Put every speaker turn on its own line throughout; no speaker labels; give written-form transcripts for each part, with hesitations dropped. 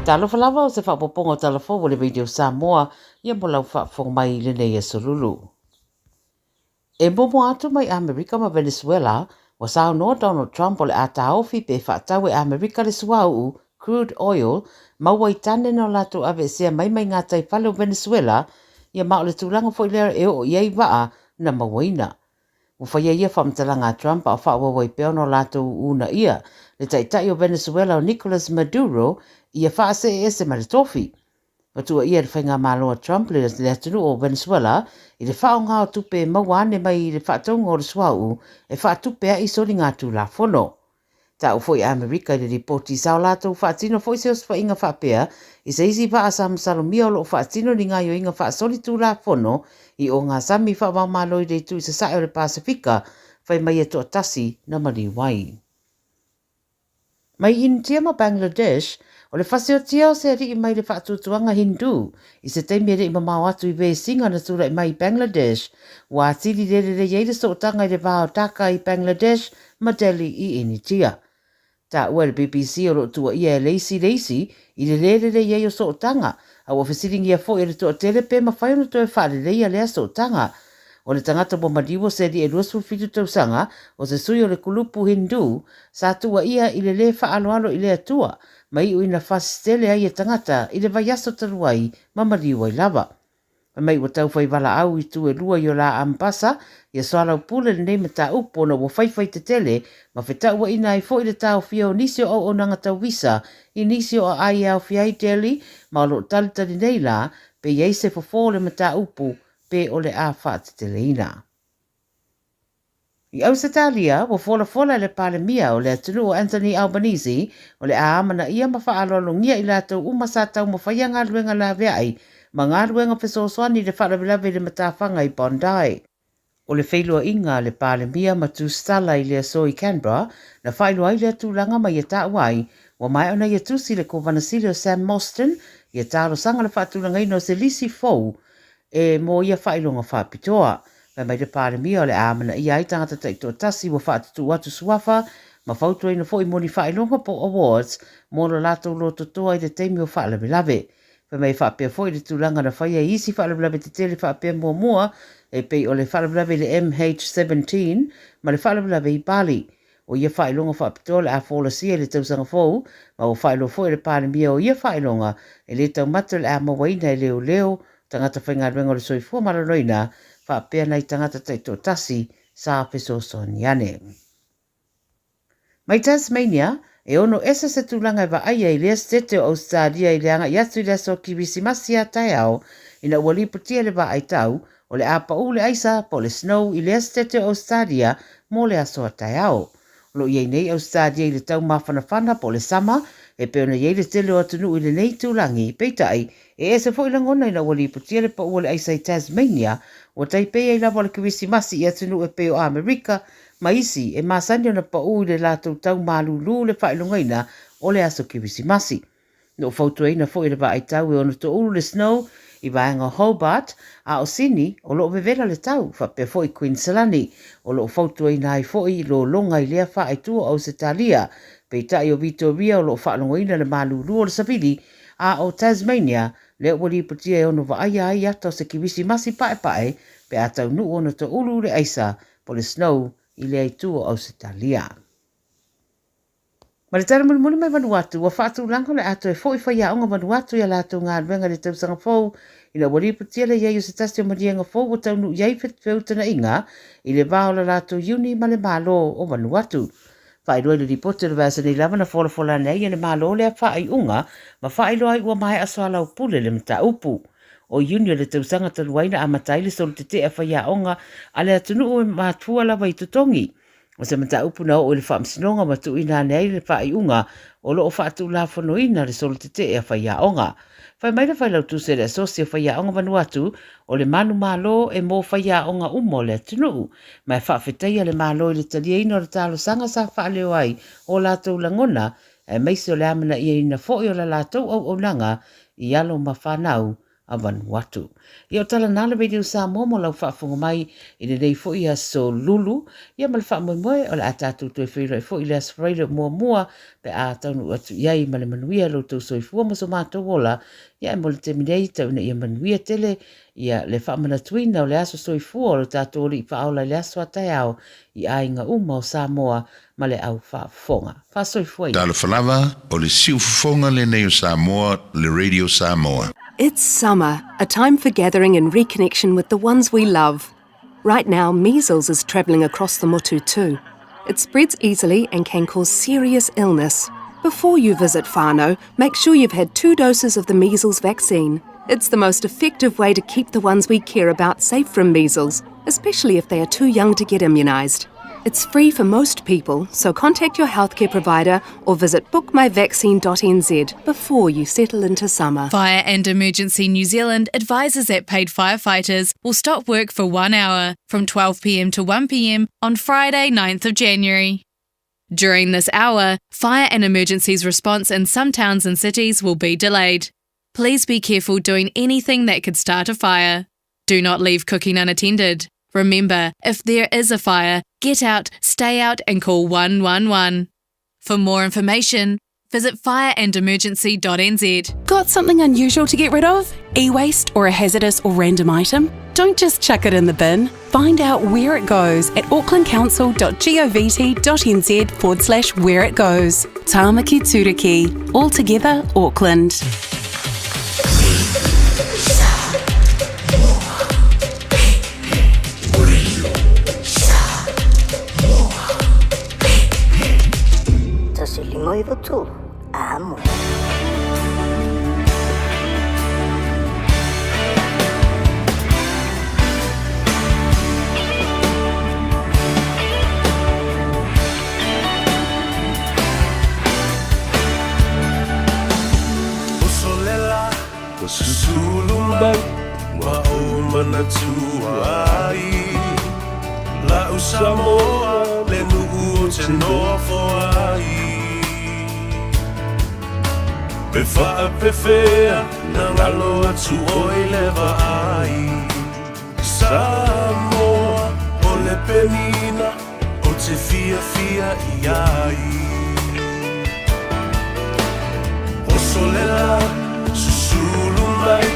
Talofa lava o se faaopoopoga o Tala Fou a le Radio Samoa ia mo lau faafofoga mai i lenei aso lulu. E momoa atu mai Amerika ma Venezuela, ua saunoa Donald Trump o le a taofi pe faatau e Amerika le suauu, crude oil, maua i tane na o latou aveesea mai mai gataifale o Venezuela, ia ma o le tulaga foi lea e oo i ai vaa na mauaina. Ua faia ia faamatalaga a Trump a o faaauau ai pea ona o latou uunaia le taitai o Venezuela o Nicolas Maduro ia faasee ese ma le tofi. Ua tuuaia e le faigamalo a Trump le atunuu o Venezuela i le faaaoga o tupe e maua ane mai i le faatauga o le suauu e faatupe ai soligatulafono. Ta'u foi a Amerika i le lipoti sa o latou faatino foi se osofaiga faapea i se isi vaa sa masalomia o lo o faatino ni gaoioiga faasolitulafono i ogasami faavaomalo i le itu i sasae o le Pasefika fai mai e toatasi na maliu ai. Mai Initia ma Bangladesh, o le fasiotia o se ali'i mai le faatuatuaga Hindu i se taimi e le i mamao atu i vesiga na tulai mai i Bangladesh, ua atili le lelei ai le sootaga i le va o Dhaka i Bangladesh ma Delhi i Initia. Taua e le BBC o lo o tuuaia e le isi le isi i le le lelei ai o sootaga, a ua fesiligia foi e le toatele pe mafai ona toe faaleleia lea sootaga. O le tagata ua maliu o se alii e 27 tausaga, o se sui o le kulupu Hindu, sa tuuaia i le lē faaaloalo i le Atua, ma iu ina fasi tele ai e tagata i le vaiaso talu ai ma maliu ai lava. Fai mai ua tau fai valaau i itu e lua i o la Ambasa ia soalaupule lenei mataupu ona ua faifai tetele ma fetauaina ai foi le taofia o nisi o auaunaga tau visa i nisi o aai e aofia ai Delhi ma o lo o talitali nei la pe i ai se fofo o le mataupu pe o le a faateteleina. I Ausetalia, ua folafola e le Palemia o le atunuu o Anthony Albanese o le a amanaia ma faaaloalogia i latou uma sa taumafaia galuega laveai ma galuega fesoasoani i le faalavelave i le matafaga i Bondi. O le feiloaiga a le Palemia ma Tusitala i le aso i Canberra na faailoa ai lea tulaga ma ia taua ai ua maea ona ia tusi le Kovana Sili o Sam Mostyn ia talosaga le faatulagaina o se lisi fou e mo ia faailoga faapitoa. Fai mai le Palemia o le a amanaia ai tagata taitoatasi ua faatutuu atu suafa ma fautuaina foi mo ni faailoga po o awards mo lo latou lototoa i le taimi o faalavelave. Fai mai e faapea foi le tulaga na faia i isi faalavelave tetele faapea muamua e pei o le faalavelave i le MH17 ma le faalavelave i Bali. O ia faailoga faapitoa o le a folasia i le tausaga fou, ma ua faailoa foi e le Palemia o ia faailoga e le taumate o le a mauaina e leoleo, tagata faigaluega o le soifua maloloina, faapea nai tagata taitoatasi sa fesoasoani ane. Mai Tasmania, e ono ese se tulaga e vaaia i lea setete o Ausetalia i le agai atu i le aso Kirisimasi a taeao ina ua lipotia le vaai tau O le a paʻu le aisa po o le snow i lea setete o Ausetalia mo le aso a taeao. O lo o i ai nei Ausetalia i le tau mafanafana po o le summer e pei ona i ai le tele o atunuu i lenei itulagi, peitai, e ese foi lagona ina ua lipotia le paʻu o le aisa i Tasmania, ua taipei ai lava o le Kerisimasi i atunuu e pei o Amerika ma isi e masani ona paʻu i le latou tau malūlū le faailogaina o le aso Kerisimasi. Na ou fautuaina foi e le vaai tau e ono toulu le snow i vaega o Hobart, a o Sini o lo o vevela le tau, faapea foi Queensland. O lo o fautuaina ai foi lologa i lea faaitu o Ausetalia. Peitai o Vitoria o lo o faalogoina le malūlū o le savili, a o Tasmania lea ua lipotia e ono vaaia ai ata o se Kirisimasi paepae pe a taunuu ona toulu le aisa po o le snow i lea itu o Ausetalia. Ma le tala mulimuli mai Vanuatu, ua faatulaga o le a toe foi faiaoga Vanuatu i a latou galuega i le tausaga fou ina ua lipotia le i ai o se tasi o maliega fou ua taunuu i ai feutagaiga i le va o la latou iuni ma le Malo o Vanuatu. Faailoa i le lipoti o le vaiaso nei lava na folafola ane ai e le Malo lea faaiuga ma faailoa ai ua maea soalaupule le mataupu. O Iuni o le tausaga talu ai na amata ai le solo tete'a faiaoga a le atunuu e mafua lava i totogi. O se mataupu na oo i le Faamasinoga ma tuuina ane ai le faaiuga o lo o faatulafonoina le solo tetee a faiaoga. Fai mai le Failautusi a le Asosi o Faiaoga Vanuatu, o le manumalo e mō faiaoga uma o le atunuu, ma e faafetaia le Malo i le taliaina o le talosaga sa faaleo ai o latou lagona aemaise o le amanaiaina foi o la latou auaunaga i alo ma fanau. a Vanuatu. Ia o tala na le Radio Samoa mo lau faafofoga mai i lenei foi aso Lulu, ia ma le faamoemoe o le a tatou toe feiloai foi i le aso Faraile o muamua pe a taunuu atu i ai ma le manuia lo outou soifua ma so matou ola. Ia ae mo le taimi nei, tau ina ia manuia tele ia le faamanatuina o le aso soifua o lo tatou Alii Faaola i le aso a taeao i aiga uma o Samoa ma le au faafofoga. Faasoifua ia.
Talofa lava, o le siufofoga lenei o Samoa, le Radio Samoa.
It's summer, a time for gathering and reconnection with the ones we love. Right now, measles is travelling across the motu too. It spreads easily and can cause serious illness. Before you visit whānau, make sure you've had two doses of the measles vaccine. It's the most effective way to keep the ones we care about safe from measles, especially if they are too young to get immunised. It's free for most people, so contact your healthcare provider or visit bookmyvaccine.nz before you settle into summer.
Fire and Emergency New Zealand advises that paid firefighters will stop work for one hour from 12pm to 1pm on Friday, 9th of January. During this hour, fire and emergencies response in some towns and cities will be delayed. Please be careful doing anything that could start a fire. Do not leave cooking unattended. Remember, if there is a fire, get out, stay out, and call 111. For more information, visit fireandemergency.nz.
Got something unusual to get rid of? E waste or a hazardous or random item? Don't just chuck it in the bin. Find out where it goes at aucklandcouncil.govt.nz forward slash where it goes. Tāmaki Tūruki, all together, Auckland.
Amo.
Usolela ua susulu mai ma ou manatua ai La'u Samoa le nuu ou te nofo ai Pe faapefea na galo atu ʻoe i le vaai Samoa o le penina ou te fiafia i ai Osolela susulu mai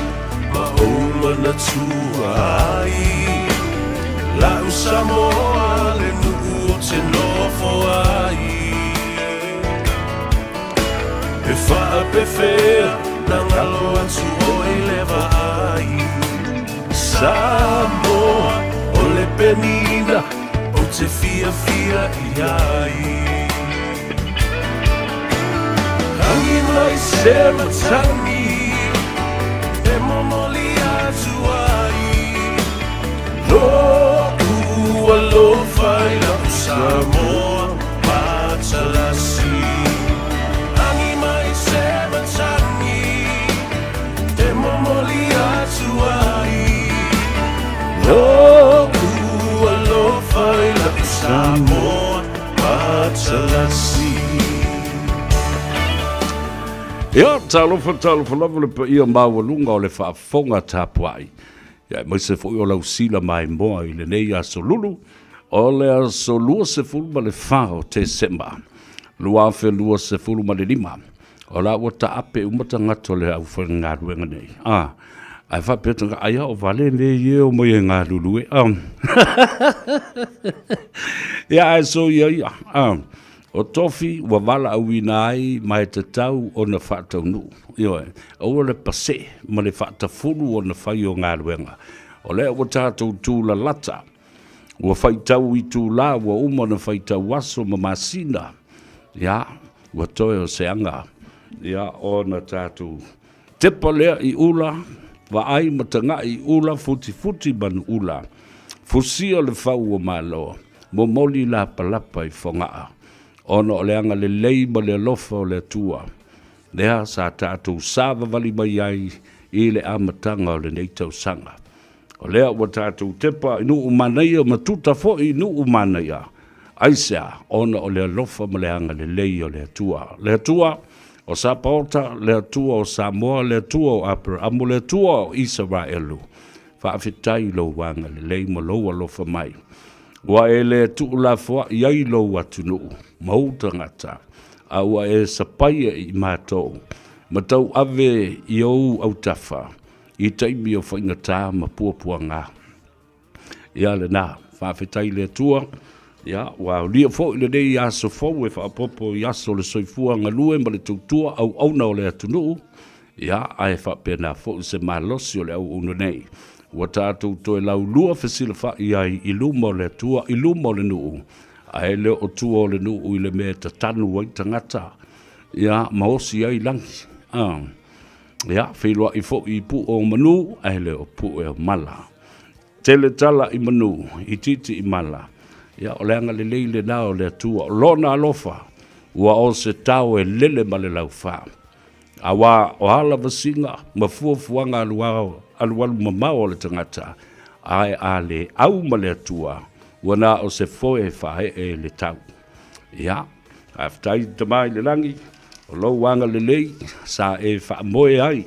ma ou manatua ai La'u Samoa le nuu ou te nofo ai E faapefea na galo atu ʻoe i le vaai Samoa o le penina ou te fiafia i ai Tangi mai se matangi e momoli atu ai Lo'u alofa i la'u Samoa matalasi Tangi mai se matangi e momoli atu ai Lo'u alofa i la'u Samoa matalasi.
Ia, talofa, talofa lava le paia maualuga o le faafofoga tapuai. Ia, aemaise foi o lau sila maimoa i lenei aso lulu, o le aso 24 o Tesema, 2025. O la ua taape uma tagata o le aufaigaluega nei. A, ae faapea tagata, aia o vale nei e o mai e galulue. A, ia, ae so ia ia. A, o tofi ua valaauina ai ma e tatau ona faataunuu. Ioe, aua le pasee ma le faatafulu ona fai o galuega. O lea ua tatou tulalata, ua faitau itulā, ua uma ona faitau aso ma masina, ia, ua toe o se aga, ia, ona tatou tepa lea i ula, vaai ma taga'i i ula, futifuti manu ula, fusia le fau o Malo, momoli lapalapa i Fogaa, ona o le agalelei ma le alofa o le Atua, lea sa tatou savavali mai ai i le amataga o lenei tausaga. O lea ua tatou tepa i nuu manaia ma tuta foi i nuu manaia. Aisea? Ona o le alofa ma le agalelei o le Atua. Le Atua, O Sapaota, le Atua o Samoa, le Atua o Aperamo, le Atua o Isaraelu, faafetai i lou agalelei ma lou alofa mai. Ua e le tuulafoai ai lou atunuu ma ou tagata, a ua e sapaia i matou ma tauave i ou autafa i taimi o faigata ma puapuaga. Ia lena, faafetai i le Atua, ia, ua aulia foi lenei aso fou e faaopoopo i aso o le soifua galue ma le tautua auauna o le atunuu, ia, ae faapena foi se malosi o le auauna nei. Ua tatou toe laulua fesilafai ai i luma o le Atua, i luma o le nuu, ae le o tua o le nuu i le mea e tatanu ai tagata, ia, ma osi ai lagi. A, ia, feiloai foi i pue o manu, ae le o pue o mala. Tele tala i manu, itiiti i mala. Ia, o le agalelei lena o le Atua, o Lona alofa, ua o se tao e lele ma le laufa. Auā o a lavasiga ma fuafuaga alualu mamao a le tagata, ae a le au ma le Atua, ua na o se foe e faaee i le tau. Ia, faafetai Tama i le lagi, o lou agalelei sa e faamoe ai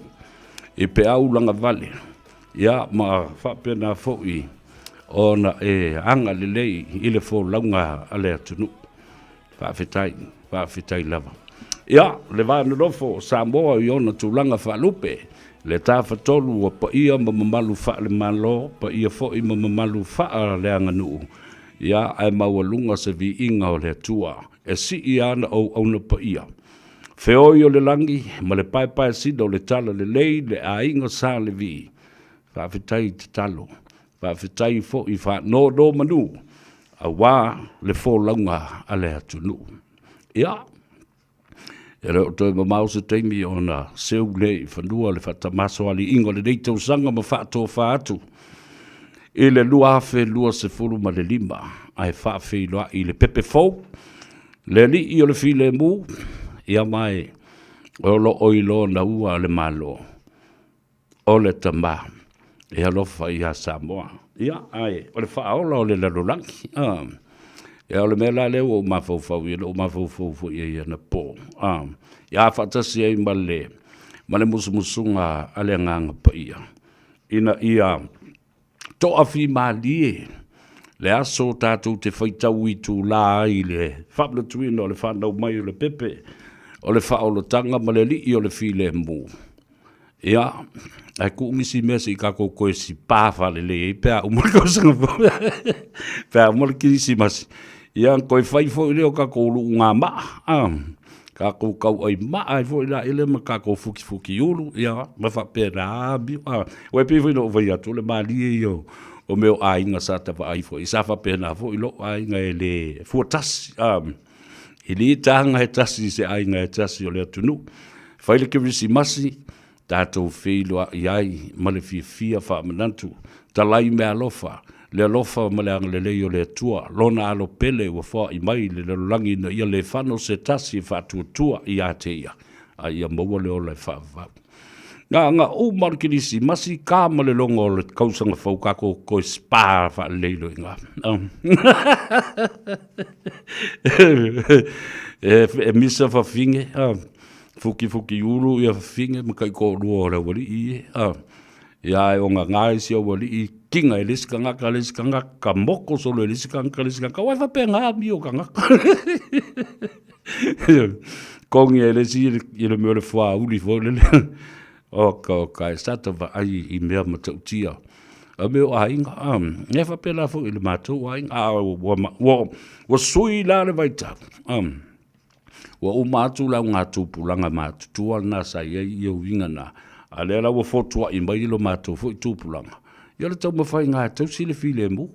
i peau lagavale, ia ma faapena foi ona e agalelei i le folauga a le atunuu. Faafetai, faafetai lava. Ia, le va nonofo o Samoa i ona tulaga faalupe, le Tafatolu ua paia ma mamalu faale-Malo, paia foi ma mamalu faaleaganuu, ia, ae maualuga se viiga o le Atua e sii ana auauna paia. Feoi o le lagi ma le paepaesina o le talalelei le aiga Sa Levi. Faafetai tatalo, faafetai foi faanonomanu aua le folauga a le atunuu. Ia, e le o toe mamao se taimi ona seu lea i fanua le faatamasoaliiga o lenei tausaga ma faatofa atu i le 2025 ae faafeiloai i le pepe fou Le Alii o le Filemu, ia mae o lo o i lona ua le Malo, o le Tama e alofa ia Samoa. Ia, ae o le faaola o le lalolagi. Ah. Ia, o le mea la lea ua ou mafaufau i ai, na ou mafaufau foi i ai anapo. Ah. Ia faatasi ai ma le, ma le musumusuga a le Agaga Paia, ina ia Toafimalie le aso tatou te faitau itulā ai i le faamanatuina o le fanau mai o le pepe o le faaolataga ma le alii o le filemu. Ia, ae tuu nisi mea se i tatou toe sipā faalelei ai pe a uma le tausaga fou, pe a uma le Kerisimasi. Ia, ona toe fai foi lea o tatou luugamaa, a. Tatou tauai maa ai foi la ile ma tatou fukifuki ulu, ia, ma faapena amio. A, aua e pei foi ona ou fai atu, o le malie ia o mea o aiga sa ta vaai foi, sa faapena foi lou aiga e le fuatasi, a, e le taga e tasi i se aiga e tasi o le atunuu. Fai le Kerisimasi, tatou feiloai ai ma le fiafia faamanatu, talai meaalofa, le alofa ma le agalelei o le Atua, Lona Alo pele ua foai mai i le lalolagi ina ia le fano se tasi e faatuatua ia te Ia, a ia maua le ola e faavavau. Na na uma le Kerisimasi, ka ma le logo o le tausaga fou tatou toe spa faalelei loa i ina. E misa fafine, Fukifuki ulu ia fafine ma taitoalua o le aualii e, a. Ia ae ona na isi aualii kinga e le isi tagata le isi tagata, ka moko solo e le isi tagata le isi tagata, aua e faapena amio o tagata. Kogi e le isi i le mea o le fuauli foi lele. Oka, oka, e sa ta vaai i mea matautia. A mea o aiga, a, e faapena foi i le matou aiga, a ua, ua, ua sui la le vaitau, a. Ua uma atu le augatupulaga matutua lena sa i ai ia uiga na, a lea la ua fotuai mai lo matou foi tupulaga, ia o le taumafaiga e tausi le filemu.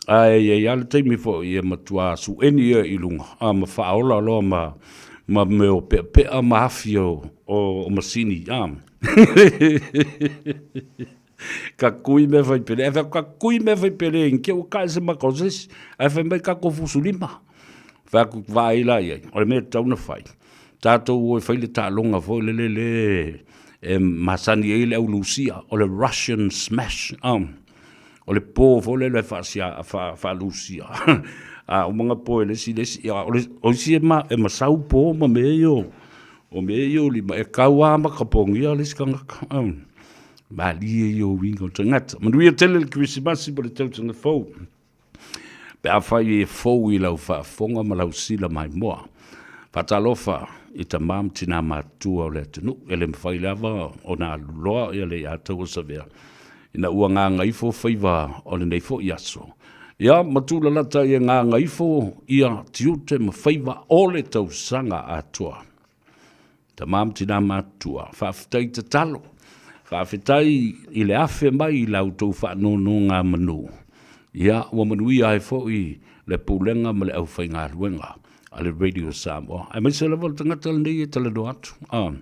Ae i ai lava le taimi foi e matua sueni ia i luga a ma faaola loa ma ma mea o peapea ma afi o o masini a. Ka kui mea fai pele, ae fai atu ka kui mea fai pele i ke ua kae se maka o se isi, ae fai mai tatou fusu lima. Fai atu vaai la i ai, o le mea e tatau ona fai, tatou o e fai le taaloga foi lele le e masani ai le au Lusia, o le Russian Smash, o le po foi lele faasia, faa-Lusia. A uma ona po e le isi le isi, o isi e masau po ma mea ia o O mea ia o lima, e kau lava ma ka pogia le isi tagata. Malie ia o uiga o tagata. Manuia tele le Kerisimasi ma le tausaga fou. Pe afai e fou i lau faafofoga ma lau sila maimoa, faatalofa i tama ma tina matutua o le atunuu, e le mafai lava ona aluloa ia le iataua Savea ina ua gagaifo faiva o lenei foi aso. Ia ma tulalata ia gagaifo ia tiute ma faiva o le tausaga atoa. Tama ma tina matutua, faafetai tatalo, faafetai i le afe mai i la outou faanonogamanu. Ia, ua manuia ai foi le pulega ma le aufaigaluega a le Radio Samoa, aemaise lava le tagata lenei e talanoa atu. Ah,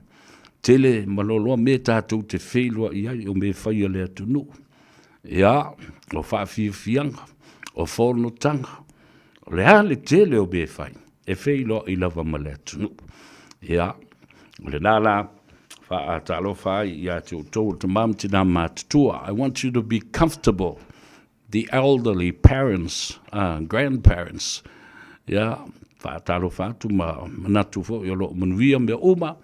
tele ma loaloa mea tatou te feiloai ai o mea fai a le atunuu. Ia, o faafiafiaga, o fonotaga, o le a le tele o mea e fai, e feiloai lava ma le atunuu. Ia, o lena la, faatalofa ai ia te outou o tama ma tina matutua. I want you to be comfortable, the elderly parents, grandparents. Ia, faatalofa atu ma manatu foi o lo o manuia mea uma.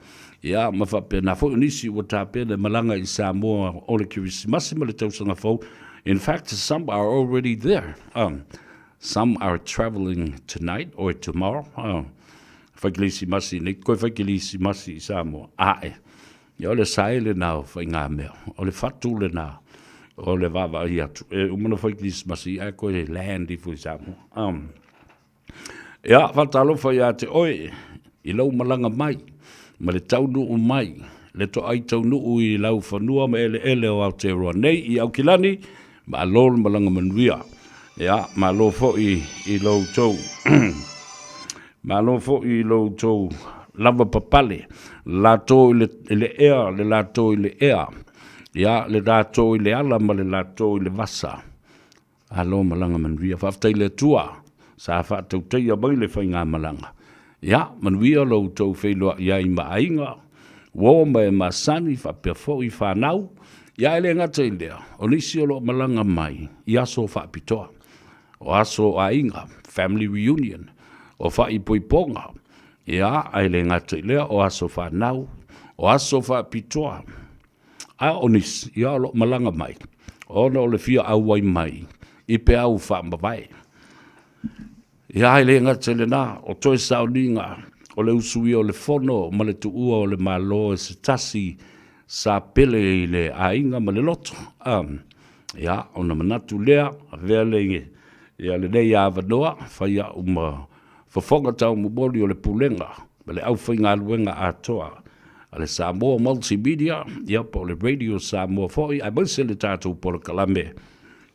Ia, ma faapena foi o nisi ua tapena e malaga i Samoa o le Kerisimasi ma le tausaga fou. In fact, some are already there. Some are travelling tonight or tomorrow. Fai Kerisimasi nei, koe fai Kerisimasi i Samoa. Ae. Ia, o le sae lena o faigamea, o le fatu lena o le vaavaai atu. E uma ona fai Kerisimasi ae koe land ifo i Samoa. Ia, faatalofa ia te oe i lou malaga mai ma le taunuu mai, le toai taunuu i lau fanua ma eleele o Aotearoa nei i Aukilani, malo le malaga manuia. Ia, malo foi i lo outou malo foi i lo outou lavapapale, latou i le ea, le latou i le ea, ia, le latou i le ala ma le latou i le vasa. Malo malaga manuia. Faafetai i le Atua sa faatautaia mai le faigamalaga. Ia, manuia lo outou feiloai ai ma aiga, uo ma e masani faapea foi fanau. Ia, e le gata i lea, o nisi o lo o malaga mai i aso faapitoa, o aso o aiga, family reunion, o faaipoipoga, ia, ae le gata i lea, o aso fanau, o aso faapitoa. A o nisi, ia o lo o malaga mai, ona o le fia auai mai i peau faamavae. Ia, e le gata i lena, o toe sauniga o le usuia o le fono ma le tuua o le Malo e se tasi sa pele i le aiga ma le loto. A, ia, ona manatu lea, avea le, ia, lenei avanoa, fai au ma fofoga taumomoli o le Pulega ma le aufaigaluega atoa a le Samoa Multimedia, ia, po o le Radio Samoa foi, aemaise le tatou polokalame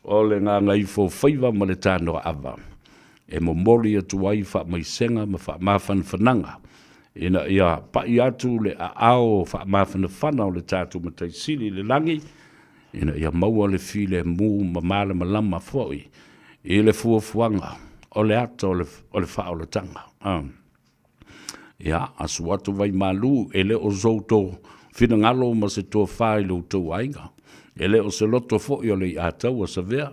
o le Gagaifo Faiva ma le Tanoaava, e momoli atu ai faamaisega ma faamafanafanaga ina ia pai atu le aao faamafanafana o le tatou Matai Sili i le lagi, ina ia maua le filemu ma malamalama foi i le fuafuaga o le ata o le faaolataga. Ia, asu atu vaimalu, e le o so outou finagalo ma se tofa i lo outou aiga, e le o se loto foi o le iataua Savea,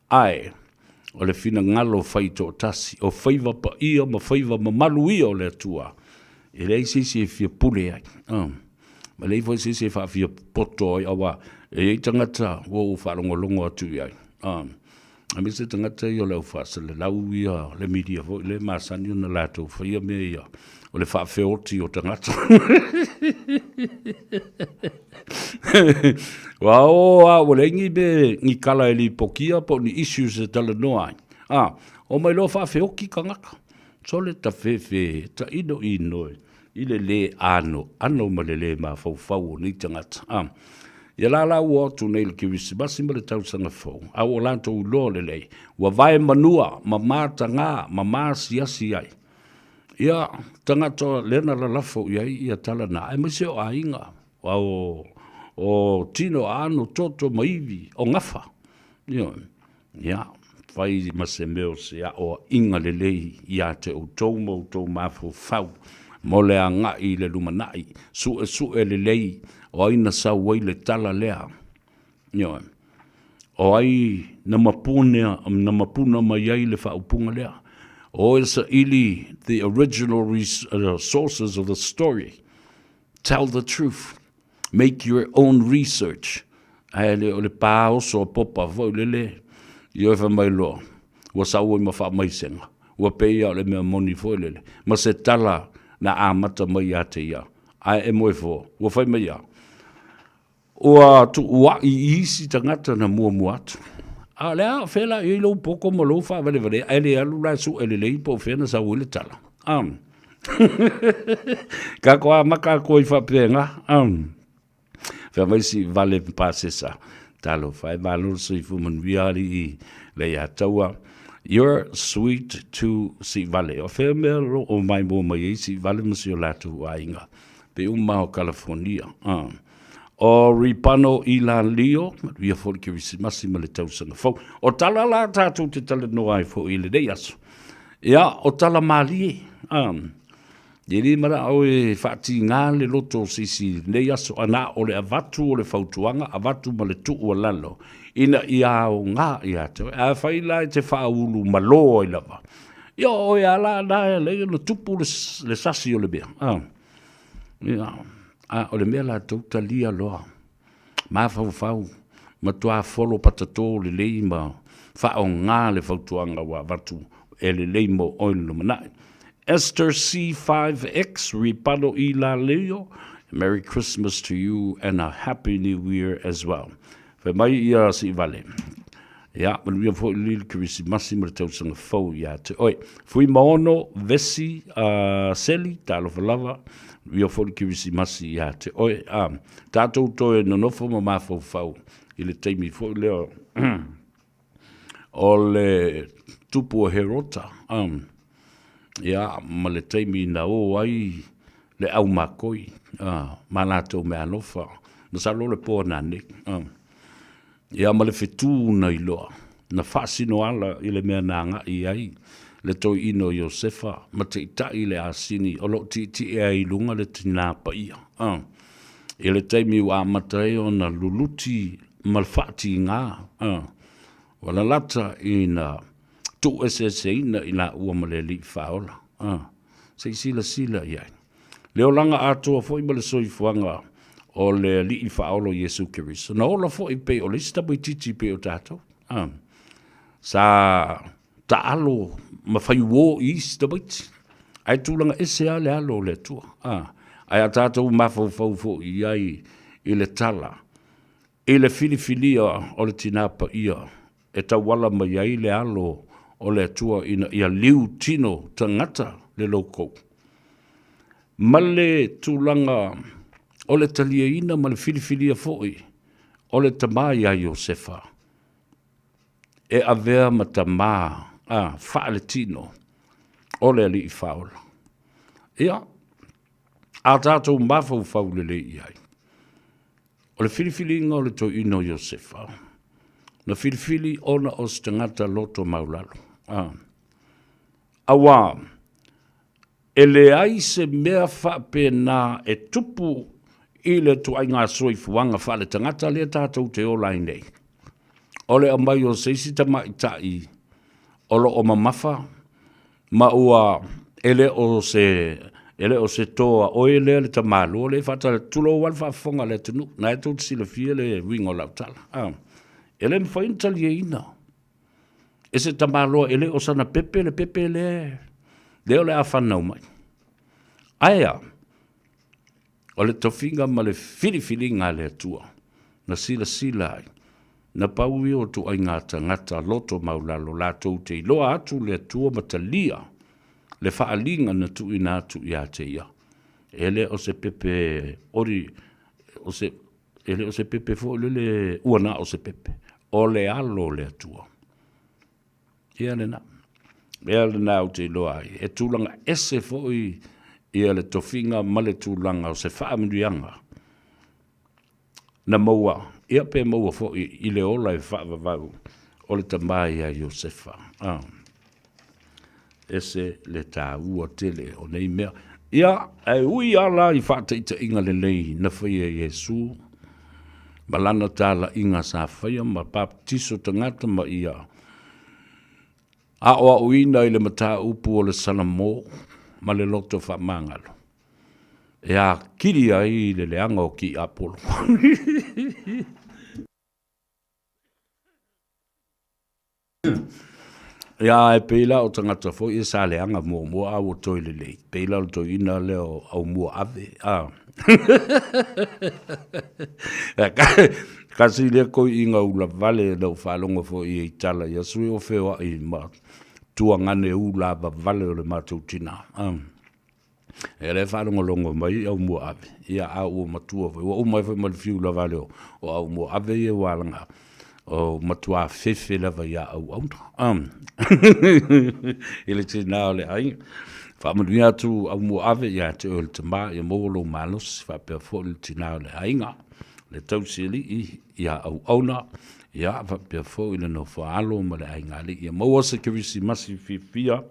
ae o le finagalo fai toatasi, o faiva paia ma faiva mamalu ia o le Atua, e leai se isi e fia pule ai, ma leai foi se isi e faafia poto ai, aua e i ai tagata ua ou faalogologo atu i ai, Aemaise tagata ia o le au faasalelau ia, le media foi lea e masani ona latou faia mea ia, o le faafeoti o tagata. Ua o a, ua leai ni mea, ni tala e lipotia po o ni issues e talanoa ai. A, omai loa faafeoti tagata. Sole ta fefe, ta inoino e. i le lē anoano ma le lē mafaufau o nei tagata. A, ia la la ua atu nei le Kerisimasi ma le tausaga fou, a ua latou iloa lelei, ua vae manua ma matagā ma maasiasi ai ia tagata lea na lalafo i ai ia tala na, aemaise o aiga, o, o tino aano, toto ma ivi, o gafa. Ioe. Ia, fai ma se mea o se aoaiga lelei ia te outou ma outou mafaufau mo le agai i le lumanai, suesue lelei o ai na sau ai le tala lea. Ioe. O ai na mapuna, na mapuna mai ai le faaupuga lea. O e saili the original sources of the story. Tell the truth. Make your own research. Ae le o le pā oso a popa foi lele, i oe fai mai loa, ua sau ai ma faamaisega, ua pei lava o le mea moni foi lele, ma se tala na amata mai ia te ia, ae e moe fua, ua fai mai ia, ua tuuaʻi i isi tagata na muamua atu. A o le a, o fea la i ai lou poto ma lou faavalevalea, ae le alu la e sue lelei po o fea na sau ai le tala. A. Tatou amata atu ai faapena. A. Fea mai si vale pasesa. Talofa e malo le soifua manuia alii le ia taua. You're sweet to si vale. O fea mea lo o mai mua mai ai si vale ma si o latou aiga. Pe uma o California. O Ripano i la lio, manuia foi le Kerisimasi ma le tausaga fou. O tala la tatou te talanoa ai foi i lenei aso. Ia, o tala malie. E le manao e faatigā le loto o se isi i lenei aso, a na o le avatu o le fautuaga, avatu ma le tuualalo ina ia aoga ia te oe. Afai la e te faaulu malo ai lava, ia o oe lava la na e ala ai ona tupu le sasi o le mea. A, ia, a o le mea latou talia loa. Mafaufau, matua folo patatō lelei ma faaaoga le fautuaga ua avatu e lelei mo oe le lumanai. Esther C5X Ripado i la leo, Merry Christmas to you and a Happy New Year as well. Fai mai ia Siivale. Ia, manuia foi le Kerisimasi ma le tausaga fou ia te oe. Fuimaono, Vesi, Seli, talofa lava, manuia foi le Kerisimasi ia te oe. A, tatou toe nonofo ma mafaufau i le taimi foi lea o le tupu o Herota, ia, ma le taimi na o ai le au makoi, ma latou meaalofa, masalo o le po nanei. Ia ma le fetū na iloa, na faasinoala i le mea na agai i ai le toeaina o Iosefa ma taitai le asini o lo o tietie ai i luga le tinā paia. A. I le taimi ua amata ai ona luluti ma le faatigā, a, ua lalata ina tuueseeseina i laua ma le Alii Faaola. A. Se i silasila i ai. Le olaga atoa foi ma le soifuaga o le Alii Faaola o Iesu Keriso, na ola foi pei o le isi tamaitiiti pei o tatou. A, sa taalo ma fai uō i isi tamaiti, ae tulaga ese lava le alo o le Atua. A, ae a tatou mafaufau foi i ai i le tala, i le filifilia o le Tinā Paia e tauala mai ai le alo o le Atua ina ia liu tino tagata le loukou, ma le tulaga o le taliaina ma le filifilia foi o le tama iā Iosefa e avea ma tama a faaletino o le Alii Faaola. Ia, a tatou mafaufau lelei i ai, O le filifiliga o le toeaina o Iosefa, na filifili ona o se tagata loto maulalo. A. Auā, e leai se mea faapena e tupu i le ituaiga soifuaga faaletagata lea tatou te ola ai nei. O le aumai o se isi tamaitai o lo o mamafa Ma ua, e le o se, e le o se toa oe lea le tamālua lea e faatala, tulou lava le faafofoga a le atunuu, na e tou te silafia le uiga o lau tala. A, e le mafai ona talieina e se tamāloa e le o sana pepe le pepe lea, lea o le a fanau mai. Ae a? O le tofiga ma le filifiliga a le Atua, na silasila ai, na pau ia o ituaiga tagata loto maulalo latou te iloa atu le Atua ma talia le faaliga na tuuina atu ia te ia. E le o se pepe ori, o se, e le o se pepe foi lele ua na o se pepe, o le alo o le Atua. Ia lena. Mea lena ou te iloa ai, he tulaga ese foi ia le tofiga ma le tulaga o se faamanuiaga na maua, ia pe maua foi i le ola e faavavau o le tama ia Iosefa. Ah. Ese le taua tele o nei mea. Ia, ae ui lava la i faataitaiga lelei na faia e Iesu ma lana talaiga sa faia ma baptiso tagata ma ia aoaoina i le mataupu o le Salamo ma le loto faamagalo. E akili ai le leaga o Kiapolo. Ia, e pei la o tagata foi ia sa leaga muamua a ua toe lelei, pei la o le toeaina lea o Aumuaave, a. Tasi lea toeaina ulavale na ou faalogo foi i tala i aso ia o feoai ma tuagane ulavavale o le matou tina, a. Ia lea e faalogologo mai Aumuaave, ia a ua matua foi, ua uma ai foi ma le fiu ulavale o Aumuaave ia ua alaga, o matua fefe lava ia auauna i le tina o le aiga. Faamanuia atu Aumuaave ia te oe le tama, ia maua lou malosi faapea foi le tina o le aiga, le tausialii ia auauna, ia faapea foi le nofo a alo ma le aigaalii. Ia maua se Kerisimasi fiafia,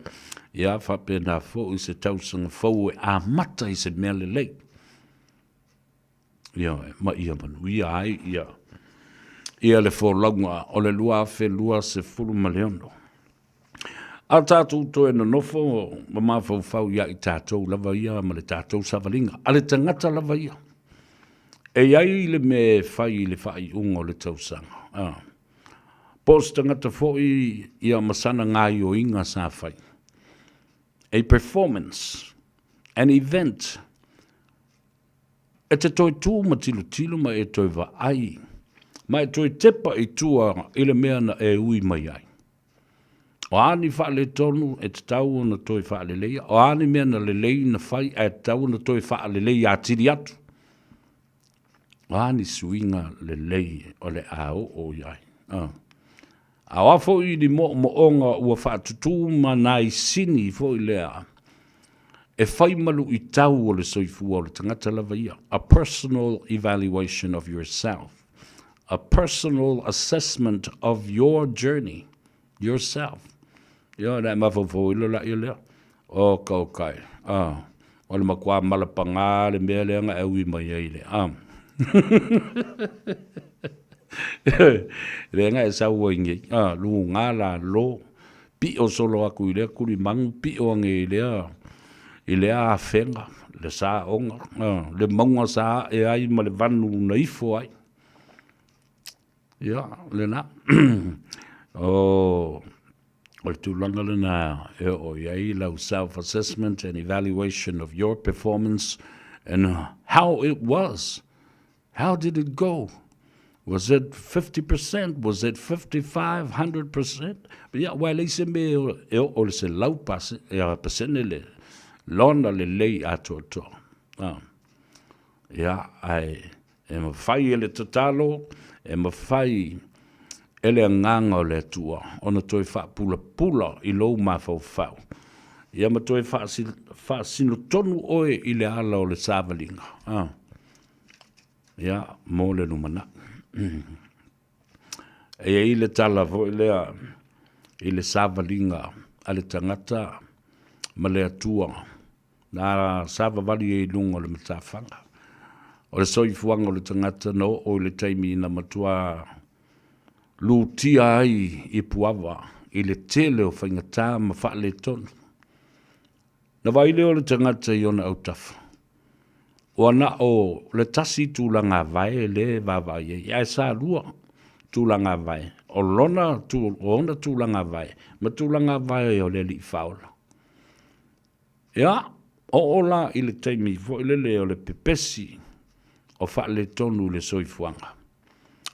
ia faapena foi se tausaga fou e amata i se mea lelei. Ioe, ma ia manuia ai ia, ia le folauga o le 2026. A tatou toe nonofo ma mafaufau ia i tatou lava ia ma le tatou savaliga, a le tagata lava ia, e i ai le mea e fai i le faaiuga o le tausaga, a, po o se tagata foi ia ma sana gaioiga sa fai. A performance, an event, E te toe tū ma tilotilo ma e toe vaai, ma e toe tepa i tua i le mea na e ui mai ai. O a ni faaletonu e tatau ona toe faaleleia, o a ni mea na lelei na fai ae tatau ona toe faalelei atili atu, o a ni suiga lelei o le a oo i ai. A o a foi ni moomooga ua faatutū ma nai sini foi lea e fai ma luitau o le soifua o le tagata lava ia, a personal evaluation of yourself, a personal assessment of your journey, yourself. Ia, ona e mafaufau ai loa lea lea, oka oka e, a, o le matua malapagā le mea lea na e ui mai ai le, a. Lea na e sau ai nei, a, luga lalo, pio solo atu i lea tulimanu, pio ane i lea, i lea afega, le saoga, a, le mauga sa ae ai ma le vanu na ifo ai. Ia, lena. O, o le tulaga lena e oo i ai lau self-assessment and evaluation of your performance and how it was. How did it go? Was it 50%? Was it 55, 100%? Ia, aua e leai se mea e oo i le 100% le lona lelei atoatoa. Ah. Ia, ae e mafai e le tatalo, e mafai e le Agaga o le Atua ona toe faapulapula i lou mafaufau, ia ma toe faasino tonu oe i le ala o le savaliga. Ah. Ia, mo le lumanai. E i ai le tala foi lea i le savaliga a le tagata ma le Atua na savavali ai i luga o le matafaga. O le soifuaga o le tagata na oo i le taimi na matua lutia ai i Puava i le tele o faigata ma faaletonu. Na vaai lea o le tagata i ona autafa, ua na o le tasi tulaga vae lea e vaavaai ai, ae sa lua tulaga vae, o lona o ona tulaga vae ma tulaga vae o le Alii Faaola. Ia, oo la i le taimi foi lele o le pepesi o faaletonu i le soifuaga,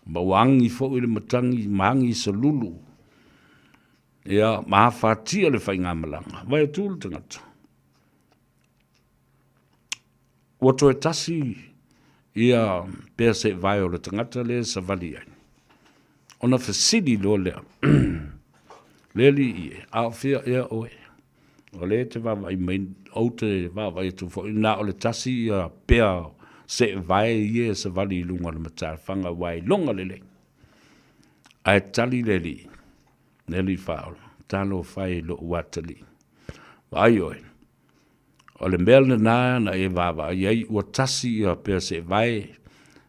ma ua agi foi le matagi ma agi salulu Ia, ma afatia le faigamalaga. Vaai atu le tagata. Ua toe tasi ia pea seevae o le tagata lea e savali ai. Ona fesili loa lea, Le alii e, a o fea ea oe? O lea e te vaavaai mai, ou te vaavaai atu foi, na o le tasi ia pea seevae ia e savali i luga o le matafaga aua e iloga lelei. Ae tali le alii, Le Alii Faaola, talofa e i lou atalii. Vaai oe, o le mea lena na e vaavaai ai ua tasi ia pea seevae,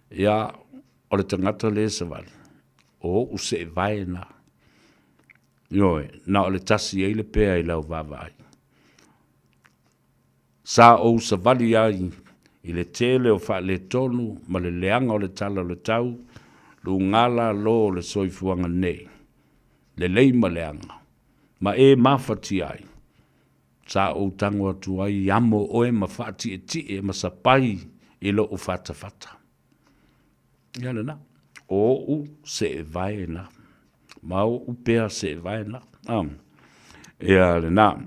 ia, o le tagata lea e savali, o ou seevae na. Ioe, na o le tasi ai le pea i lau vaavaai. Sa ou savali ai I le tele o faaletonu ma le leaga o le tala o le tau, lugala lo o le soifuaga nei, lelei ma leaga, ma e mafatia ai, sa ou tago atu ai amo oe ma faatietie ma sapai i lou fatafata. Ia lena, o ou seevae na, ma ou pea seevae na. Ia lena.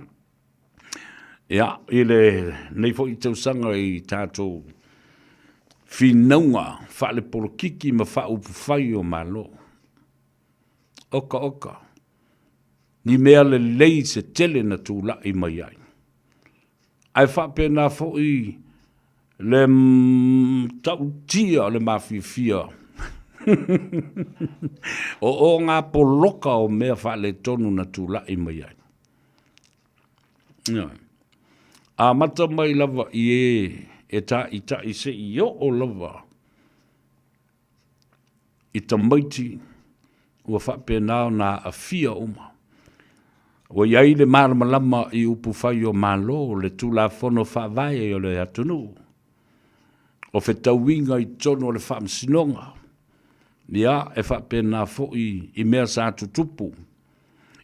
Ia, i lenei foi tausaga i tatou finauga faalepolokiki ma faaupufai o Malo. Oka oka, ni mea lelei se tele na tulai mai ai. Ae faapena foi le matautia o le mafiafia o o ngā poloka o mea faaletonu na tulai mai ai. Ioe. Amata mai lava i e e tāʻitaʻi seʻi oo lava i tamaiti ua faapena ona aafia uma. Ua i ai le malamalama i upufai o Malo, le Tulafono Faavae o le atunuu, o fetauiga i totonu o le Faamasinoga, ia, e faapena foi i mea sa tutupu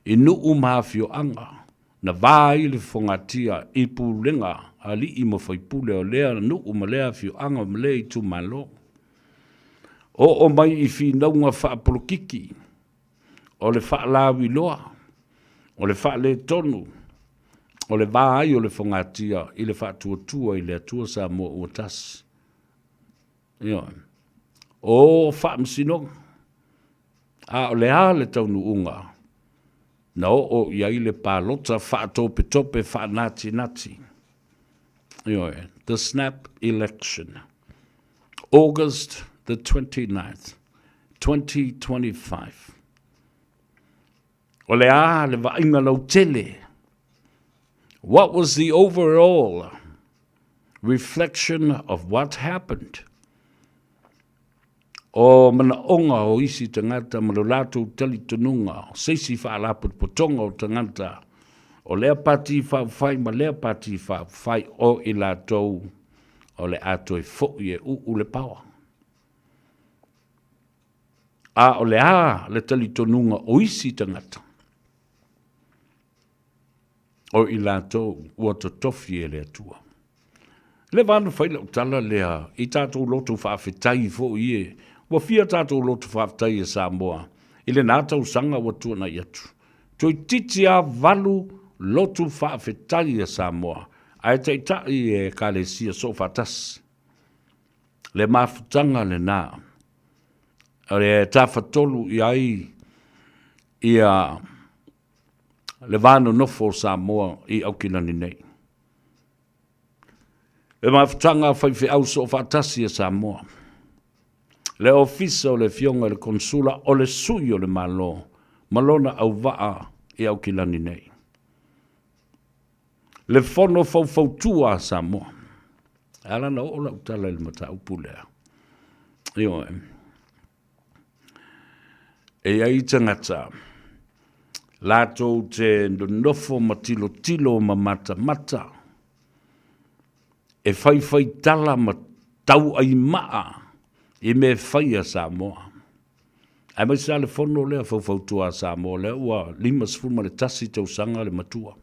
i nuu ma afioaga na va ai le fofogatia i pulega a alii ma faipule o lea nuu ma lea afioaga ma lea itumalo. Oo mai i finauga faapolokiki o le faalauiloa, o le faaletonu, o le va ai o le fogatia i le faatuatua i le Atua Samoa ua tasi. Ioe. O faamasinoga. A o le a le taunuuga na oo i ai le palota faatopetope faanatinati? Ioe. The snap election. August the 29th, 2025. O le a le vaaiga lautele? What was the overall reflection of what happened? O manaoga o isi tagata ma lo latou talitonuga, o se isi faalapotopotoga o tagata, o lea Pati Faaupufai ma lea Pati Faaupufai, o i latou o le a toe foi e uu le paoa. A o le a le talitonuga o isi tagata? O i latou ua totofi e le Atua. Leva ona fai lau tala lea i tatou loto faafetai foi e. Ua fia tatou loto faafetai e Samoa i lena tausaga ua tuanai atu. Toeitiiti lava valu lotu faafetai a Samoa ae taitai e Ekalesia Soofaatasi. Le mafutaga lena e tafatolu i ai ia le va nonofo o Samoa i Aukilani nei. Le mafutaga a faifeau soofaatasi a Samoa, le Ofisa o le Afioga i le Konesula o le Sui o le Malo ma lona auvaa i Aukilani nei. Le Fono Faufautua a Samoa. E ala ona oo lau tala i le mataupu lea. Ioe. E i ai tagata latou te nonofo ma tilotilo ma matamata e faifai tala ma tauaimaa i mea e fai a Samoa. Aemaise lava le fono lea faufautua a Samoa lea ua 51 tausaga le matua.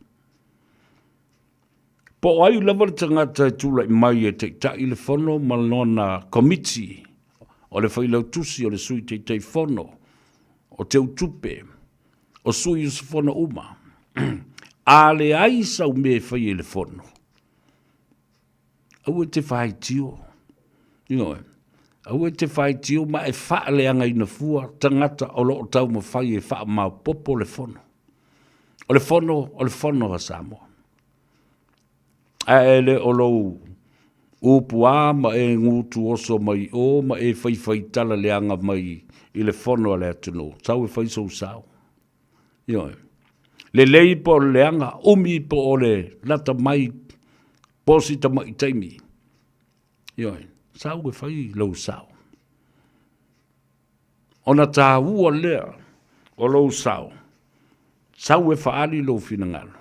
Po o ai lava le tagata e tulai mai e taitai le Fono ma lona Komiti o le Failautusi, o le Sui Taitaifono, o Teutupe, o sui usufono uma, a leai sau mea e fai e le Fono, aua e te faitio, ioe, aua e te faitio ma e faaleagaina fua tagata o lo o taumafai e faamaopoopo le Fono. O le Fono, o le Fono a Samoa. Ae le o lou upu a ma e gutu oso mai o ma e faifai tala leaga mai i le fono a le atunuu, sau e fai sou sao. Ioe. Lelei po o le leaga, umi po o le lata mai po o si tamai taimi. Ioe. Sau e fai lou sao. Ona taua lea o lou sao, sau e faaali lou finagalo,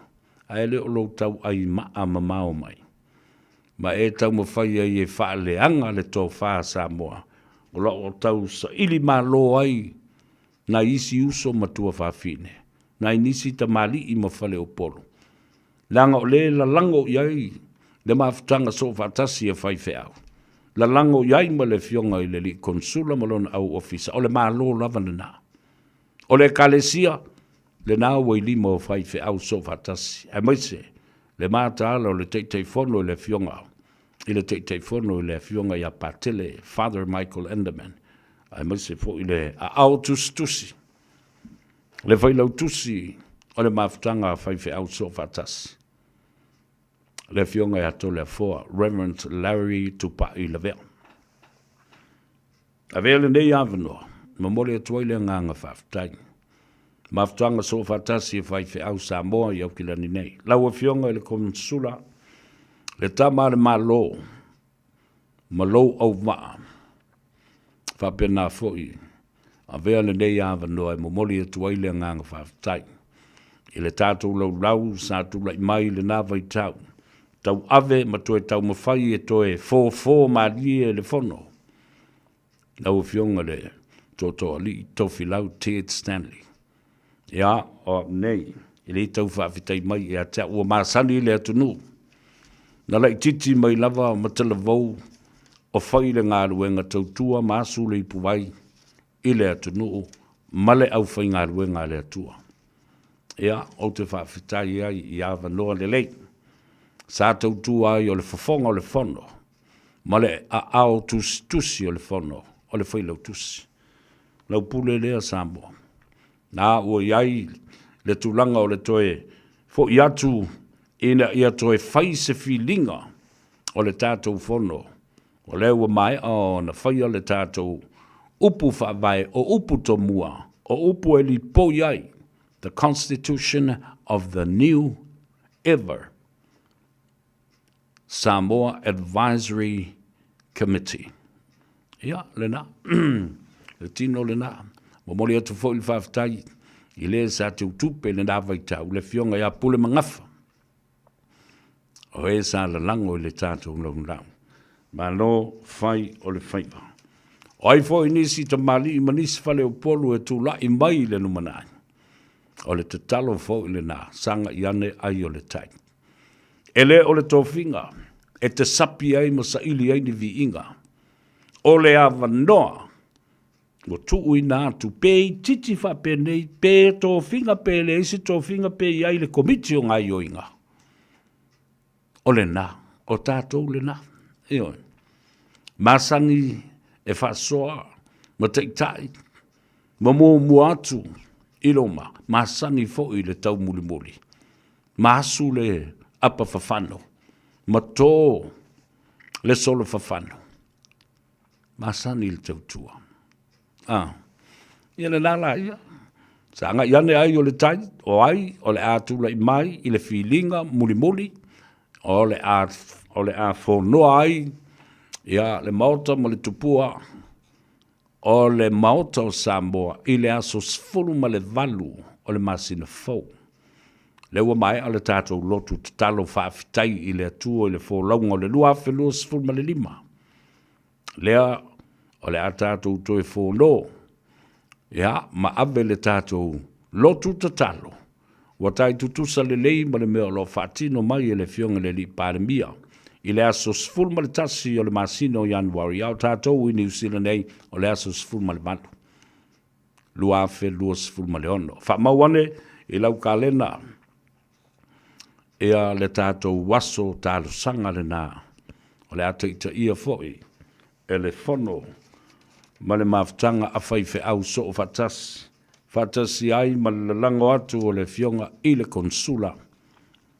ae le o lou tauai maa mamao mai. Ma e taumafai ai e faaleaga le tofa a Samoa o lo o tau saili malo ai nai isi uso ma tuafafine, nai nisi tamalii ma faleupolu, leaga o lea e lalago i ai le mafutaga soofaatasi a faifeau, lalago i ai ma le Afioga i le Alii Konesula ma lona au ofisa, o le Malo lava lena. O le Ekalesia, lena ua i lima o faifeau soofaatasi, aemaise le mataala o le Taitaifono i le Afioga i le Taitaifono i le Afioga ia Patele, Father Michael Enderman, aemaise foi le aao tusitusi, le failautusi o le mafutaga a faifeau soofaatasi, le Afioga ia Toleafoa, Reverend Larry Tupai Lavea. Avea lenei avanoa, momoli atu ai le agaga faafetai. Mafutaga soofaatasi e faifeau Samoa i Aukilani nei. Lau Afioga i le Konesula, le tama a le Malo ma lou auvaa, faapena foi, avea lenei avanoa e momoli atu ai le agaga faafetai i le tatou laulau sa tulai mai i lena vaitau, tauave ma toe taumafai e toe fofo malie le fono. Lau Afioga i le Tootooalii Tofilau Ted Stanley. Ia, o au nei, e le tau faafetai mai ia te au, ua masani le atunuu. Na laitiiti mai lava ma talavou o fai le galuega tautua ma asu le ipuvai i le atunuu ma le aufaigaluega a le Atua. Ia, ou te faafetai ai i avanoa lelei sa tautua ai o le fofoga o le fono ma le aao tusitusi o le fono o le failautusi. Lau pule lea Samoa. Na ua i ai le tulaga o le toe foi atu ina ia toe fai se filiga o le tatou fono, o lea ua maea ona faia le tatou upu faavae o upu tomua, o upu e lipoi ai the Constitution of the New Ever Samoa Advisory Committee. Ia, lena. Le tino lena. Momoli atu foi le faafetai i le sa teutupe i lena vaitau, le Afioga ia Pule Magafa, o e sa lalago i le tatou laulau. Malo fai o le faiva. O ai foi nisi tamalii ma nisi faleupolu e tulai mai i le lumanai, o le tatalo foi lena, sagai ane ai o le tai. E le o le tofiga e te sapi ai ma saili ai ni viiga, o le avanoa ua tuuina atu pe itiiti faapenei, pe tofiga pe leai se tofiga pe i ai le Komiti o Gaoioiga, o lena, o tatou lena. Ioe. Masani e faasoa ma taitai ma muamua atu i loma, masani foi le taumulimuli. Ma asu le apa fafano, ma tō le solo fafano. Masani le tautua. Ah, ia le lala ia. Sagai ane ai o le tai, o ai o le a tulai mai i le filiga mulimuli, o le a, o le a fonoa ai ia le maota ma le tupua o le Maota o Samoa i le aso 18 o le masina fou. Lea ua maea le tatou lotu tatalo faafetai i le Atua i le folauga o le 2025. Lea o le a tatou toe fono ia, ma ave le tatou lotu tatalo Ua tai tutusa lelei ma le mea o lo o faatino mai e le Afioga i le Alii Palemia i le aso 11 o le masina o Ianuari, a o tatou i Niu Sila nei o le aso 18, 2026. Faamau ane i lau kalena ia le tatou aso talosaga lena o le a taitaia foi e le Fono ma le mafutaga a faifeau soofaatasi faatasi ai ma le lalago atu o le Afioga i le Konesula,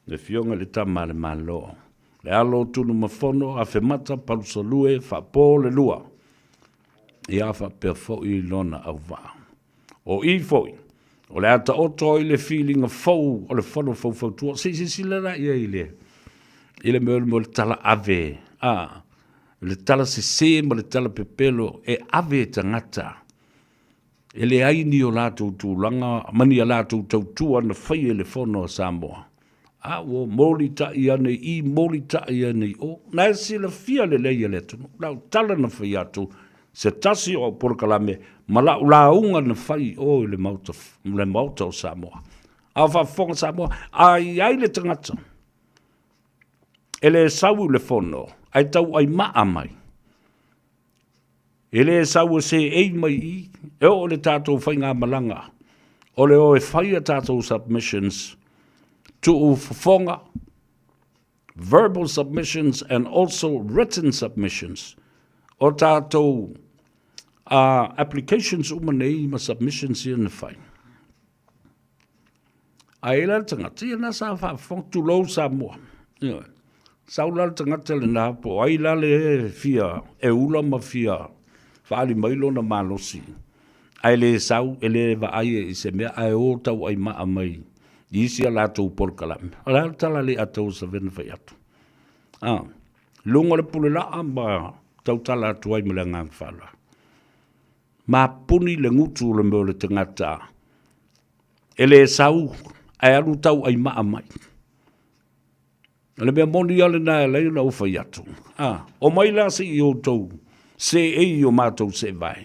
le Afioga i le Tama a le Malo, le alo o Tunumafono, Afemata, Palusalue, Faapo le Lua, ia faapea foi lona auvaa. O i foi, o le a taoto ai le filiga fou o le Fono Faufautua. Se i silasila la i ai i le, i le mea o le tala ave, a, le tala sese ma le tala pepelo e ave e tagata E leai ni o latou tulaga ma ni a latou tautua na faia i le Fono a Samoa. A ua molitai ane i i, molitai ane i o. Na e silafia lelei e le atunuu, lau tala na fai atu, se tasi o au polokalame ma lau lauga na fai i o i le Maota, le Maota o Samoa. A o faafofoga Samoa, a i ai le tagata e le sau i le fono, ae tauai maa mai, E le sau e seei mai i i, e oo i le tatou faigamalaga, o le o e fai a tatou submissions, tuu fofoga, verbal submissions and also written submissions, o tatou applications uma nei ma submissions ia na fai. Ae i ai la le tagata, ia lena sa faafofoga, tulou Samoa. Ioe. Sau la le tagata lena, po o ai la le fia e ula ma fia faaali mai lona malosi, ae le sau, e le vaai i se mea, ae o tauai maa mai i isi a latou polokalame. O le a le tala le ata ua savena fai atu? Ah, luga o le pule laa ma tautala atu ai ma le agaga faaaloalo. Mapuni le gutu o le mea o le tagata e le sau ae alu tauai maa mai. O le mea moni lava lena e ala ai ona ou fai atu, a, omai la se i outou seei i o matou seevae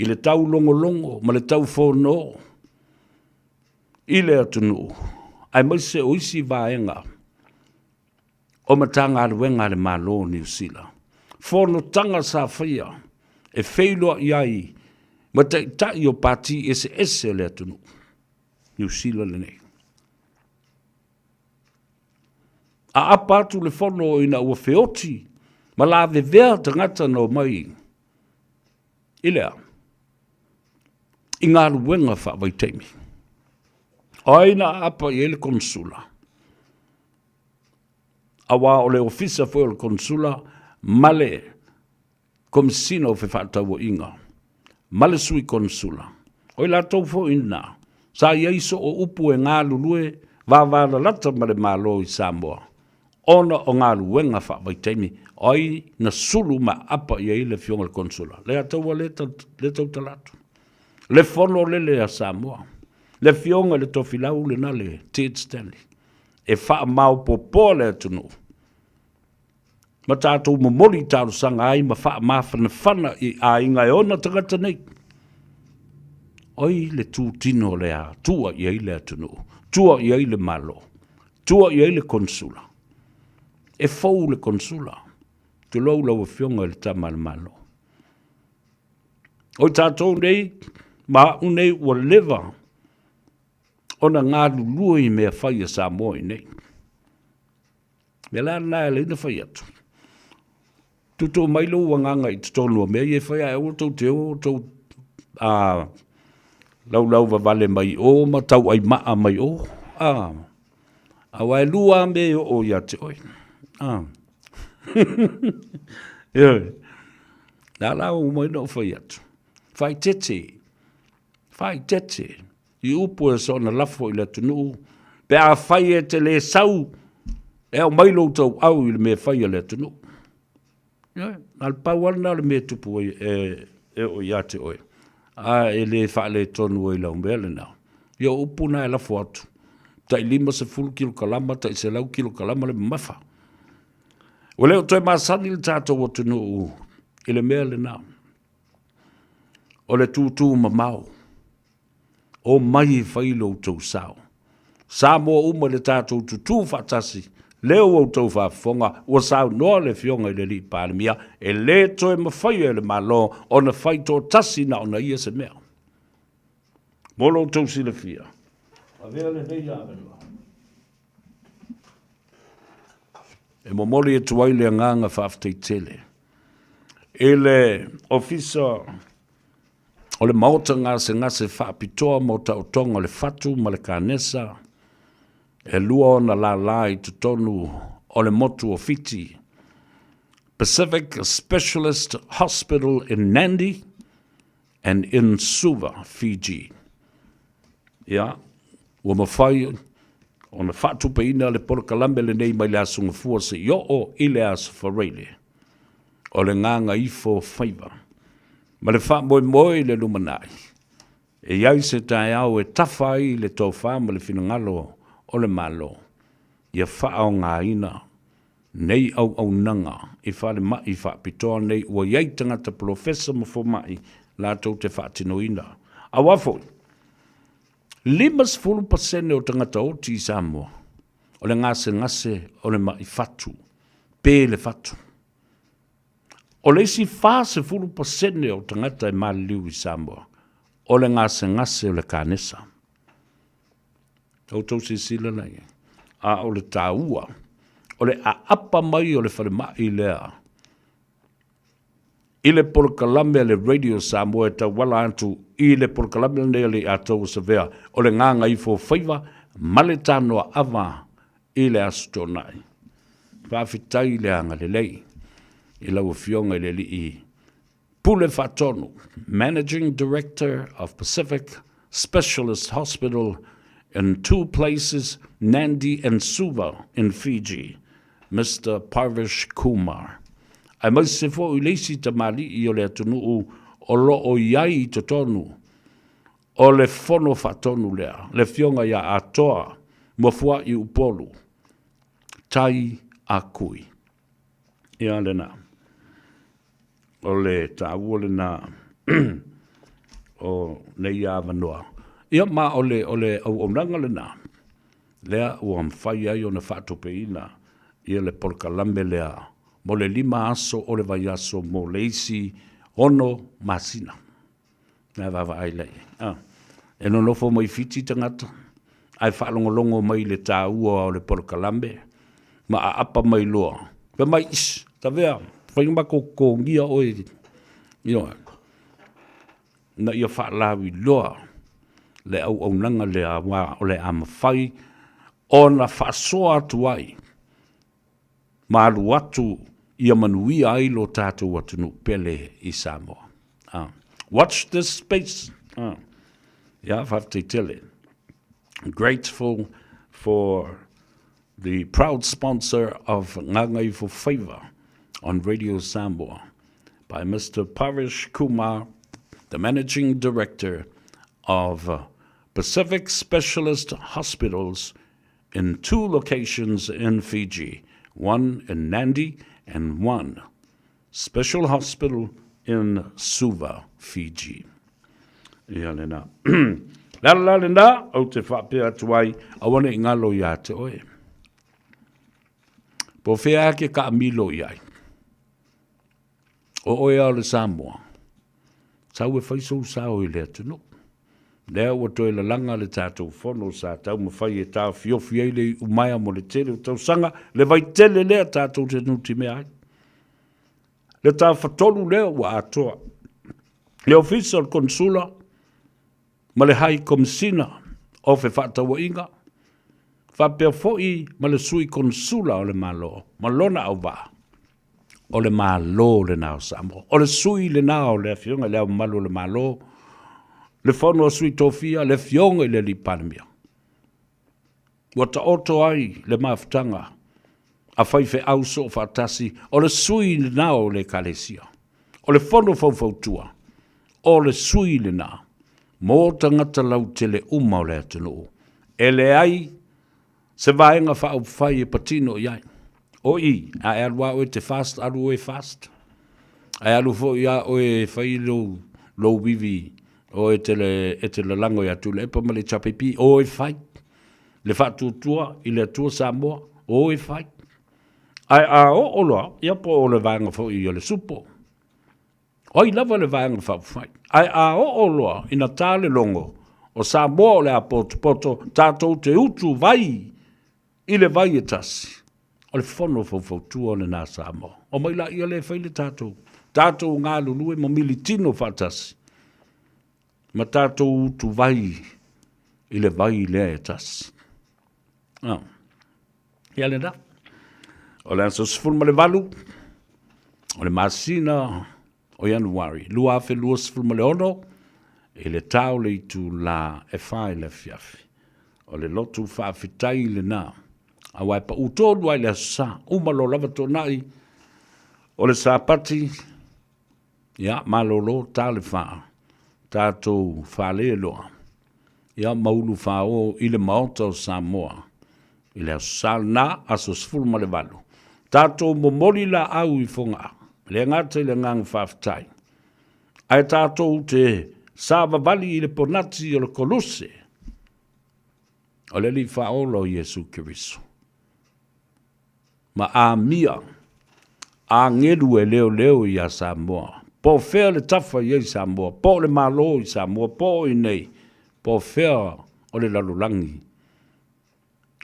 i le taulogologo ma le taufono i le atunuu, aemaise o isi vaega o Matagaluega a le Malo o Niu Sila, fonotaga sa faia e feiloai ai ma taitai o pati eseese o le atunuu Niu Sila lenei. Aapa atu le fono ina ua feoti ma lavevea tagata na omai i le a? I galuega faavaitaimi. O ai na aapa i ai le Konesula? Aua o le Ofisa foi o le Konesula ma le Komesina o Fefaatauaiga ma le Sui Konesula, o i latou foi na sa i ai soo upu e galulue vavalalata ma le Malo i Samoa ona o galuega faavaitaimi, o ai na sulu ma aapa i ai le Afioga i le Konesula? Le Ataua lea tautala atu. Le fono lele a Samoa, le Afioga i le Tofilau lena le Ted Stanley, e faamaopoopoa le atunuu ma tatou momoli talosaga ai ma faamafanafana i aiga e ona tagata nei. Oi le tutino lea, tua i ai le atunuu, tua i ai le Malo, tua i ai le Konesula. E fou le Konesula, tulou lau Afioga i le Tama a le Malo. O i tatou nei, ma au nei ua leva ona galulue i mea fai a Samoa i nei. Mea la lena e ala ai ona fai atu, tuutuu mai lou agaga i totonu o mea ia e fai ae aua tou te o tou laulau vavale mai o ma tauai maa mai o. Aua e lua lava mea e oo ia te oe. Ioe. La la ua uma ai ona ou fai atu, faaeteete, faaeteete i upu e soona lafo i le atunuu, pe afai e te le sau e aumai lou tauau i le mea e fai a le atunuu. Ioe, na o le pau lava lena o le mea e tupu ai, e oo ia te oe, a e le faaletonu ai lau mea lena. Ia o upu na e lafo atu, tai 50 kilokalama, tai 100 kilokalama le mamafa. Ua le o toe masani le tatou atunuu i le mea lena, o le tūtū mamao. Omai e fai lo outou sao. Samoa uma i le tatou tutū faatasi, lea ua outou faafofoga, ua saunoa le Afioga i le Alii Palemia, e le toe mafaia e le Malo ona fai toatasi na ona ia se mea. Mo lo outou silafia, avea lenei avanoa e momoli atu ai le agaga faafetai tele i le Ofisa o le Maota Gasegase Faapitoa mo Taotoga o le Fatu ma le Kanesa, e lua ona lālā i totonu o le motu o Fiti, Pacific Specialist Hospital in Nandi and in Suva, Fiji. Ia, ua mafai ona faatupeina le polokalame lenei mai le Aso Gafua seia oo i le Aso Faraile o le Gagaifo Faiva. Ma le faamoemoe i le lumanai, e i ai se taeao e tafa ai le tofa ma le finagalo o le Malo. Ia faaaogaina nei auaunaga i falemai faapitoa nei ua i ai tagata polofesa ma fomai latou te faatinoina. Aua foi, 50% o tagata oti i Samoa o le gasegase o le ma'i fatu pe le fatu. O le isi 40% o tagata e maliliu i Samoa o le gasegase o le kanesa. Outou silasila la i ai. A o le taua, o le aapa mai o le falemai lea i le polokalame a le Radio Samoa e tauala atu i le polokalame lenei a le Iatau o Savea o le Gagaifofaiva ma le Tanoaava i le Aso Toonai. Faafetai i le agalelei i lau Afioga i le Alii Pule Faatonu, Managing Director of Pacific Specialist Hospital in two places, Nandi and Suva in Fiji, Mister Parvish Kumar. Aemaise foi i le isi tamalii o le atunuu o lo o i ai i totonu o le Fono Faatonu lea, le Afioga ia Atoa Mafuai Upolu, Tai a Kui. Ia lena. O le taua lena o nei avanoa. Ia ma o le, o le auaunaga lena, lea ua mafai ai ona faatupeina ia le polokalame lea mo le 5 aso o le vaiaso mo le isi 6 masina. Na vaavaai la i ai. Ah, e nonofo mai Fiti tagata, ae faalogologo mai i le taua o le polokalame, ma aapa mai loa. Fai mai, ish, Tavea, fai ma matou totogia oe. Ioe. Ina ia faalauiloa le auaunaga lea, aua o le a mafai ona faasoa atu ai ma alu atu ia manuia ai lo tatou atunuu pele i Samoa. Watch this space. Ia, faafetai tele. Grateful for the proud sponsor of Gagaifofaiva on Radio Samoa by Mr. Parish Kumar, the Managing Director of Pacific Specialist Hospitals in two locations in Fiji, one in Nandi and one special hospital in Suva, Fiji. Ia lena. Le ala la lena, ou te faapea atu ai, aua ne i ngalo iā te oe. Po o fea ake kaamilo i ai. O oe a o le Samoa. Sau e fai sou sao i le atunuu. Lea ua toe lalaga le tatou fono sa taumafai e taofiofi ai le iumaea mo le tele o tausaga, le vaitele lea tatou te nutimea ai. Le tafatolu lea ua atoa. Le Ofisa o le Konesula ma le Hai Komesina o Fefaatauaiga, faapea foi ma le Sui Konesula o le Malo ma lona auvaa. O le Malo lena o Samoa. O le sui lena o le Afioga i Le Ao Mamalu o le Malo, le Fono a Sui Tofia, le Afioga i le Alii Palemia. Ua taoto ai le mafutaga a faifeau soofaatasi, o le sui lena o le Ekalesia. O le Fono Faufautua, o le sui lena mo tagata lautele uma o le atunuu. E leai se vaega faaupufai e patino i ai. O i, a e alu lava oe e te fast, alu oe e fast. A e alu foi lava oe e fai lou, lou vivi, o e te, e te lalago ia Tuilaepa ma le HRPP, o e fai. Le faatuatua i le Atua Samoa, o e fai. Ae a oo loa, ia po o le vaega foi o le supo. O ai lava le Vaega Faaupufai. Ae a oo loa ina ta le logo o Samoa o le a potopoto, tatou te utu vai i le vai e tasi, o le fono faufautua lena a Samoa. Omai laia lea e fai le tatou, tatou galulue ma militino faatasi ma tatou utu vai i le vai lea e tasi. Ah. Ia lena. O le aso 18 o le masina o Ianuari 2026 i le ta o le itulā e 4 i le afiafi. O le lotu faafetai lena, aua e pau tonu lava i le Aso Sa, uma loa lava toonai o le Sapati, ia malolo ta le fa, tatou fale loa, ia ma ulu fao i le Maota o Samoa. I le Aso Sa lena, aso 18, tatou momoli laau i Fogaa, le gata i le agaga faafetai, ae tatou te savavali i le ponati o le koluse o le Alii Faaola o Iesu Keriso, ma amia agelu e leoleo iā Samoa, po o fea le tafa i ai Samoa, po o le Malo i Samoa, po o i inei, po o fea o le lalolagi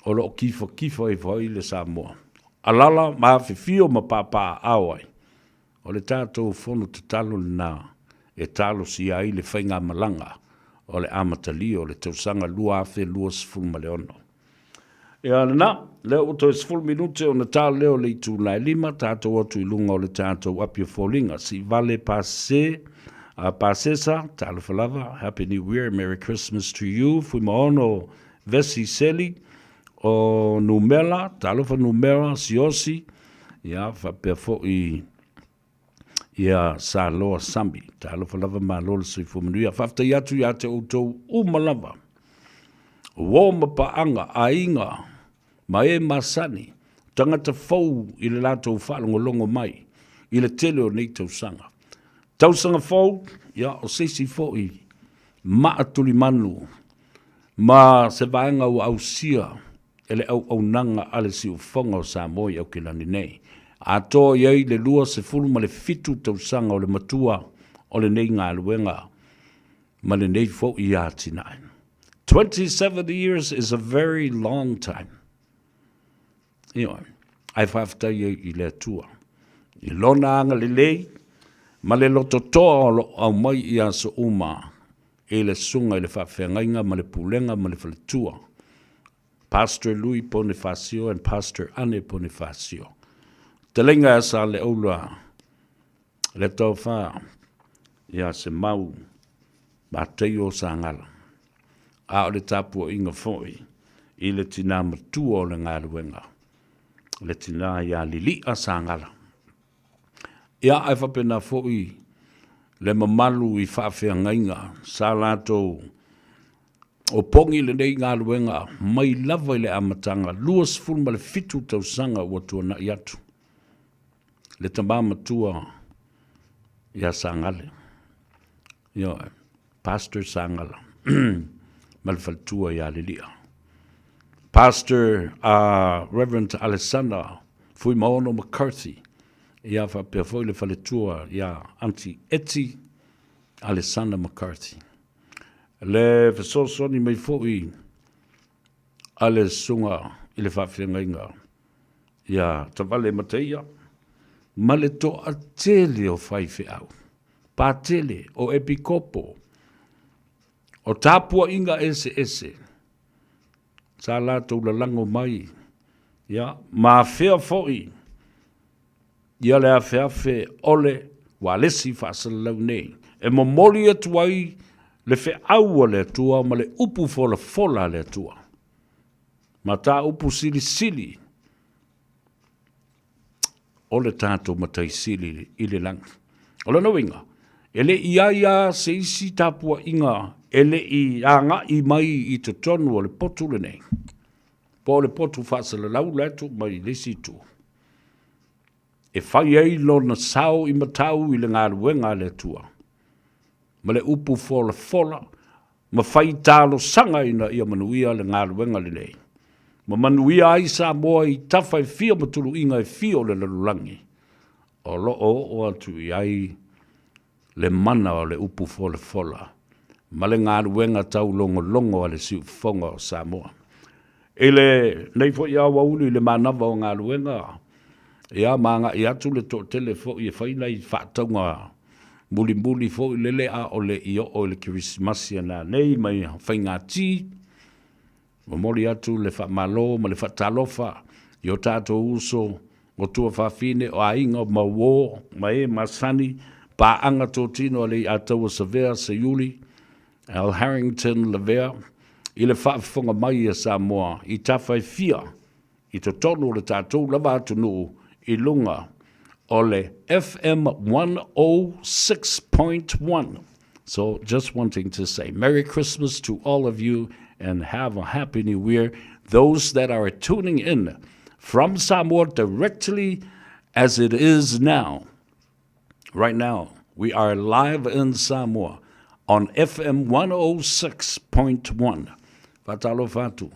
o lo o kifakifa ifo ai le Samoa. Alala ma afifio ma papaaao ai. O le tatou fono tatalo lena e talosia ai le faigamalaga o le amatalia o le tausaga 2026. Ia lena, lea ua toe 10 minute ona ta lea o le itula e 5, tatou atu i luga o le tatou api o foliga. Siivale Pase, Pasesa, talofa lava, Happy New Year, Merry Christmas to you, Fuimaono Vesi Seli, o Numela, talofa Numera, Siosi, ia, faapea foi ia Saloa Sami. Talofa lava, malo le soifua manuia. Faafetai atu ia te outou uma lava, uo ma paaga, aiga ma e masani, tagata fou i le latou faalogologo mai i le tele o nei tausaga. Tausaga fou, ia, o se isi foi maa tulimanu ma se vaega ua ausia e le auaunaga a le Siufofoga o Samoa i Aukilani nei. Atoa i ai le 27 tausaga o le matua o lenei galuega ma lenei foi atinae. 27 years is a very long time. Ioe, ae faafetai ai i le Atua i Lona agalelei ma le lototoa o lo o aumai i aso uma i le susuga i le faafeagaiga ma le pulega ma le faletua, Pastor Lui Ponifasio and Pastor Ane Ponifasio. Fetalaiga ia Saleaula le tofa ia Semau Mateio Sagala, a o le tapuaiga foi i le tina matua o le galuega, le tina ia Lili'a Sagala. Ia, ae faapena foi le mamalu i faafeagaiga sa latou opogi lenei galuega mai lava i le amataga, 27 tausaga ua tuanai atu, le tama matua ia Sagale, ioe, Pastor Sagala ma le faletua ia Lilia. Pastor Reverend Alessandra Fuimaono McCarthy, ia faapea foi le faletua ia Aunty Eti Alessandra McCarthy. Le fesoasoani mai foi a le susuga i le faafeagaiga ia Tavale Mataia ma le toatele o faifeau, patele o epikopo, o tapuaiga eseese sa latou lalago mai, ia, ma afea foi ia le afeafe o le ualesi faasalalau nei, e momoli atu ai le feau a le Atua ma le upu folafola a le Atua. Ma ta upu silisili o le tatou Matai Sili i le lagi. O lona uiga, e le i ai lava se isi tapuaiga e le i agai mai i totonu o le potu lenei, po o le potu faasalalau la e tuu mai i le isi itu, e fai ai lona sao i matau i le galuega a le Atua, ma le upu folafola ma fai talosaga ina ia manuia le galuega lenei, ma manuia ai Samoa i tafa e fia ma tuluiga e fia o le lalolagi, o lo o oo atu i ai le mana o le upu folafola ma le galuega taulogologo a le Siufofoga o Samoa. I lenei foi aoauli i le manava o galuega, ia ma agai atu le toatele foi e fai nai faatauga mulimuli foi lele a o le i oo i le Kerisimasi a nanei mai faigati. Momoli atu le faamalo ma le faatalofa i o tatou uso o tuafafine, o aiga ma uo ma e masani, paaga totino a Leiataua Savea Seiuli, Al Harrington Lavea, i le faafofoga mai a Samoa i tafa e fia i totonu o le tatou lava atunuu i luga o le FM 106.1. So just wanting to say Merry Christmas to all of you and have a Happy New Year. Those that are tuning in from Samoa directly as it is now. Right now, we are live in Samoa on FM 106.1. Faatalofa atu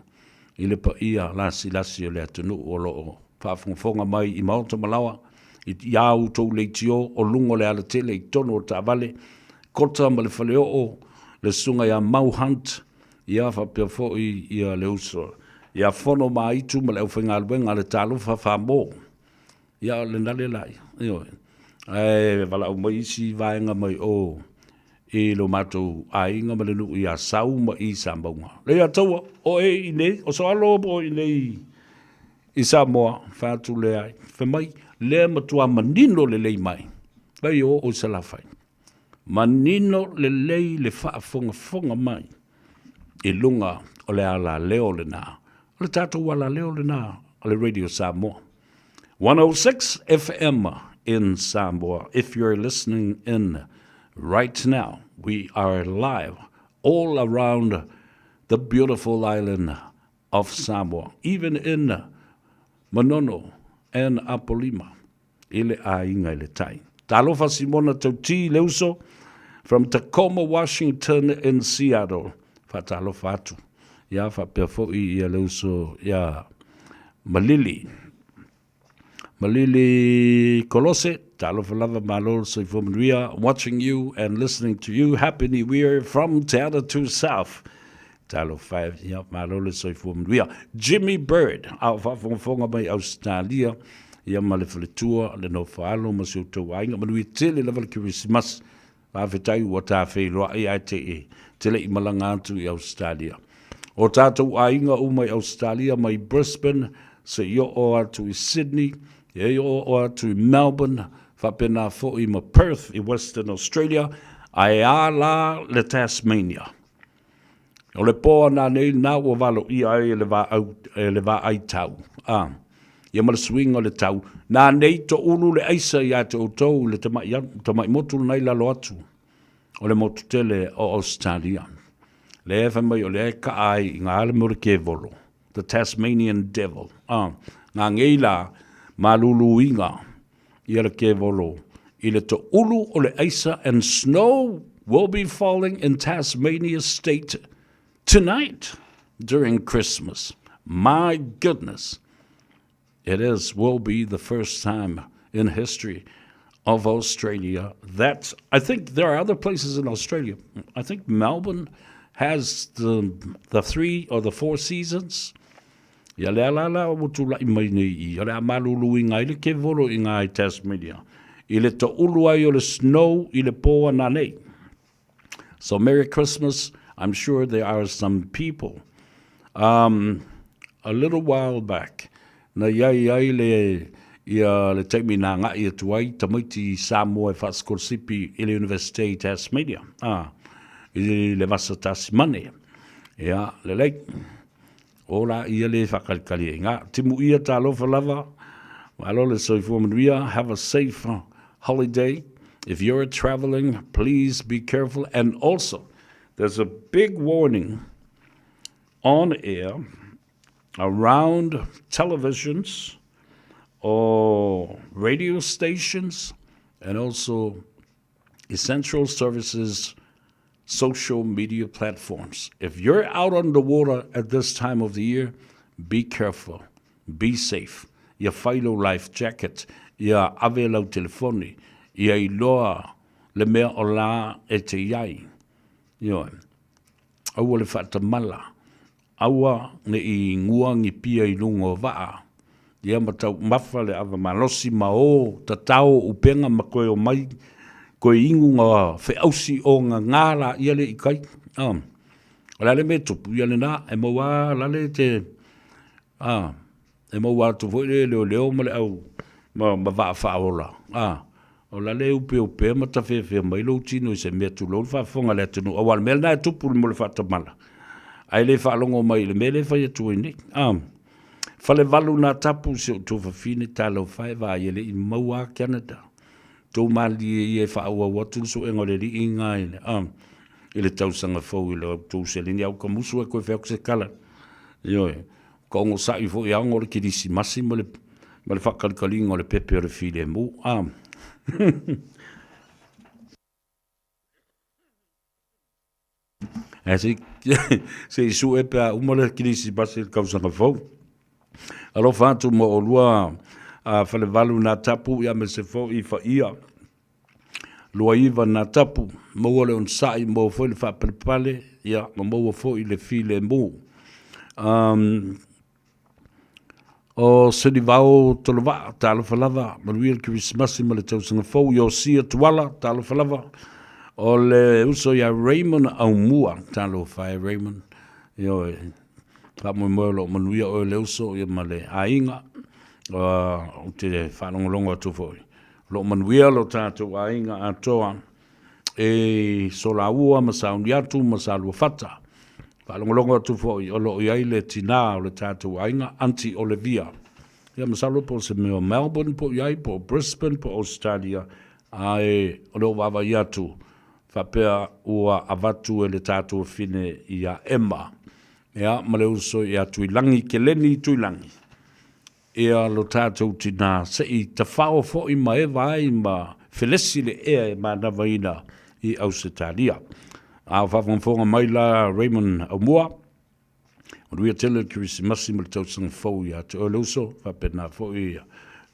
i le paia lasilasi o le atunuu o lo o faafogafoga mai i maota ma laoa, i a outou leitio o luga o le alatele i totonu o taavale, kota ma le faleoo, le susuga ia Mau Hunt, ia faapea foi ia le uso ia Fono Maaitu ma le aufaigaluega a le Talofa Famo. Ia o lena le la ia. Ioe. Ae valaau mai isi vaega mai o i lo matou aiga ma le nuu i Asau ma i Samauga. Leiataua, o e i nei, o Soalo po o i nei i Samoa, fai atu lea, fai mai, lea matua manino lelei mai, vai o o i Salafai. Manino lelei le faafogafoga mai i luga o le alaleo lena, o le tatou alaleo lena o le Radio Samoa. 106 FM in Samoa. If you're listening in right now, we are live all around the beautiful island of Samoa, even in Manono and Apolima, i le aiga i le tai. Talofa Simona Tauti Leuso from Tacoma, Washington in Seattle. Faatalofa atu. Ia faapea foi ia Leuso ia Malili. Malili Kolose, talofa lava malo le soifua manuia, watching you and listening to you. Happy New Year from Te Atatu South. Talofa e, ia malo le soifua manuia. Jimmy Bird, a o faafogafoga mai Ausetalia, ia ma le faletua, le nofoalo ma si outou aiga, manuia tele lava le Kerisimasi. Faafetai ua ta feiloai ae te i te le i malaga atu i Ausetalia. O tātou aiga uma i Ausetalia mai Brisbane se i oo atu i Sydney, e i oo atu i Melbourne, faapena foi ma Perth i Western Australia, ae a la le Tasmania. O le pō ana nei lena ua valoia ai e le vaau, e le vaai tau, a, ia ma le suiga o le tau, na nei toulu le aisa ia te outou i le tamai, tamai motu lena i lalo atu o le motu tele o Australia. Lea e fai mai o lea e kaa ai i ngā le mea o le kevolo, the Tasmanian devil, a, ngā ngei la maluluiga ia le kevolo i le toulu o le aisa and snow will be falling in Tasmania state tonight during Christmas. My goodness. It is, will be the first time in history of Australia that I think there are other places in Australia. I think Melbourne has the, the three or the four seasons. Ia lea la la ua tulai mai nei i, o le a maluluina ai le kevolo i ngā i Tasmania, i le toulu ai o le snow i le pō ana nei. So Merry Christmas, I'm sure there are some people. Um, a little while back, na iai ai le ia le taimi na agai atu ai tamaiti i Samoa e faasikolasipi i le Universite i Tasmania, ah, i le vasa Tasimane. Ia, lelei. O la ia le whakalikali e ngā. Timu ia talofa lava. Malo le soifua manuia. Have a safe holiday. If you're traveling, please be careful. And also, there's a big warning on air around televisions or radio stations and also essential services social media platforms. If you're out on the water at this time of the year, be careful, be safe. Ia whai lau life jacket, ia ave lau telefoni, ia iloa le mea o la e te iai. Ioe. Aua le whaatamala, Aua ne i ngua ngi pia i lunga o vaa, ia ma tau mafa le ava malosi ma o tatao upenga ma koe o mai, koe ingu nga feausi o nga nga la ia le i kai. Um, o le ale me tupu ia le na, e mau a lale te, a, E maua atu foi le leoleo ma le au ma, ma vaa faaola. A, o la le upeupea ma tafeafea mai lou tino i se mea tulou le faafofoga a le atunuu, auā le mea lena e tupu mo le faatamala, ae le faalogo mai i le mea lea e fai atu ai nei. A, falevalu nā tapu si ou tuafafine talofa e vaai e le i maua a Canada. Tou malilie ia e faaauau atu le suega o le alii i le, a, i le tausaga fou i le tou seleni au ka musu e koe whai aku se kala. Ioe. Ka ogosaʻi foi a ogo le Kerisimasi ma le ma le faakalikaliga o le pepe o le filemu. A. Ae se i se i sue pe a uma le Kerisimasi i le tausaga fou. Alofa atu ma oulua a Falevalu na tapu ia aemaise foi Faia 29 na tapu, maua le onosai, maua foi le faapalepale, ia, ma maua foi le filemu. Um, o Selivao Tolovaa, talofa lava, manuia le Kerisimasi ma le tausaga fou, Iosia Tuala, talofa lava, o le uso ia Raymond Aumua, talofa e Raymond, ioe, faamoemoe o lo o manuia oe le uso ia ma le aiga, ou te faalogologo atu foi. O lo o manuia lo tatou aiga atoa e Solaua ma Sauniatu ma Saluafata. Faalogologo atu foi o lo o i ai le tinā o le tatou aiga, Aunty Olivia. Ia masalo po o se mea o Melbourne po o i ai, po o Brisbane po o Australia, ae o lo o vaavaai atu faapea ua avatu e le tatou afine ia Emma, ia ma le uso ia Tuilagi Keleni Tuilagi. Ia lo tatou tinā, se i tafao foi ma eva ai ma felesi le ea e manavaina i Ausetalia. A o faafogafoga mai la Raymond Aumua, manuia tele le Kerisimasi ma le tausaga fou ia te oe le uso, faapena foi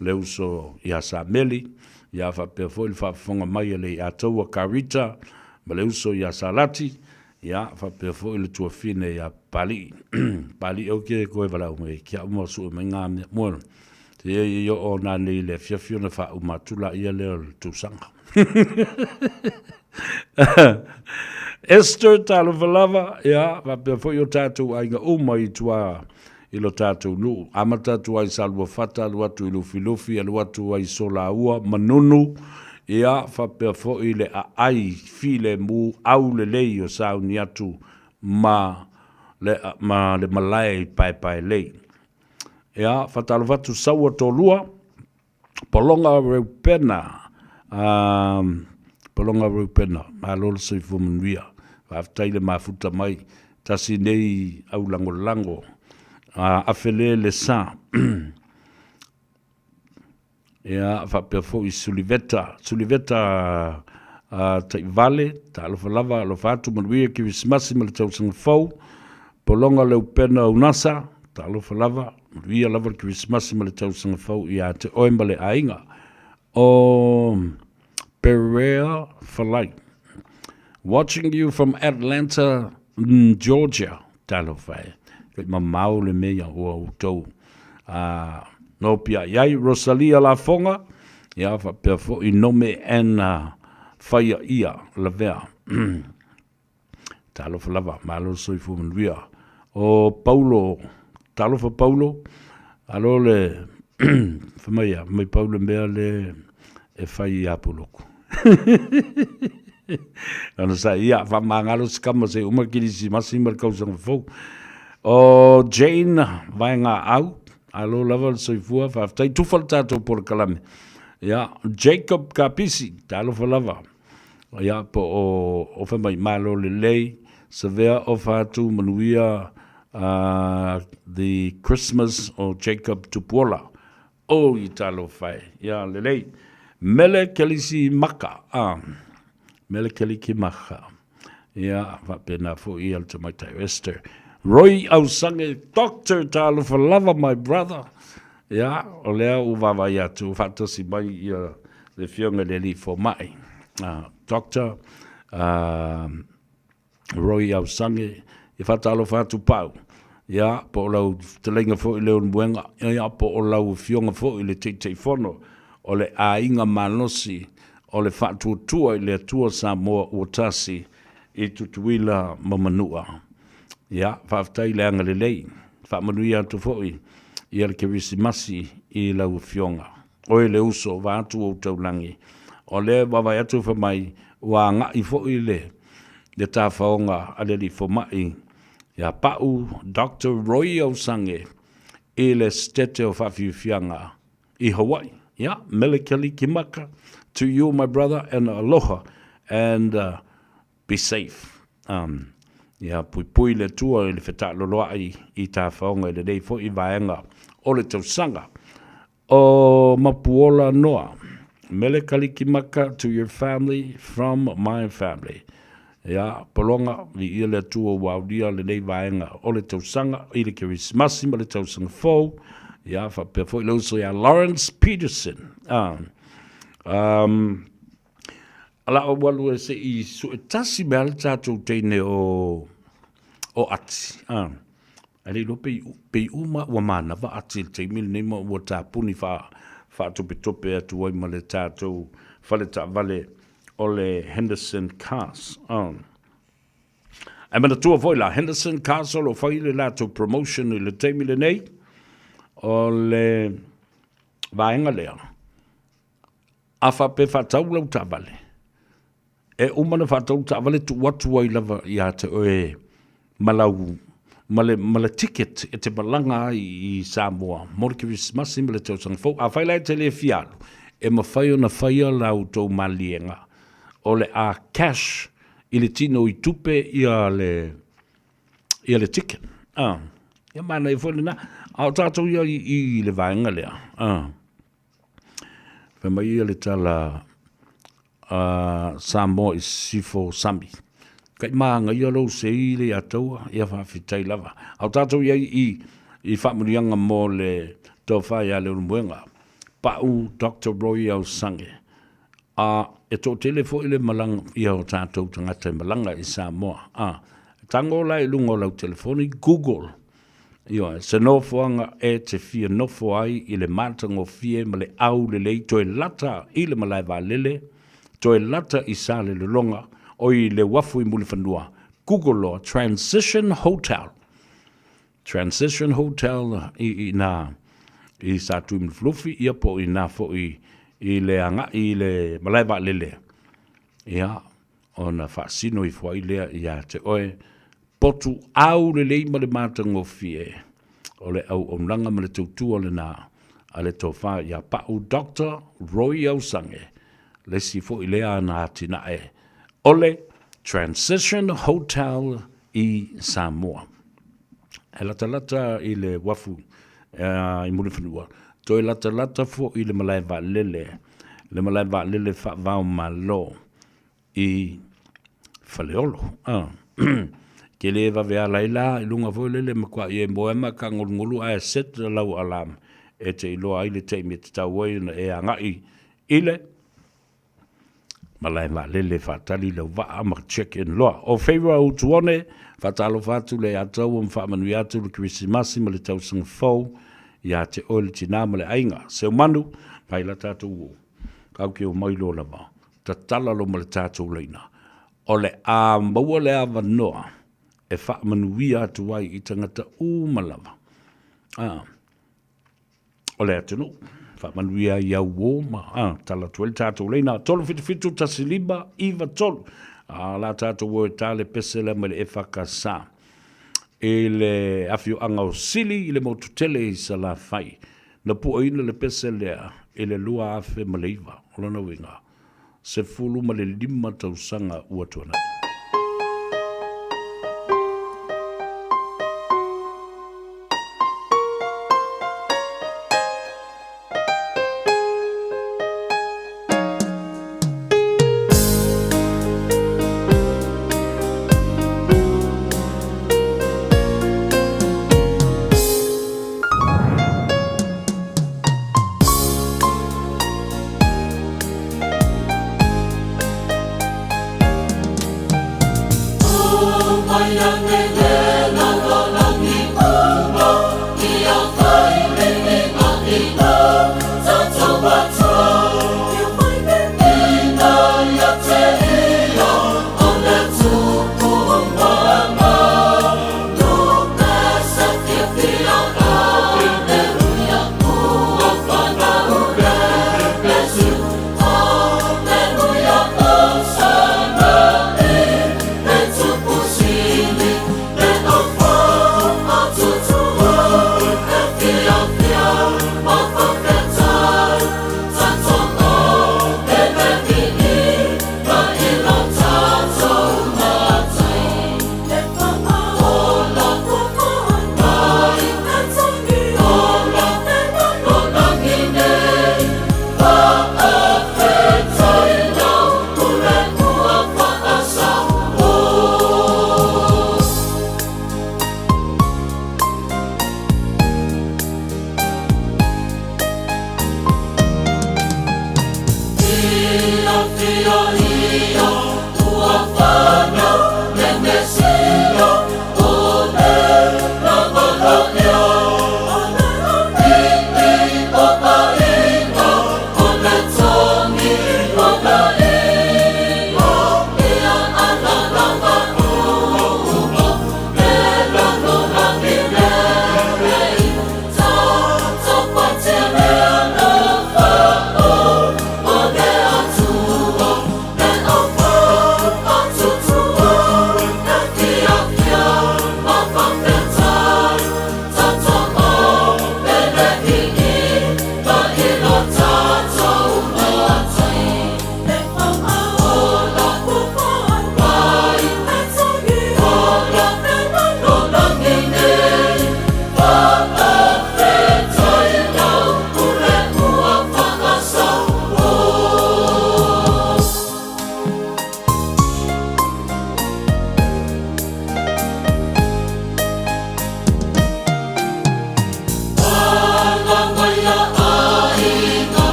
le uso ia Sameli, ia faapea foi le faafofoga mai a le Iataua Karita ma le uso ia Salati, Ia, faapea foi le tuafine ia Papalii. Papalii ou te toe valaau mai ai ki au ma sue mai ngā mea. Moe, te ia i o nā nei le afiafi ona faauma atu la ia lea o le tausaga. Esther, talofa lava, ia, faapea foi o tātou aiga uma i tua i lo tātou nuu. Amata atu ai Saluafata, alu atu i Lufilufi, alu atu ai Solaua, Manunu, ia, faapea foi le aai filemu aulelei o sauni atu ma le, ma le malae i Paepaelei. Ia, faatalofa atu Saua Tolua, Pologa Reupena, Pologa Reupena, malo le soifua manuia. Faafetai le mafuta mai, tasi nei au lagolago, afe le le sa. Ia, faapea foi Suliveta, Suliveta Taivale, talofa lava, alofa atu, manuia Kerisimasi ma le tausaga fou. Pologa Leupena Unasa, talofa lava, Manuia lava le Kerisimasi ma le tausaga fou ia te oe ma le aiga. O Perea Falai. Watching you from Atlanta, Georgia. Talofa e. Kei mamao le mea ua outou a no pia i ai. Rosalia Lafoga, ia faapea foi Nome Anna Faia Ia Lavea. Talofa lava, malo le soifua manuia. O Paulo, talofa Paulo, alo le fai mai ia, mai pau le mea le e fai ia Puluku. Ona sa ia, faamagalo se kama se uma kirisimasi ma le kausaga fou. O Jane Vaenga Au, alo lava le soifua, faafetai, tufa le tatou polokalame. Ia, Jacob Kapisi, talofa lava. Ia, po o, o fai mai, malo lelei, savea ofa atu manuia uh, the Christmas o Jacob Tupuola. O i talofa e. Ia, lelei. Mele Kelisi Maka. Ah, Mele Keliki Maka. Ia, faapena foi ia le tamaitai o Esther. Roy Ausange, Doctor Talofa lava, my brother. Ia, o lea ua vaavaai atu, ua faatasi mai ia le Afioga i le Alii Fomai, Doctor Roy Ausange, ia faatalofa atu Pau, ia, po o lau fetalaiga foi Leulumoega, ia, po o lau Afioga foi le Taitaifono o le Aiga Malosi o le Faatuatua i le Atua Samoa ua Tasi i Tutuila ma Manua. Ia, faafetai le agalelei. Faamanuia atu foi ia le Kerisimasi i lau Afioga. Oe le uso, vaeatu ou taulagi. O lea e vaavaai atu fai mai, ua agai foi le le tafaoga a le alii fomai ia Pau Doctor Roy Ausange i le Setete o Faafiafiaga i Hawaii. Ia, Mele Kalikimaka to you my brother and aloha and uh, be safe. Um, Ia puipui le Atua i le fetaaloloai i tafaoga i lenei foi vaega o le tausaga. O Mapuola Noa, Mele Kalikimaka to your family from my family. Ia, Pologa, viia le Atua ua aulia lenei vaega o le tausaga i le Kerisimasi ma le tausaga fou. Ia, faapea foi le uso ia Lawrence Peterson. Ah, um, ala o alu e se i sue tasi mea le tatou teine o, o ati. Ah. Ae le iloa pe pe uma ua manava ati i le taimi lenei ma ua tapuni faa faatopetope atu ai ma le tatou fale taavale o le Henderson Cars. Oh. Ae manatua foi la, Henderson Cars o lo o fai le latou promotion i le taimi lenei o le vaega lea. A faapea e faatau lau taavale, e uma ona faatau le taavale tuu atu ai lava ia te oe ma lau ma le, ma le ticket e te malaga ai i Samoa mo le Kerisimasi ma le tausaga fou. Afai la e te le fia alu, e mafai ona faia la outou maliega o le a cash i le tino i tupe ia le ia le ticket. Ah, ia manaia foi lena. A o tatou ia i, i le vaega lea. Ah. Fai mai ia le tala a Samoa i Sisifo Sami. Kai māngaia lou sei le ia taua, ia faafetai lava. A o tātou i ai i, i faamanuiaga mo le tofa ia Leulumoega, Pau Doctor Roy Ausange. A e toatele foi le malaga ia o tātou tagata e malaga i Samoa. A, tango la i luga o lau telefoni, Google, Ioe, se nofoaga e te fia nofo ai i le matagofie ma le aulelei toe lata i le malae vaalele, toe lata i Salelologa, oi le uafu i Mulifanua, Google loa Transition Hotel. Transition Hotel i, i nā i Satuimalufilufi, ia po i nā foi i le agai i le malae vaalele. Ia, ona faasino ifo ai lea ia te oe, potu aulelei ma le matagofie o le auaunaga ma le tautua lena a le Tofa ia Pa'u Doctor Roy Ausange, le isi foi lea ana atinae o le Transition Hotel i Samoa. E latalata i le uafu i Mulifanua, toe latalata foi i le malae vaalele, le malae vaalele faava-o-Malo i Faleolo. Ah. Ke le vave ala ai la i luga foi lele matuai e moe ma tagolugolu ae set lau alarm e te iloa ai le taimi e tatau ai ona e agai i le malae vaalele e faatali lau vaa ma check in loa. O Favour Utuone, faatalofa atu le Ataua ma faamanuia atu le Kerisimasi ma le tausaga fou ia te oe le tinā ma le aiga. Seumanu, mai la tatou o. Kau ke o mai loa lava. Tatala lo ma le tatou laina. O le a maua le avanoa e faamanuia atu ai i tagata uma lava. Ah. O le atunuu. Faamanuia ai au o ma ah, tala atu ai le tatou laina. 377 15 93. Ah, la tatou o e tā le pese lea mai le EFKS. I le afioaga o Sili i le motu tele i Salafai. Na puaina le pese lea i le 2009, o lona uiga, 15 tausaga ua tuanai.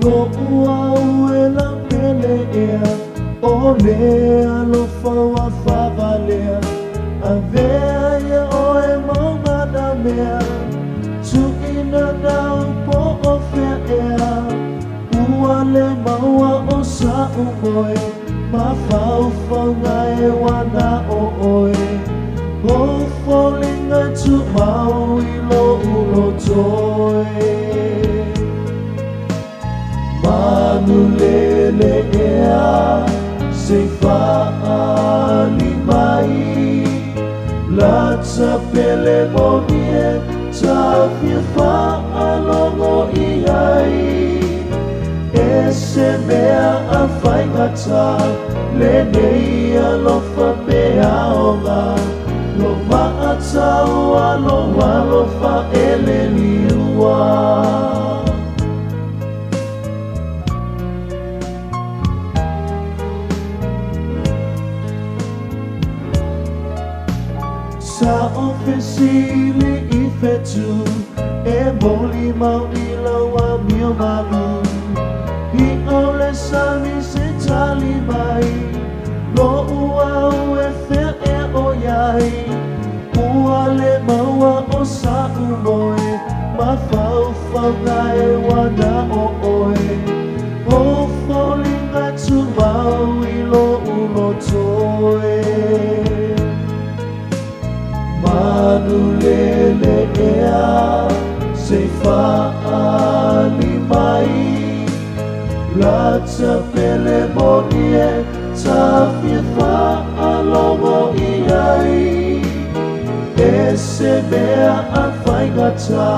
Lo'u au e lau pele ea O le alofa ua fa'avalea Avea ia oe ma ou manamea Tu'uina nau po o fea ea Ua le maua o sa'u moe Mafaufauga e uana'o oe Ou foliga e tumau i lo'u loto e Manulele ea se i fa'aali mai Lata pele moni e ta fia fa'alogo i ai E se mea a faigata lenei alofa pe aoga Lo ma'atau a lou alofa e le liua. Sa o fesili i fetu e molimau i lau amio malu Hiʻo le sami se tali mai Loʻu au e fea ea ʻoiai Ua le maua o saʻu moe Mafaufauga e uana'o ʻoe Ou foliga e tumau i loʻu loto e Manulele ea se i fa'aali mai Lata pele moni e ta fia fa'alogo i ai E se mea a faigata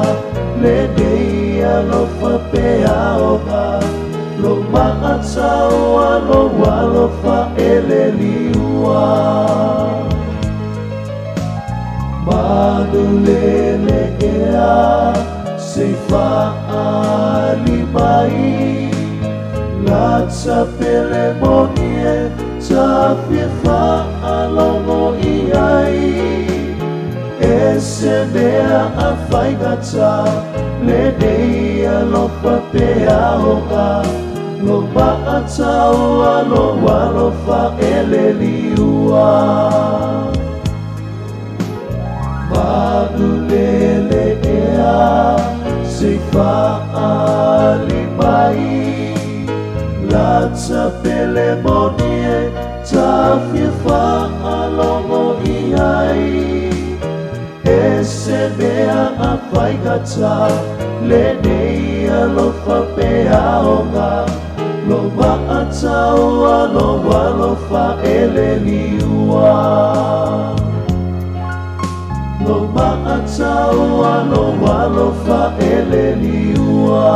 lenei alofa pe aoga Lou ma'atau a lou alofa e le liua Manulele ea se i fa'aali mai Lata pele moni e ta fia fa'alogo i ai E se mea a faigata lenei alofa pe aoga Lou ma'atau a lou alofa e le liua Manulele ea se i fa'aali mai Lata pele moni e ta fia fa'alogo i ai E se mea a faigata lenei alofa pe aoga Lou ma'atau a lou alofa e le liua Lou ma'atau a lou alofa e le liua.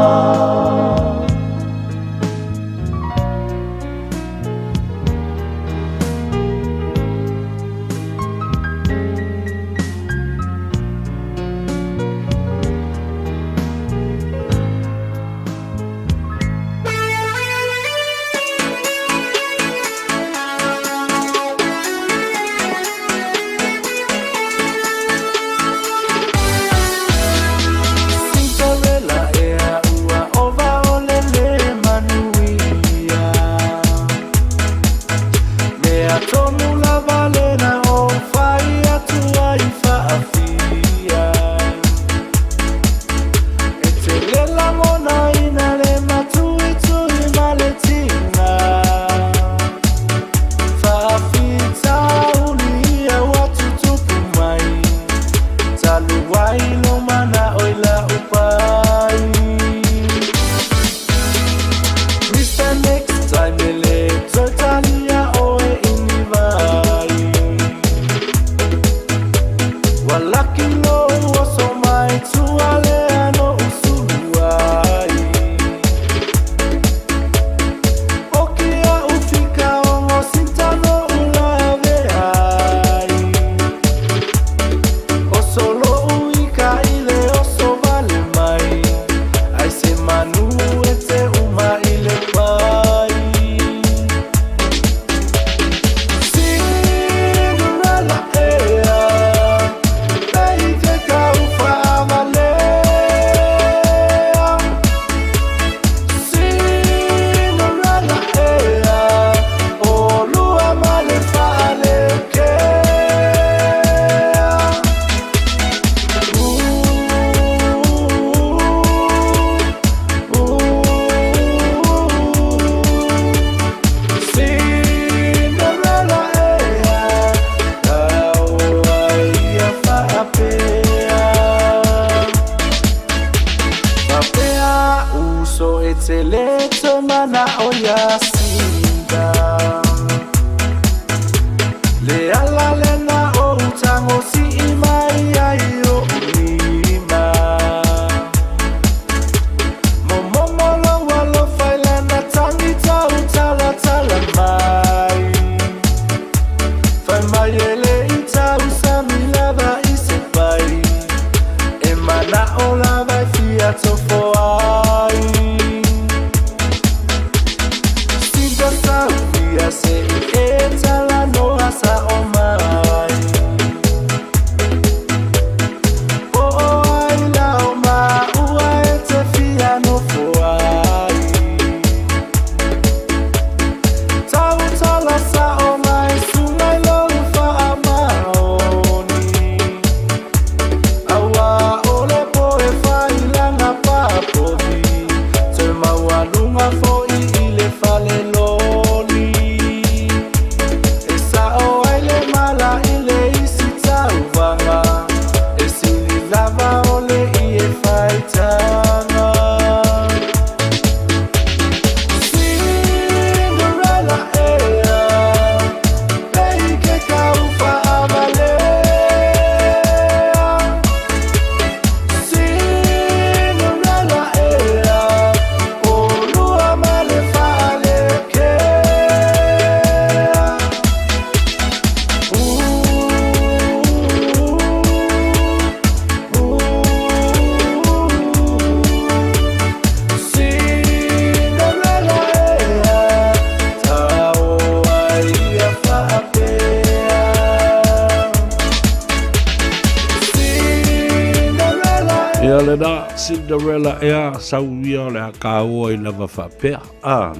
Ia lena Cinderella ea sau ia o le a kāoa i lava faapea. Ah.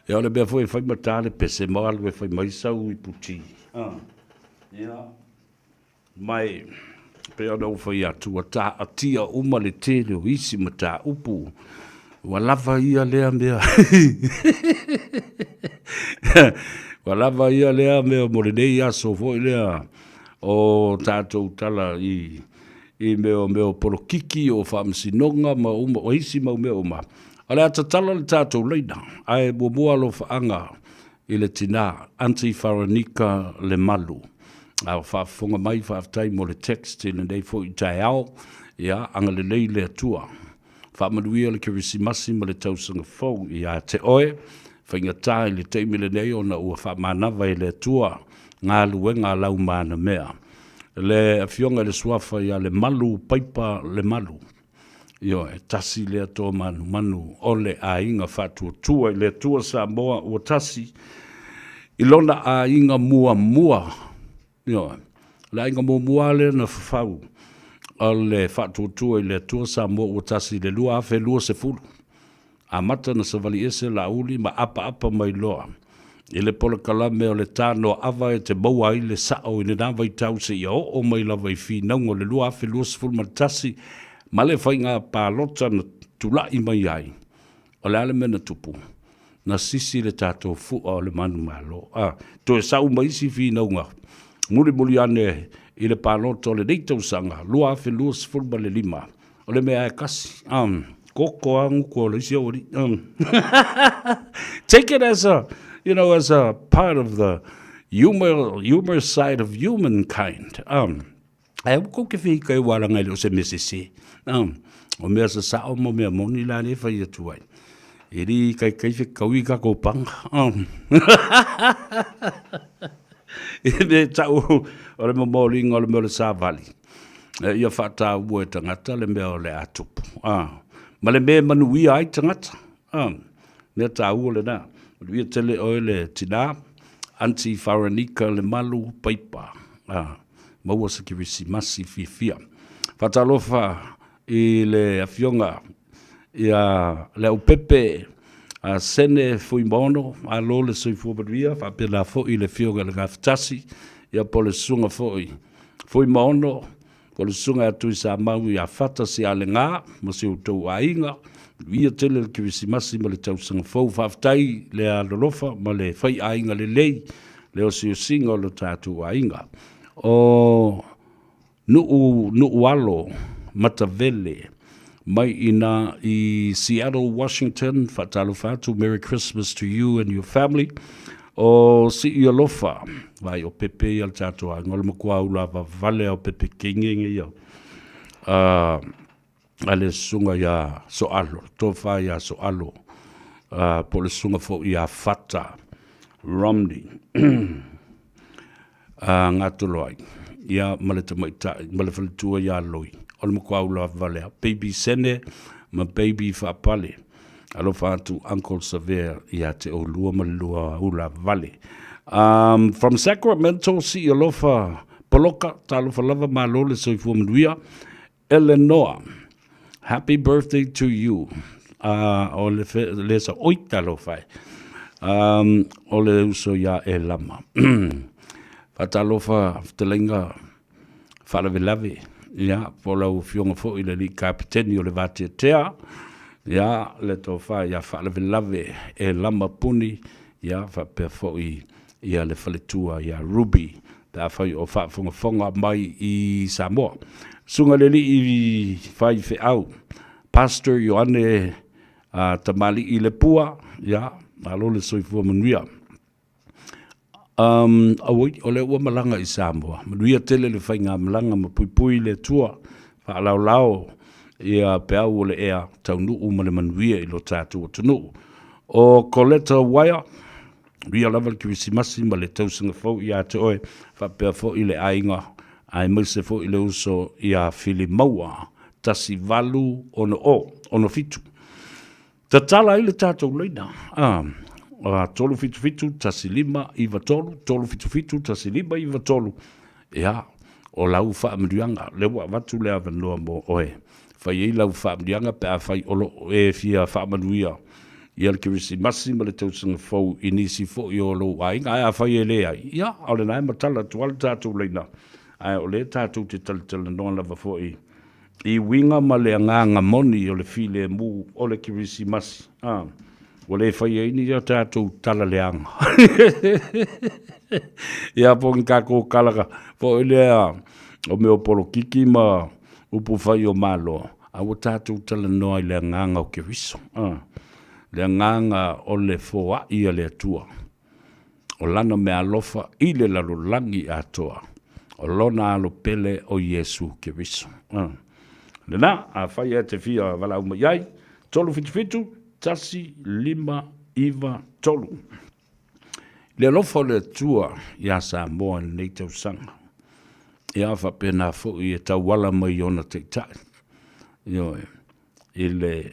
Ia o le mea foi e fai ma tā le pese ma alu e fai mai sau iputi. Ah. Ia. Mai pei ona ou fai atu ua taatia uma le tele o isi mataupu ua lava ia lea mea ua lava ia lea mea mo lenei aso foi lea o tatou tala i i mea o mea o polokiki o faamasinoga ma uma o isi mau mea uma. O le a tatala le tatou laina ae muamua alofaaga i le tina, Aunty Faranika Lemalu. A o faafofoga mai, faafetai mo le text i lenei foi taeao. Ia, agalelei le Atua. Faamanuia le Kerisimasi ma le tausaga fou ia te oe. Faigata i le taimi lenei ona ua faamanava e le Atua galuega a lau manamea. Le Afioga i le Suafa ia Lemalu Paipa Lemalu. Ioe, tasi lea toa manumanu o le aiga faatuatua i le Atua Samoa ua tasi i lona aiga muamua. Ioe, le aiga muamua lea na fafau o le faatuatua i le Atua Samoa ua tasi i le 2020. Amata na savali ese Laauli ma apaapa mai loa i le polokalame o le Tānoaava e te maua ai le sao i lena vaitau seia oo mai lava i finauga o le 2021 ma le faiga palota na tulai mai ai. O le a le mea na tupu? Na sisi le tatou fua o le manumalo. A toe sau ma isi finauga mulimuli ane i le palota o lenei tausaga 2025, O le mea e kasi. Koko a nguku o le isi au alii. Take it as a, you know, as a part of the humor, humor side of humankind. Ae ua kou ke whihika e wālanga i le o se mea sese. O mea sa sao mo mea moni la le whai atu ai. E ri kai kai whe kaui ka kou panga. E me tau o le momolinga o le mea o le sāvali. E ia whātāua e tangata le mea o le a tupu. Ma le mea e manuia ai tangata. Mea tāua le nā. Manuia tele oe le tinā. Aunty Faranika le malu paipa. Maua se kerisimasi fiafia. Whātalofa i le afioga ia Leaupepe a Sene Fuimaono, malo le soifua manuia, faapena foi le afioga i le Gafatasi, ia po o le susuga foi Fuimaono, po o le susuga ia Tuisamau ia Fata Sialega ma si outou aiga, manuia tele le Kerisimasi ma le tausaga fou. Faafetai le alolofa ma le faiaiga lelei, le osiosiga o lo tatou aiga. O Nuu, Nuualo, Matavele, mai ina i Seattle, Washington, faatalofa atu, Merry Christmas to you and your family. O Sii Alofa, vai o Pepe ia le tatou aiga, o le matua ula vavale o Pepe Kengenge ia. A le susuga ia Soalo, tofa ia Soalo, po o le susuga foi ia Fata Romney. Gatolo ai, ia ma le tamaitai, ma le faletua ia Loi, o le matua ula valea, baby Sene ma baby Faapale. Alofa atu Uncle Savea ia te oulua ma le lua ula vale. From Sacramento, sii alofa Poloka, talofa lava malo le soifua manuia. Eleanor, happy birthday to you. O le, le sa oi talofa e. O le uso ia Elama. Faatalofa fetalaiga faalavelave, ia, po o lau afioga foi le alii kapeteni o le Vateatea, ia, le tofa ia faalavelave Elama Puni, ia, faapea foi ia le faletua ia Ruby, pe afai o faafogafoga mai i Samoa. Susuga i le Alii Faifeau, Pastor Ioane Tamalii Lepua, ia, malo le soifua manuia. Auoi, o lea ua malaga i Samoa. Manuia tele le faigamalaga ma puipui le Atua, faalaolao ia peau o le ea taunuu ma le manuia i lo tatou atunuu. O Coletta Wire, Manuia lava le Kerisimasi ma le tausaga fou ia te oe, faapea foi le aiga, aemaise foi le uso ia Filimaua 1860 67. Tatala ai le tatou laina, a, 377 1593, 377 1593, ia, o lau faamanuiaga. O lea ua avatu le avanoa mo oe e fai ai lau faamanuiaga pe afai o lo o e fia faamanuia ia le Kerisimasi ma le Tausaga Fou i nisi foi o lou aiga. Ae afai e leai, ia, o lena e matala atu lava le tatou laina, ae o lea tatou te talatalanoa lava foi i uiga ma le agaga moni o le filemu o le Kerisimasi. A, ua le faia ai ni a tatou tala leaga. Ia, po o ni tatou tala foi lea o mea o polokiki ma upu fai o Malo, a ua tatou talanoa i le agaga o Keriso, a, le agaga o le foai a le Atua. O lana meaalofa i le lalolagi atoa, o lona Alo pele o Iesu Keriso. Lena, afai e te fia valaau mai ai, 377 1593. Le alofa o le Atua iā Samoa i lenei tausaga, ia faapena foi e tauala mai i ona taitai, ioe, i le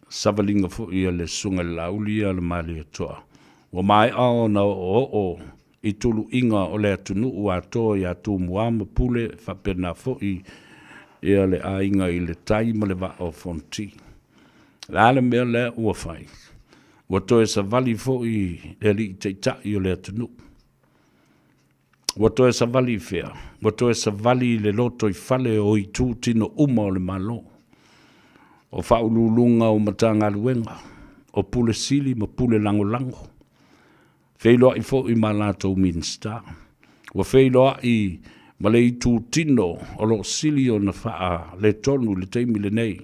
savaliga foi a le Susuga i le Laauli ia le Malietoa, ua maea ona oooo i tuluiga o le atunuu atoa ia Tumua ma Pule faapena foi ia le aiga i le tai ma le vaa o Fonoti. O le a le mea lea ua fai? Ua toe savali foi le Alii Taitai o le atunuu. Ua toe savali i fea? Ua toe savali i le lotoifale o itutino uma o le Malo, o faauluuluga o Matagaluega, o Pule Sili ma Pule Lagolago, feiloai foi ma latou Minisita. Ua feiloai ma le itutino o lo o sili ona faaletonu i le taimi lenei,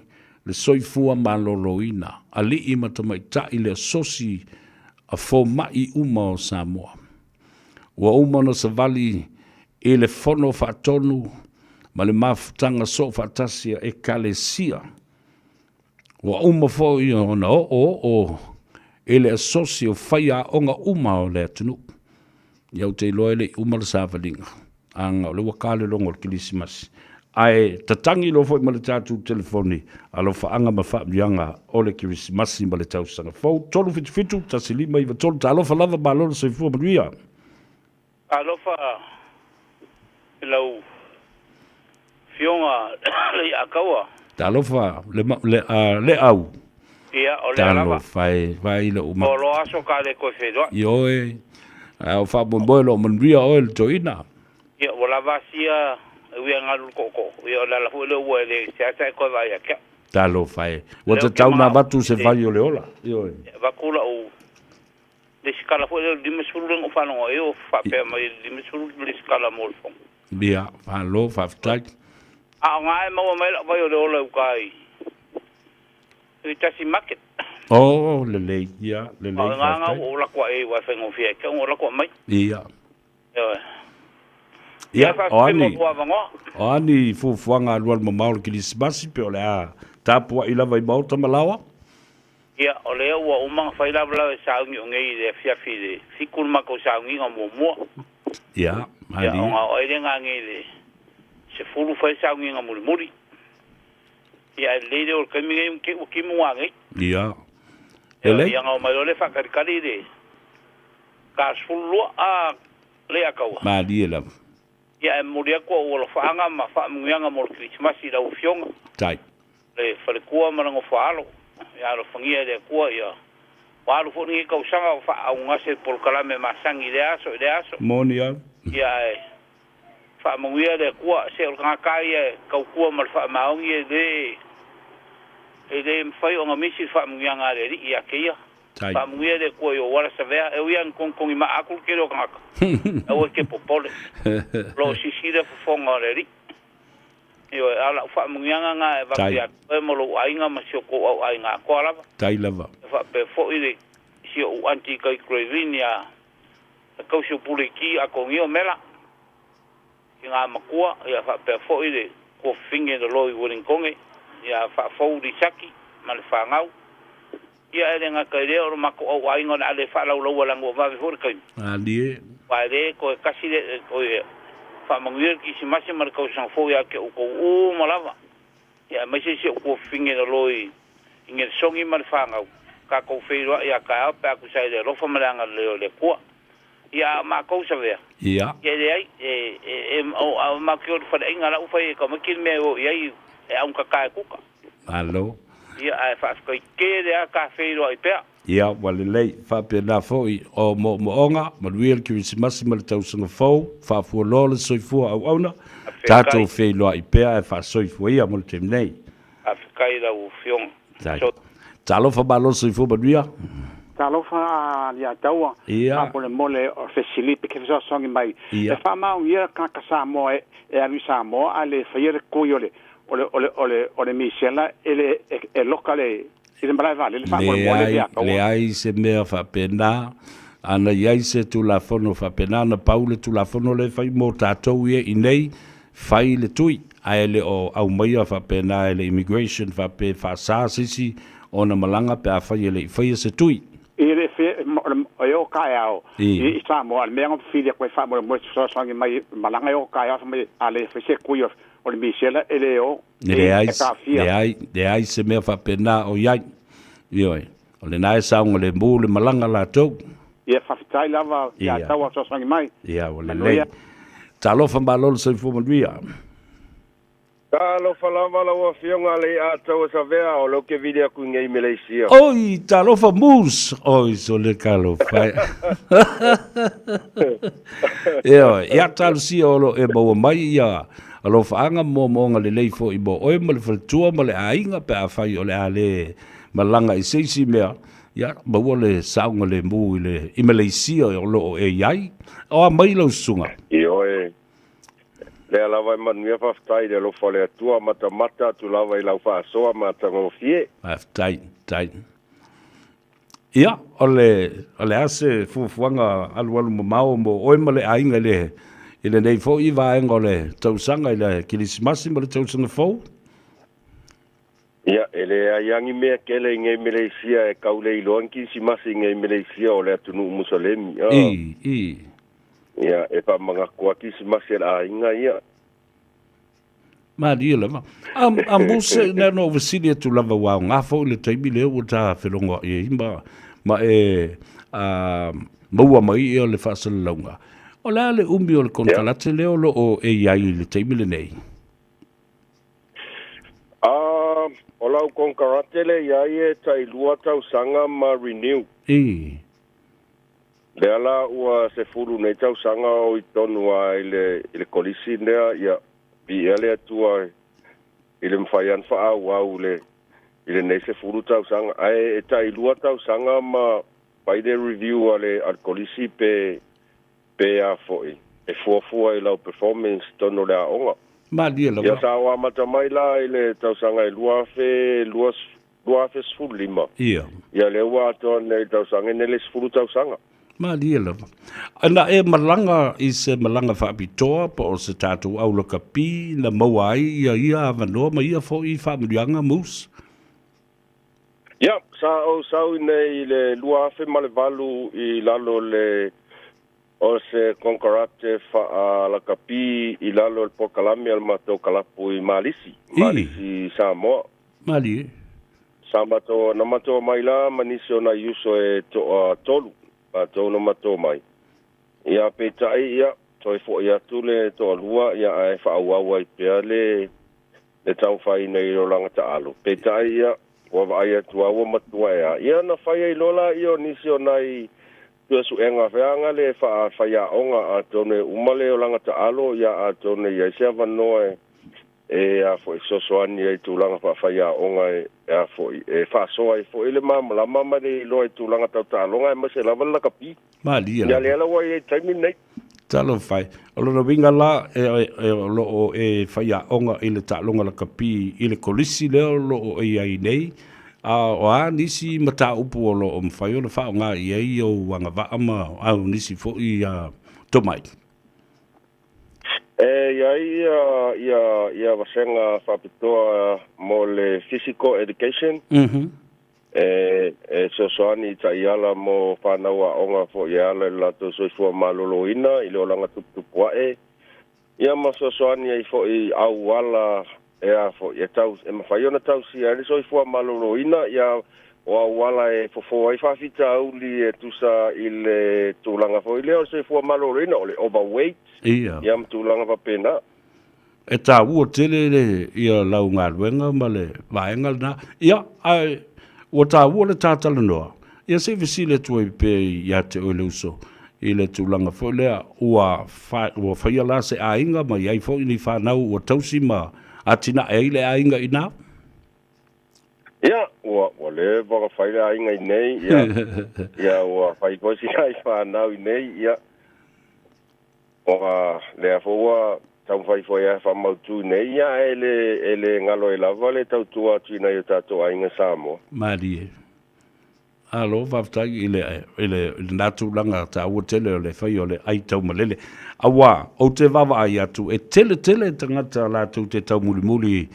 le soifua maloloina, alii ma tamaitai le asosi a fomai uma o Samoa. Ua uma ona savali i le Fono Faatonu ma le mafutaga soofaatasi a Ekalesia. Ua uma foi ona oooo i le asosi o faiaoga uma o le atunuu. Ia ou te iloa e le i uma le savaliga, aga o lea ua ta le logo o le Kerisimasi. Ae tatagi loa foi ma le tatou telefoni, alofaaga ma faamanuiaga o le Kerisimasi ma le Tausaga Fou. 377 1593 Talofa lava, malo le soifua manuia.
Talofa i lau Afioga Leiataua.
Talofa le, le, uh, le au.
Ia, o lea lava.
Talofa e, vai le uma.
O lo aso ka le koe whenua.
Ioe, a o faamoemoe lo manuia oe le toeaina.
Ia, ua lava asia e ui galu le tootoo. Ia, o le ala foi lea ua e le seasea e toe vaai ia te au.
Talofa e. Ua tatau ona avatu se vai o le ola. Ioe.
Avatu lau le isi kala foi lea o le 50 lea na ou faalogo ai o faapea mai e le 50 le isi kala mo le fono.
Ia, malo, faafetai.
A o ga e maua mai lau vai o le ola i uka i i tasi market.
Oh, lelei, ia, lelei,
faafetai. O ga ua ou lako ae ai aua e faigofie ai te au ona ou lako mai.
Ia.
Ioe.
Ia, o a ni, o a ni fuafuaga alualu mamao o le Kerisimasi pe o le a tapuai lava i maota ma laoa?
Ia, o lea ua uma ona fai lavelave e sauni o nei i le afiafi i le 7 le matou sauniga muamua.
Ia, malie.
Ia, ona o ai lea na anei i le 10 fai le sauniga mulimuli. Ia, ae lelei lea o le taimi nei ua timu na anei.
Ia. Lelei.
Ia, ona omai loa lea faatalitali i le ta 12 a Leiataua.
Malie lava.
Ia, e momoli atu au alofaaga ma faamanuiaga mo le Kerisimasi i lau Afioga.
Tai.
Le faletua ma le nofoaalo. Ia alofagia e le Atua ia ua alu foi lenei tausaga o faaaaugase le polokalame masani i lea aso i lea aso.
Moni au.
Ia ae faamanuia le Atua se o le tagata lava ia e tautua ma le faamaoni e le e le mafai ona misi le faamanuiaga a le Alii ia te ia.
Tai.
Faamanuia le Atua i ou ala savea, e ui lava ina togitogi maa atu le tele o tagata, aua e te popole, o lo o sisila fofoga o le Alii. Ioe, a o lau faamanuiaga lena e avatu ia te oe ma lou aiga ma si o tou au aiga atoa lava.
Tai lava.
E faapea foi le si ou aunty i tai Craven ia Tausi o Puleiti Atonio Mela, tina matua, ia faapea foi le tuafafine na loa i Ueligitone ia Faafou Lisaki ma le fanau. Ia e le gata i lea o le matou au aiga o le a le faalaulaua leaga ua vave foi le taimi.
Malie.
Aua e le toe tasi le toe faamanuia le Kirisimasi ma le tausaga fou ia te outou uma lava. Ia aemaise si ou tuafafine na loa i Nelisogi ma le fanau. Tatou feiloai a taeao pe a tusa ai le alofa ma le agalelei o le Atua. Ia a matou Savea.
Ia.
Ia e leai, e, e, e, o, a matou te o i le faleaiga la ua fai e tamaiti le mea e o i ai e augata e kuka.
Malo.
Ia, ae faafetai tele lava ta feiloai pea.
Ia, ua lelei. Faapena foi o moomooga, manuia le Kerisimasi ma le tausaga fou, faafualoa le soifua auauna, tatou feiloai pea ae faasoifua ia mo le taimi nei.
Faafetai i lau Afioga.
Tai. Talofa malo soifua manuia.
Talofa Aliataua, faamolemole o fesili pe fesoasoani mai. E faamaonia tagata Samoa e alu i Samoa ae le faia le kui o le o le o le o le o le misela e le e loka le i le malae vaalele faamolemole Aliataua.
Leai se mea faapena. Ana i ai se Tulafono faapena, na pau le Tulafono lea e fai mo tatou ia i inei, fai le tui, ae le o aumaia faapena e le Immigration faapea e faasa se isi ona malaga pe afai e le i faia se tui.
I le fe e o taeao i Samoa, o le mea na fili atu ai faamolemole se fesoasoani mai malaga e o taeao fai mai a le fai se tui o le misela e le o
e taofia. Leai, leai se mea faapena o i ai. Ioe, o lena e saogalemu le malaga latou.
Ia faafetai lava ia tau a fesoasoani mai.
Ia ua lelei. Talofa malo le soifua manuia.
Talofa lava lau Afioga le Ataua Savea o lea ou te vili atu i nei Meleisia.
Oi talofa Moose oi sole talofa e. Ioe, ia talosia o lo o e maua mai ia alofaaga ma moomooga lelei foi mo oe ma le faletua ma le aiga pe afai o le a le malaga i se isi mea. Ia, maua le saogalemu i le i Maleisia o lo o e i ai. O a mai lau susuga?
Ioe, lea lava e manuia faafetai i le alofa o le Atua, matamata atu lava i lau faasoa matagofie.
Faafetai, faafetai. Ia, o le, o le a se fuafuaga alualu mamao mo oe ma le aiga i le, i lenei foi vaega o le tausaga i le Kerisimasi ma le tausaga fou?
Ia, e leai lava ni mea tele i nei Meleisia e tau le iloa ni Kirisimasi i nei Meleisia o le atunuu Musalemi. A.
I, i.
Ia, e faamanatu lava Kirisimasi a le aiga ia.
Malie lava. A, a Mose, na ona ou fesili atu lava ua aoga foi le taimi lea ua ta felogoai ai ma, ma e a, maua mai ia le faasalalauga. O le a le umi o le konekarate lea o lo o e i ai i le taimi lenei?
A, o lau konekarate lea i ai e tailua tausaga ma renew.
I.
Lea la ua 10 nei tausaga o i tonu a i le, i le kolisi lea, ia, viia le Atua i le mafai lava ona faaauau i le, i lenei 10 tausaga. Ae e tailua tausaga ma fai le review a le, a le kolisi pe, Pe a foi, e fuafua i lau performance tonu o le aoga.
Malie lava.
Ia sa ou amata mai la i le tausaga e 2015.
Ia.
Ia lea ua atoa nei i le tausaga nei le 10 tausaga.
Malie lava. Na e malaga i se malaga faapitoa po o se tatou aulakapi na maua ai ia ia avanoa ma ia foi faamanuiaga, Moose?
Ia, sa ou sau i nei i le 2008 i lalo le o se konekarate faalakapi i lalo o le polokalame a le matou kalapu i Malisi, Malisi Samoa.
Malie.
Sa matou, na matou omai la ma nisi o nai uso e toatolu, matou na matou omai. Ia, peitai, ia, toe foi atu le toalua, ia, ae faaauau ai pea le le taumafaiina i olaga taalo. Peitai, ia, ua vaai atu lava ua matua e a. Ia, ona fai ai loa laia o nisi o nai suesuega feaga le faafaiaoga, atonu e uma le olaga taalo, ia, atonu e i ai se avanoa e e a foi fesoasoani ai i tulaga faafaiaoga e a foi e faasoa ai foi le malamalama ma le iloa i tulaga tau taaloga aemaise lava le lakapi.
Malie
lava. Ia lea la ua i ai i le taimi lenei.
Talofa e. O lona uiga la, o lo o e faiaoga i le taaloga lakapi i le kolisi lea o lo o e i ai nei, a o a nisi mataupu o lo o mafai ona faaaoga i ai ou agavaa ma au nisi foi tomai?
E i ai ia ia vasega faapitoa mo le physical education. E fesoasoani i taiala mo fanau aoga foi e ala i le latou soifua maloloina i le olaga tuputupu ae, ia ma fesoasoani ai foi i auala e a foi e tau e mafai ona tausia ai le soifua maloloina, ia o auala e fofo ai faafitauli e tusa i le tulaga foi lea o le soifua maloloina, o le overweight, ia ma tulaga faapena.
E taua tele le ia lau galuega ma le vaega lena. Ia, ae ua taua le ta talanoa, ia se i fesili atu ai pea ia te oe le uso i le tulaga foi lea ua ua faia la se aiga ma i ai foi ni fanau ua tausi ma atinae ai le aiga i ina?
Ia, ua ua leva ona fai le aiga i nei, ia, ia ua fai foi si nai fanau i nei, ia. Ua lea foi ua taumafai foi e faamautu nei, ia e le, e le galo ai lava le tautua atu i nai o tatou aiga Samoa.
Malie. Malo faafetai i le, i le, i lena tulaga taua tele o le fai o le ai taumalele. Auā, ou te vaavaai atu, e tele tele tagata latou te taumulimuli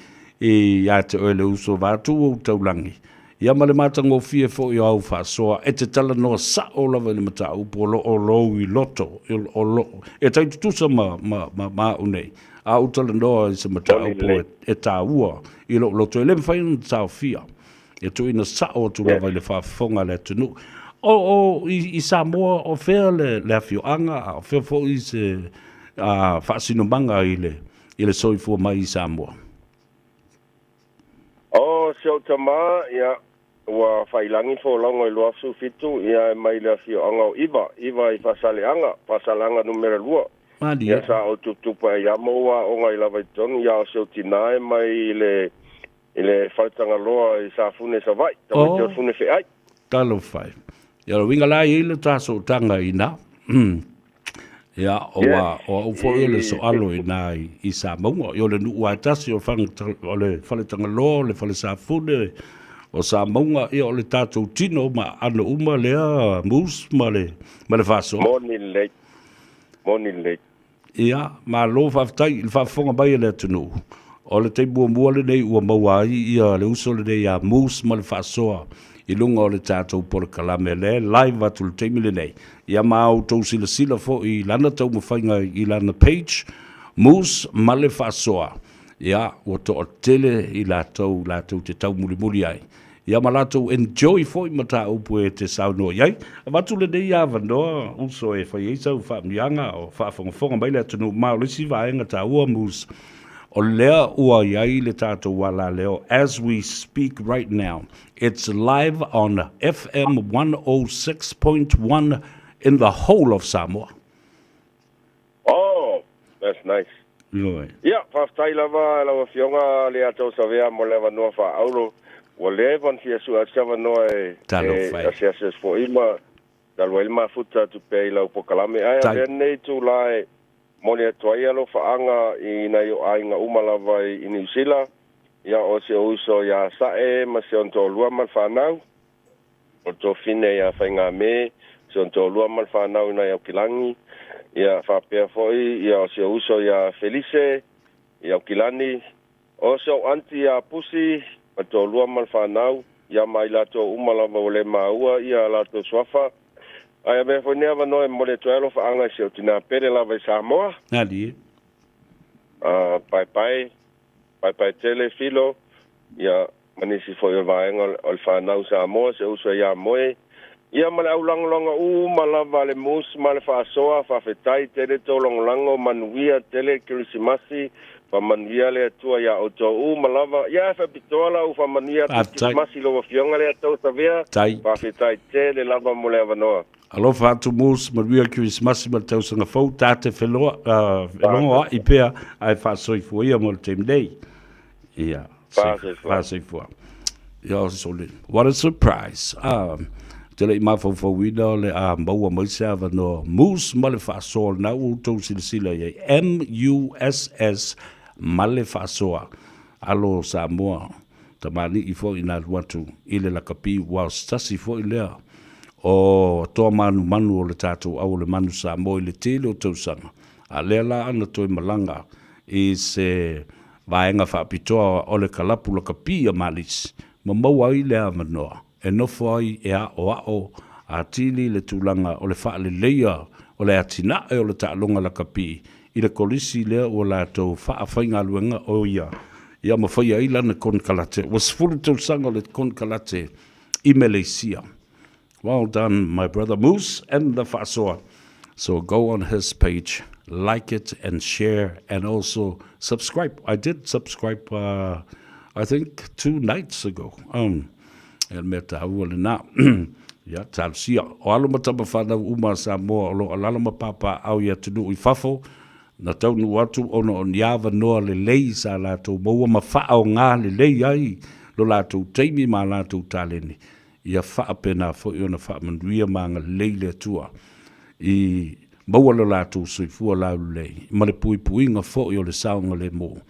ia te oe le uso vaeatu ou taulagi, ia ma le matagofie foi o au faasoa, e te talanoa sa'o lava i le mataupu o lo o lou i loto, o lo, e tai tutusa ma, ma, ma, ma a'u nei. A ou talanoa i se mataupu e, e taua i lo'u loto, e le mafai ona taofia. E tuuina sa'o atu lava i le faafofoga a le atunuu. O, o, i, i Samoa, o fea le, le afioaga, a o fea foi se a, faasinomaga i le, i le soifua mai i Samoa?
O si ou tama, ia, ua faailagi folauga i 2017, ia, e mai le afioaga o Iva, Iva i Faasaleleaga, Faasaleleaga numera lua.
Malie.
Ia, sa ou tuputupu ai ia ma ua aoga ai lava i totonu, ia, o si ou tina e mai i le, i le Faletagaloa i Safune, Savaii, tamaiti o le Fune Feai.
Talofa e. Ia, o le uiga la e i ai le ta sootaga i ina. Ia, o a, o au foi o le soalo i ina i, i Samauga. Ia, o le nuu lava e tasi, o le, o le Faletagaloa, o le Fale Safune, o Samauga, ia, o le tatou tino ma aano uma lea, Moose ma le, ma le faasoa.
Moni lelei. Moni lelei.
Ia, malo faafetai i le faafofoga mai a le atunuu. O le taimi muamua lenei ua maua ai ia le uso lenei ia Moose ma le faasoa i luga o le tatou polokalame lea e live atu i le taimi lenei. Ia ma outou silasila foi i lana taumafaiga i lana page, Moose ma le faasoa. Ia, ua toatele i latou latou te taumulimuli ai. Ia ma latou enjoy foi mataupu e te saunoa i ai. Avatu lenei avanoa uso e fai ai sau faamiaga o faafogafoga mai le atunuu ma o le isi vaega taua Moose o lea ua i ai le tatou alaleo as we speak right now it's live on FM 106.1 in the whole of Samoa.
Oh, that's nice.
Ioe.
Ia, faafetai lava lau Afioga Leata Savea mo le avanoa faaauro. Ua leva ona fia sue atu se avanoa e,
e
asiasi atu foi ma talu ai le mafuta atu pea i lau polokalame. Ae avea lenei itula e momoli atu ai alofaaga i nai o aiga uma lava i Niu Sila, ia o si ou uso ia Sa'e ma si ona toalua ma le fanau, o le tuafine ia Faigame, si ona toalua ma le fanau i nai Aukilani, ia faapea foi ia o si ou uso ia Felise i Aukilani, o si ou aunty ia Pusi ma le toalua ma le fanau, ia ma i latou uma lava ua le maua ia latou suafa. Ae avea foi lenei avanoa e momoli atu ai alofaaga i si ou tina pele lava i Samoa.
Malie.
Paepae, paepae tele Filo, ia ma nisi foi o vaega o le fanau Samoa, si ou uso ia Moe, ia ma le au lagolago uma lava a le Moose ma le Faasoa, faafetai tele tou lagolago, manuia tele Kerisimasi, faamanuia le Atua ia outou uma lava, ia ae faapitoa la ou faamanuia atu i Kerisimasi i lau Afioga le Atou Savea, faafetai tele lava mo le avanoa.
Alofa atu Moose, manuia Kerisimasi ma le tausaga fou, ta te feloa, felogoa'i pea ae faasoifua ia mo le taimi nei. Ia, faasoifua. Ia, sole. What a surprise. Ah, te le i mafaufauina o le a maua mai se avanoa Moose ma le faasoa lena ua outou silasila i ai. M-U-S-S ma le faasoa. Alo Samoa, tamalii foi na alu atu i le lakapi ua o se tasi foi lea o toa manumanu o le tatou au o le manu Samoa i le tele o tausaga. A lea la ana toe malaga i se vaega faapitoa o le kalapu lakapi a Malisi ma maua ai le avanoa e nofo ai e aʻoaʻo atili le tulaga o le faaleleia o le atinae o le taaloga lakapi i le kolisi lea ua latou faafaigaluega o ia ia ma faia ai lana konekarate. Ua 10 tausaga o le konekarate. i Meleisia. Well done, my brother Moose and the Faasoa. So go on his page, like it and share, and also subscribe. I did subscribe, uh, I think, two nights ago. Um, e mea tāua le nā. Ia, talosia. O alo ma tama whanau uma Samoa o lo alala ma pāpā au i atunuu i fafo, na taunuu atu ona o ni avanoa lelei sa latou maua ma faaaoga lelei ai lo latou taimi ma latou taleni, ia faapena foi ona faamanuia ma agalelei le Atua i maua lo latou soifua laulelei ma le puipuiga foi o le saogalemu,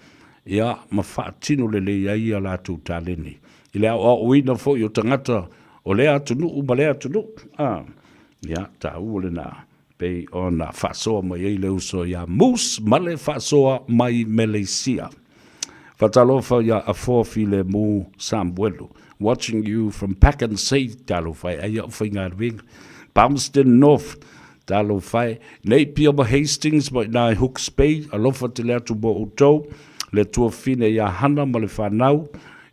ia ma faatino lelei ai a latou taleni i le aoaoina foi o tagata o lea atunuu ma lea atunuu. A, ia, taua lena pei ona faasoa mai ai le uso iā Moose ma le faasoa mai Meleisia. Faatalofa iā Afoa Filemu Samuelu, watching you from Pak'n'Save, talofa e ai au faigaluega. Palmerston North, talofa e. Napier ma Hastings ma i ina i Hooks Bay, alofa tele atu mo outou, le tuafine iā Hana ma le fanau,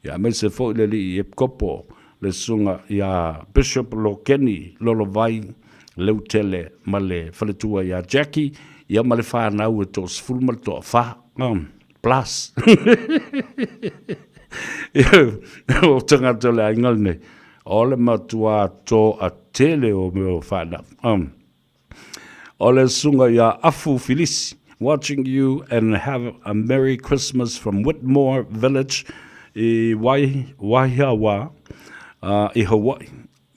ia aemaise foi le alii Epikopo, le susuga iā Bishop Lokeni Lolovai Leutele ma le faletua iā Jackie, ia ma le fanau e toasefulu ma le toafa, plus. O tagata o le aiga lenei, o le matua toatele o mea o fanau. O le susuga iā Afu Filisi, watching you and have a Merry Christmas from Whitmore Village i Waiawa i Hawaii.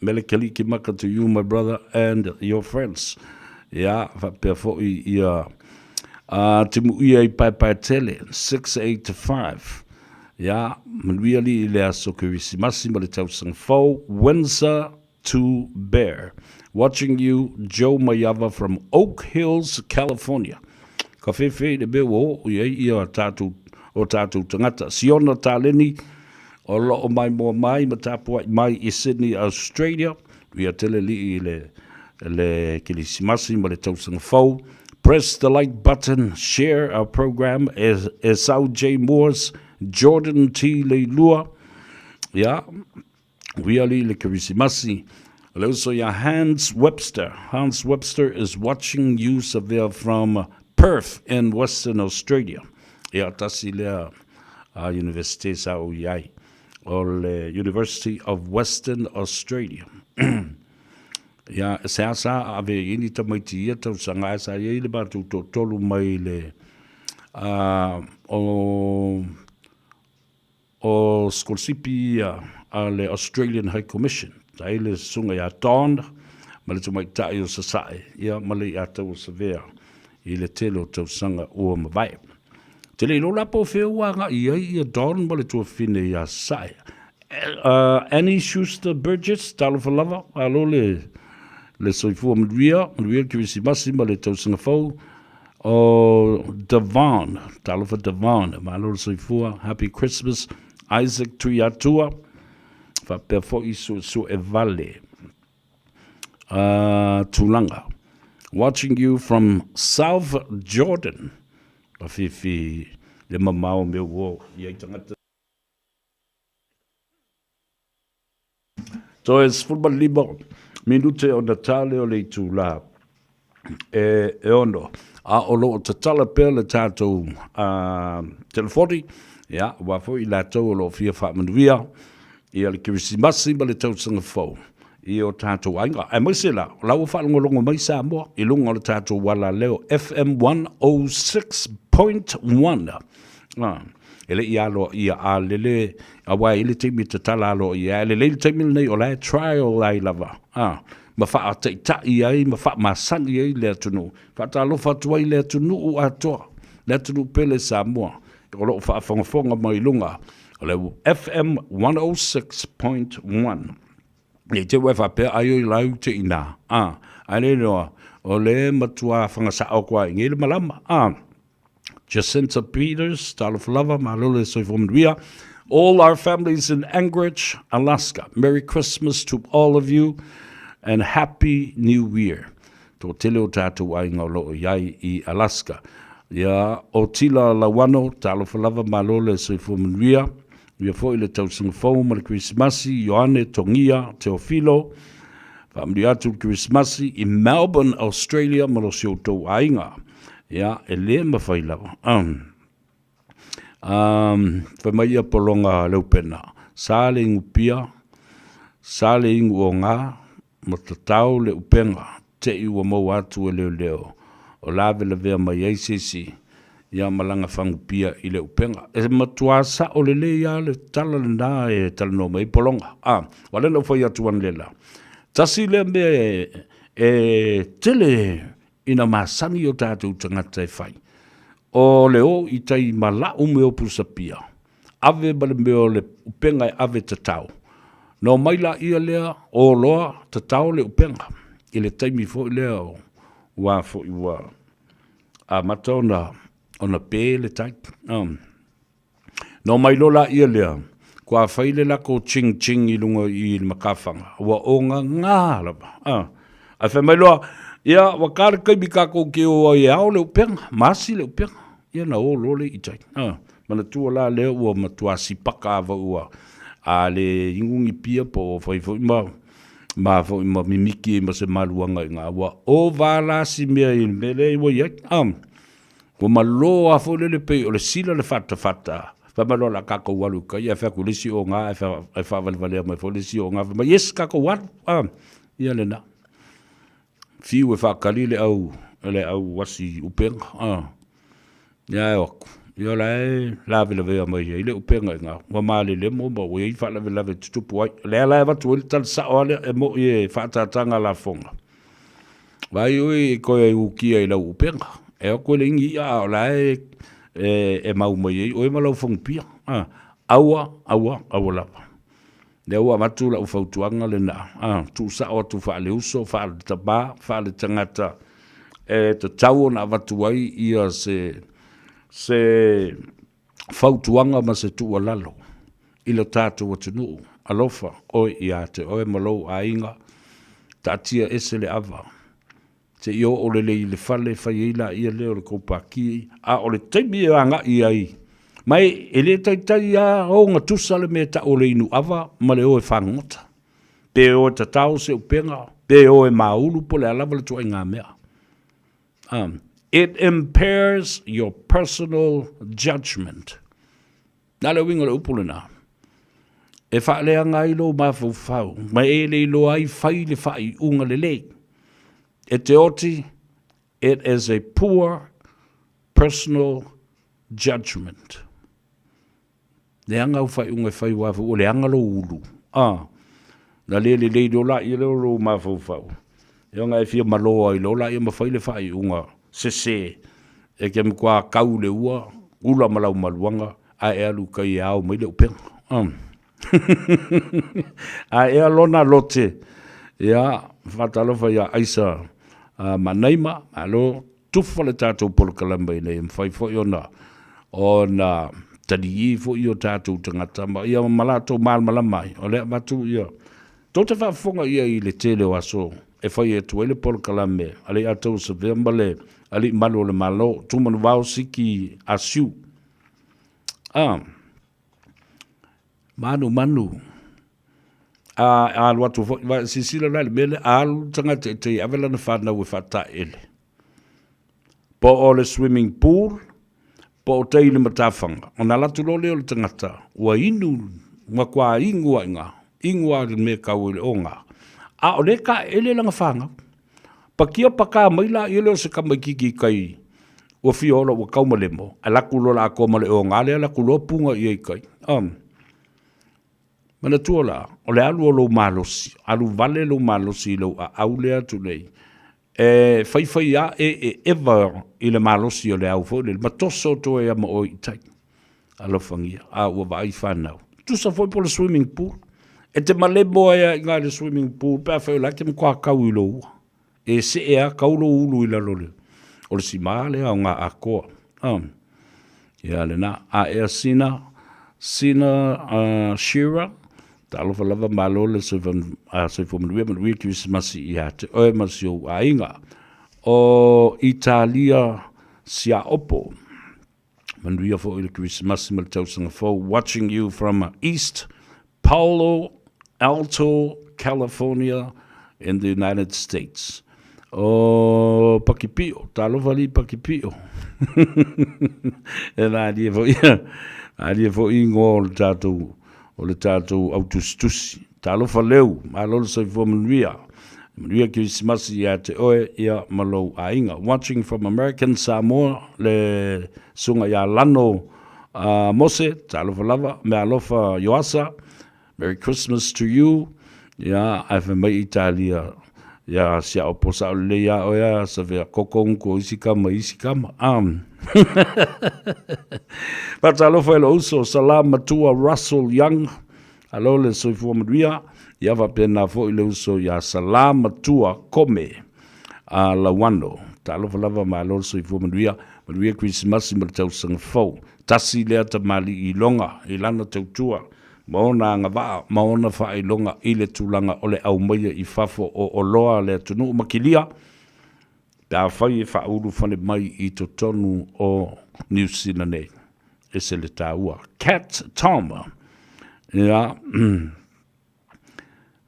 Mele Kalikimaka to you my brother and your friends. Ia, faapea foi ia a Timuia i Paepaetele, 685. Ia, manuia alii i le aso Kerisimasi ma le tausaga fou, Windsor to Bear. Watching you Joe Maiava from Oak Hills, California. Ka whewhe i le mea ua oo i ai ia tātou, o tātou tangata. Siona Taleni, o loo mai moa mai ma tapuai mai i Sydney, Australia. Ia tele lii i le, le Kerisimasi ma le tausaga fou. Press the like button, share our program, Esau J. Moores, Jordan T. Leilua. Ia, Really le Kerisimasi. Le uso ia Hans Webster. Hans Webster is watching you Savea from Perth in Western Australia. Ia tasi lea a Universite sa ou i ai. O le University of Western Australia. Ia, se asa ave i ni tamaiti ia tausaga ae sa i ai le matou toatolu mai le uh, o O sikolasipi ia a le Australian High Commission, ta ai le susuga ia Don ma le tamaitai o Sasae, ia ma le iatau o Savea i le tele o tausaga ua mavae. Te le iloa la po o fea ua agai ai ia Don ma le tuafafine ia Sasae. Uh, Annie Schuster Burgess, talofa lava, alo le, le soifua manuia, manuia le Kerisimasi ma le tausaga fou, O Devon, talofa Devon, malo le soifua, happy Christmas, Isaac Tuiatua, faapea foi suesue vale. Uh, tulaga. Watching you from South Jordan. Ka whiwhi le mamao me ua i ai tangata. Toe 15 minute o Natale o le itulā e, e ono. A o loo tatala pea le tātou uh, telefoni, ia, wā foi i lātou o loo fia whaamanuia ia le Kerisimasi ma le tausaga fou i o tātou aiga. Aemaise la, o la ua faalogologo mai Samoa i luga o le tātou alaleo FM 106.1. Ah, e le i aloaia a lele, aua e i le taimi e tatala aloaia ai, a lelei le taimi lenei o la e trial ai lava, ah, ma faataitai ai ma faamasani ai le atunuu, faatalofa atu ai le atunuu atoa, le atunuu pele Samoa, o lo o faafogafoga mai luga o le FM 106.1. Nei te ua e faapea ai oi lau te ina, ah, ae le iloa, o le matua whangasao koa i ngei le malama, ah. Jacinta Peters, talofa lava, malo le soifua manuia. All our families in Anchorage, Alaska. Merry Christmas to all of you and Happy New Year. Tō tele o tātou aiga o loo iai i Alaska. Ia, o Tila Lauano, talofa lava, malo le soifua manuia. Manuia foi le tausaga fou ma le Kerisimasi, Ioane, Togia, Teofilo, faamanuia atu le Kerisimasi i Melbourne, Australia ma lo si outou aiga. Ia, e le mafai lava. Um, um, fai mai ia pologa Leupena, sa le igupia, sa le igu o ngā, ma tatao le upega, te i ua maua atu e leoleo, o lavelavea mai ai se isi, ia ma laga fagupia i le upega. E matuā sa'o lelei lava le tala lenā e talanoa mai ai Pologa. A, ua lea na ou fai atu analeila, tasi lea mea e, e tele ina masani o tatou tagata e fai, o le o i tai ma la'u mea o pusapia, ave ma le mea o le upega e ave tatao. Na omai laia lea o loa tatao le upega i le taimi foi lea o ua foi ua amata ona ona pe le tai. Na omai loa laia lea, kua fai le lako ching ching i luga i le makafaga, ua ogaga lava. Ae fai mai loa, ia ua ka le taimi tatou te o ai e ao le upega, ma asi le upega. Ia na o loa lea i tai. Manatua la lea ua matua sipaka lava ua a le inu ni pia po o fai foi ma ma foi ma mimiki ai ma se maluaga i ina, ua ova la si mea i le mea lea ua i ai. Ua malo lava foi lele pei o le sila le fatafata. Fai mai loa o le a tatou alu i tai, ae fai atu i le isi oga ae faavalevalea mai foi le isi oga, fai mai, yes, tatou alu. Ia lena. Fiu e faatali le au, le au asi upega, a. Ia e o atu, ia o la e lavelavea mai ai le upega i ina, ua malelemo ma ua i ai faalavelave e tutupu ai. O lea la e avatu ai le tala sao lava lea, e moni e faaataataga lafoga. Vaai oe e toe ukia i lau upega, e o atu e leai ni i'a a o la e e mau mai ai oe ma lau fagupia. A, aua, aua, aua lava. Lea ua avatu lau fautuaga lena, a, tuusao atu faaleuso, faaletama, faaletagata e tatau ona avatu ai ia se, se fautuaga ma se tuualalo i lo tatou atunuu. Alofa oe ia te oe ma lou aiga, taatia ese le ava, seia oo lelei i le fale, fai ai laia lea o le tou paki, a o le taimi e agai ai, ma e le taitai lava ogatusa le mea e tau o le inu ava ma le o e fagogota, pe o e tatao se upega, pe o e māulu po o le a lava le ituaiga mea. It impairs your personal judgment. Na le uiga o le upu lena. E faaleaga ai lou mafaufau, ma e le iloa ai fai le faaiuga lelei. E te oti, it is a poor personal judgment. Leaga au faaiuga e fai aua foi ua leaga lou ulu. A, na le lelei loa laia lea o lou mafaufau. E ona e fia malo ai loa laia ma fai le faaiuga sese e te matua kau i le ua, ula ma lau maluaga ae e alu i tai e ao mai le upega. A ea lona lote, ia, faatalofa ia Aisa Manaima, malo tufa le tatou polokalame ina ia mafai foi ona ona taliī foi o tatou tagata ma ia ma latou malamalama ai. O lea avatu ia tou te faafofoga ia i le tele o aso e fai atu ai le polokalame a le Atou Savea ma le Alii Malu o le Malo, Tumanuvao Siki Asiu. Ah, manumanu a alu atu foi, silasila la i le mea lea, a alu le tagata i tai e ave lana fanau e faataele, po o le swimming pool, po o tai i le matafaga, ona alu atu loa lea o le tagata ua inu, matua inu lava i ina, inu lava i le mea e tau ai le oga, a o lea e taeele lana fanau. Pakia paka mai laia lea o se tamaititi i tai ua fia ola ua taumalemo, alu atu loa le atoa ma le oga lea, alu atu loa puga i ai i tai. Manatua la, o le alu o lou malosi, alu vale lou malosi i lou aau lea atu nei, e faifai ae e eva i le malosi o le au foi lele, ma toso atu ai lava ma oe i tai. Alofagia, a ua vaai fanau. Tusa foi po o le swimming pool. E te malemo ai lava i ina i le swimming pool pe afai o la e te matua kau i lou ua. E see lava kau lou ulu i lalo o le sima lea o ngā atoa. Ia lena. A ea sina, sina Shearer, talofa lava malo le soifua manuia, manuia Kerisimasi ia te oe ma si ou aiga. O Italia Siaopo. Manuia foi le Kerisimasi ma le tausaga fou. Watching you from East Palo Alto, California in the United States. O Pakipio, talofa alii Pakipio. E malie foi, malie foi ingoa o le tatou, o le tatou au tusitusi. Talofa Leu, malo le soifua manuia. Manuia Kerisimasi ia te oe ia ma lou aiga. Watching from American Samoa, le susuga ia Lano uh, Mose, talofa lava, meaalofa Ioasa, Merry Christmas to you. Ia, ae fai mai Italia, ia si ao po sao lelei ia oe a sa vea koko ko isi kama isi kama. Um. Faatalofa i lou uso, Salam Matua Russell Young. Alo le soifua manuia, ia faapena foi le uso ia Salam Matua Kome a Lauano. Talofa lava malo le soifua manuia, manuia Kerisimasi ma le tausaga fou. Tasi lea tamalii iloga i lana tautua ma ona agavaa ma ona faailoga i le tulaga o le aumaia i fafo o oloa a le atunuu ma kilia, pe afai e faaulufale mai i totonu o Niu Sila nei. Ese le taua. Cat Tom. Ia,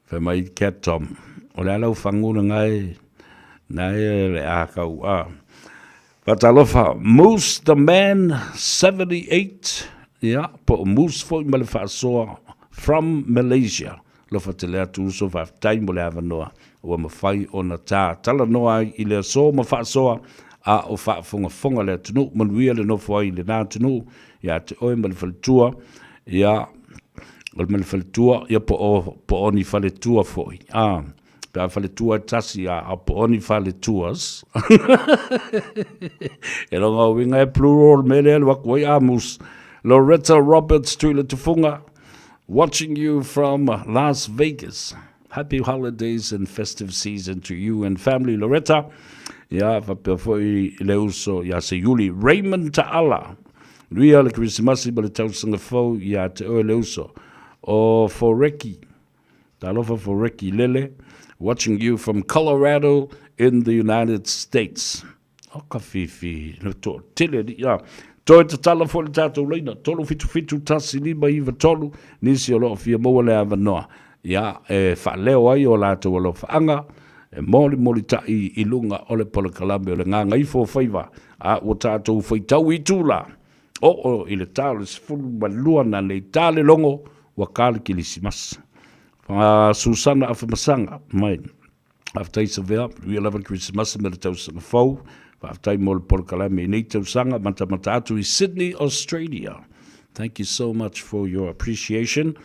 fai mai Cat Tom, o le a lau fagu lena e, na e le a kau a. Faatalofa, Moose the Man 78, ia, po o Moose foi ma le faasoa from Malaysia. Alofa tele atu uso, faafetai mo le avanoa ua mafai ona ta talanoa ai i le aso ma faasoa a o faafogafoga le atunuu. Manuia le nofo ai i lena atunuu ia te oe ma le faletua, ia, o le ma le faletua, ia po o, po o ni faletua foi. A, pe a faletua e tasi, a, a po o ni faletuas. E longa uiga e plural le mea lea e alu atu ai Amus. Loretta Roberts Tuiletufuga, Watching you from Las Vegas. Happy holidays and festive season to you and family, Loretta. Ia, faapea foi le uso ia Seiuli. Raymond Taala. Nuia le Kerisimasi ma le tausaga fou ia te oe le uso. O Foreki. Talofa Foreki Lele. Watching you from Colorado in the United States. O ka whiwhi, no to tele ni, ia. Toe tatala foi le tātou laina, 377 1593, nisi o loo fia maua le avanoa. Ia, e whaaleo ai o lātou alofaanga, e molimoli ta'i i lunga o le polokalame o le Gagaifo o Faiva, a ua tātou faitau i tūlā. Oo i le tā o le 12 na nei tā le logo, ua kā le Kilisimasi. Susana Afamasaga, mai. Faafetai Savea, manuia lava le Kerisimasi ma le tausaga fou. Faafetai mo le polokalame i nei tausaga, matamata atu i Sydney, Australia. Thank you so much for your appreciation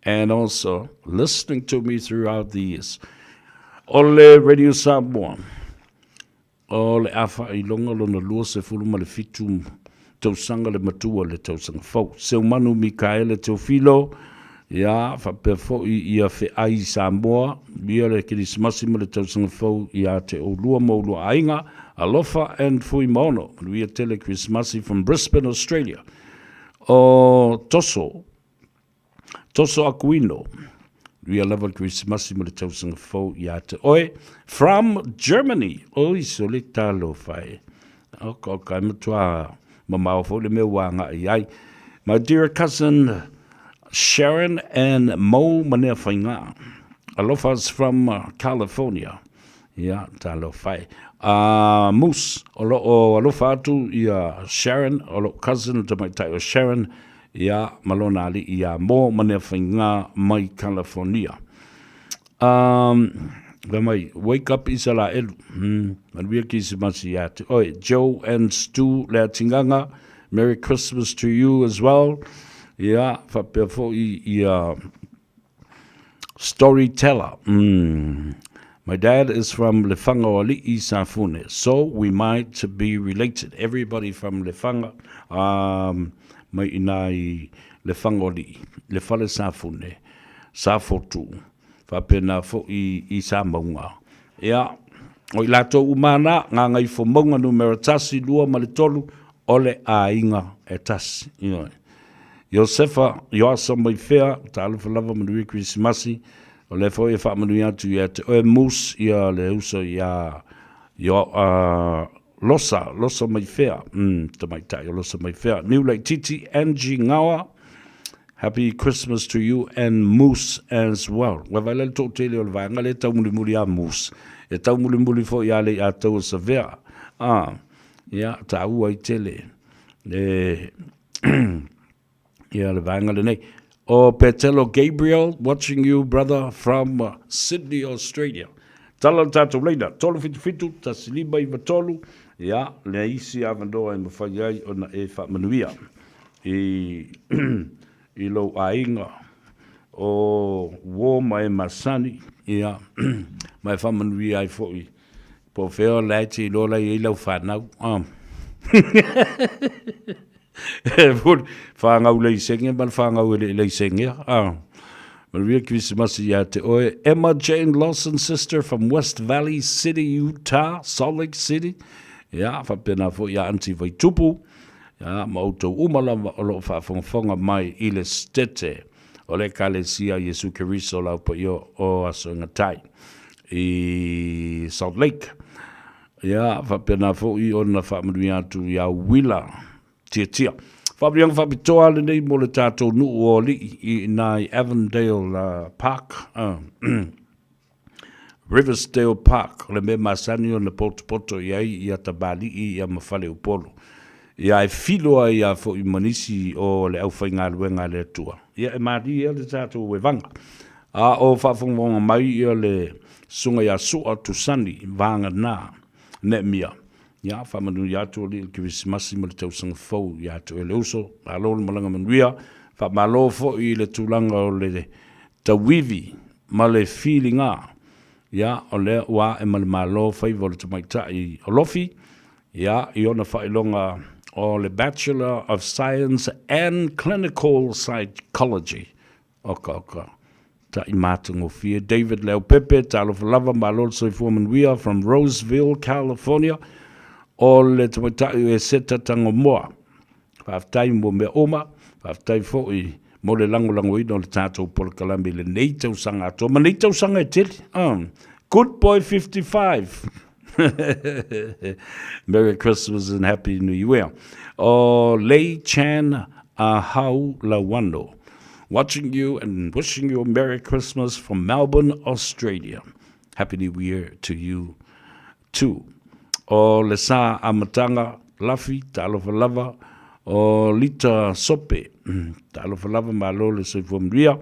and also listening to me throughout the years. O le Radio Samoa, O le a faailoga lona 27 tausaga le matua i le tausaga fou. Seumanu Mikaele Teofilo, ia, faapea foi ia Feai Samoa, ia le Kerisimasi ma le tausaga fou ia te oulua ma oulua aiga, Alofa and Fuimaono, manuia tele Kerisimasi from Brisbane, Australia. O Toso, Toso Akuino, Ria lava le Kerisimasi ma le tausaga fou ia te oe. From Germany. Oi, sole talofa e. Oka, oka, e matua mamao foi le mea ua agai ai. My dear cousin Sharon and Mo Maneafaiga. Alofas from California. Ia, talofa e. Moose, o loo alofa atu ia Sharon, o loo cousin le tamaitai o Sharon, Ia, ma lona alii ia Mo Maneafaiga mai California. Um, fai mai, wake up Isaraelu. Manuia Kirisimasi ia te oe. Joe and Stu Leatingaga, Merry Christmas to you as well. Ia, faapea foi ia Storyteller. My dad is from Lefaga o Alii, Safune, so we might be related. Everybody from Lefaga, um, mai ina i Lefaga o Alii, le fale Safune, Safotu, faapena foi i Samauga. Ia, o i latou uma na, Gagaifomauga numera 1, 2 ma le 3, o le aiga e tasi. Ioe. Iosefa, Ioasa mai fea, talofa lava manuia Kerisimasi, o lea foi e faamanuia atu ia te oe Moose, ia le uso ia Io, uh, Losa, Losa mai fea, tamaitai o Losa mai fea. Niu Laititi, Angie Ngawa, Happy Christmas to you and Moose as well. Ua vaai la le toatele o le vaega lea e taumulimuli a Moose. E taumulimuli foi ia Leiataua Savea. Ah, ia, taua ai tele. E, ia le vaega lenei. O Petelo Gabriel, watching you brother from Sydney, Australia. Tala le tatou laina, 377 1593, ia, le isi avanoa e mafai ai ona e faamanuia i, i lou aiga o uo ma e masani, ia, ma e faamanuia ai foi po o fea la e te iloa la e i ai lau fanau. Ah. Whāngau leisenge ma le whāngau e le leisengea. Ah. Manuia Kirisimasi ia te oe. Emma Jane Lawson, sister from West Valley City, Utah, Salt Lake City. Ia, whapena fo ia Auntie Vaitupu. Ia, ma outou uma lava o loo faafogafoga mai i le Stete o le Ekalesia Iesu Keriso lau paia o Aso e Gatai i Salt Lake. Ia, faapena foi ona faamanuia atu ia Uila Tiatia. Faamanuiaga faapitoa lenei mo le tatou nuu o Alii i ina i Avondale Park. Riversdale Park, o le mea masani ona potopoto i ai ia tamalii ia ma faleupolu. Ia e filo ai a foi ma nisi o le aufaigaluega a le Atua. Ia e malie le tatou evaga. A o faafogafoga mai ia le Susuga ia Sua Tusani Vagana Neemia. Ia faamanuia atu alii le Kerisimasi ma le tausaga fou ia te oe le uso. Malo le malaga manuia. Faamalo foi i le tulaga o le tauivi ma le filiga, ia, o lea ua ae ma le Malo faiva o le tamaitai o Lofi, ia, i ona faailoga o le Bachelor of Science and Clinical Psychology. Oka, oka. Taʻi matagofie. David Leaupepe, talofa lava, malo le soifua manuia, from Roseville, California. O le tamaitai o Eseta Tangomoa. Faafetai mo mea uma, faafetai foi mo le lagolagoina o le tatou polokalame i lenei tausaga atoa ma nei tausaga e tele. Good boy 55. Merry Christmas and Happy New Year. O Lei Chan Ahau Lawano. Watching you and wishing you a Merry Christmas from Melbourne, Australia. Happy New Year to you too. O le sa amataga, Lafi, talofa lava, o Lita Sope, talofa lava, malo le soifua manuia.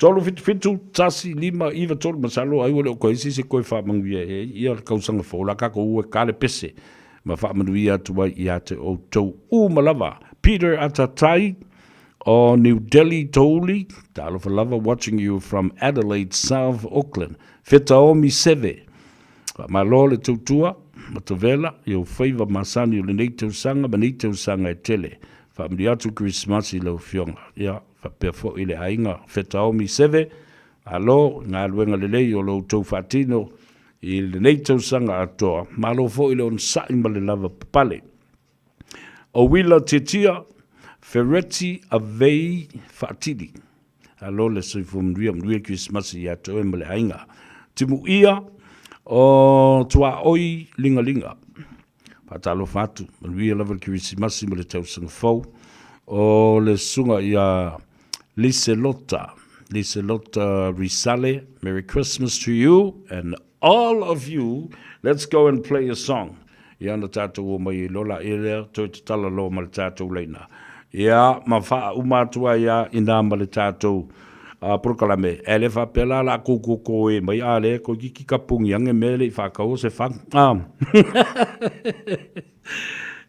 3 7 7 1 5 9 3, masalo ai ua le o koe isi se koe faamanuia e ia le kausaga fou la kako ua ka le pese ma faamanuia atu ai ia te outou uma lava. Peter Atatai o New Delhi Touli, talofa lava, watching you from Adelaide, South Auckland. Fetaomi Seve, Faamalo le tautua ma tavela i ou faiva masani o lenei tausaga ma nei tausaga e tele. Faamanuia atu Kerisimasi i lau Afioga. Ia, faapea foi le aiga Fetaomi Seve, malo i galuega lelei o lo outou faatino i lenei tausaga atoa. Malo foi le onosai ma le lava papale. O Willa Tiatia, Fereti Avei Faatili. Alo le soifua manuia, manuia le Kerisimasi ia te oe ma le aiga. Timuia o Tuaoi Ligalinga. Faatalofa atu, manuia lava le Kerisimasi ma le tausaga fou. O le susuga ia Liselota, Liselota Risale, Merry Christmas to you and all of you. Let's go and play a song. Ia ona tatou o mai ai loa laia lea, toe tatala loa ma le tatou laina. Ia, ma faauma atu ai a inā ma le tatou polokalame. E le faapea la la kou koko e mai a le ko kiki ka pungi ange me le i whakau o se whang. Ah.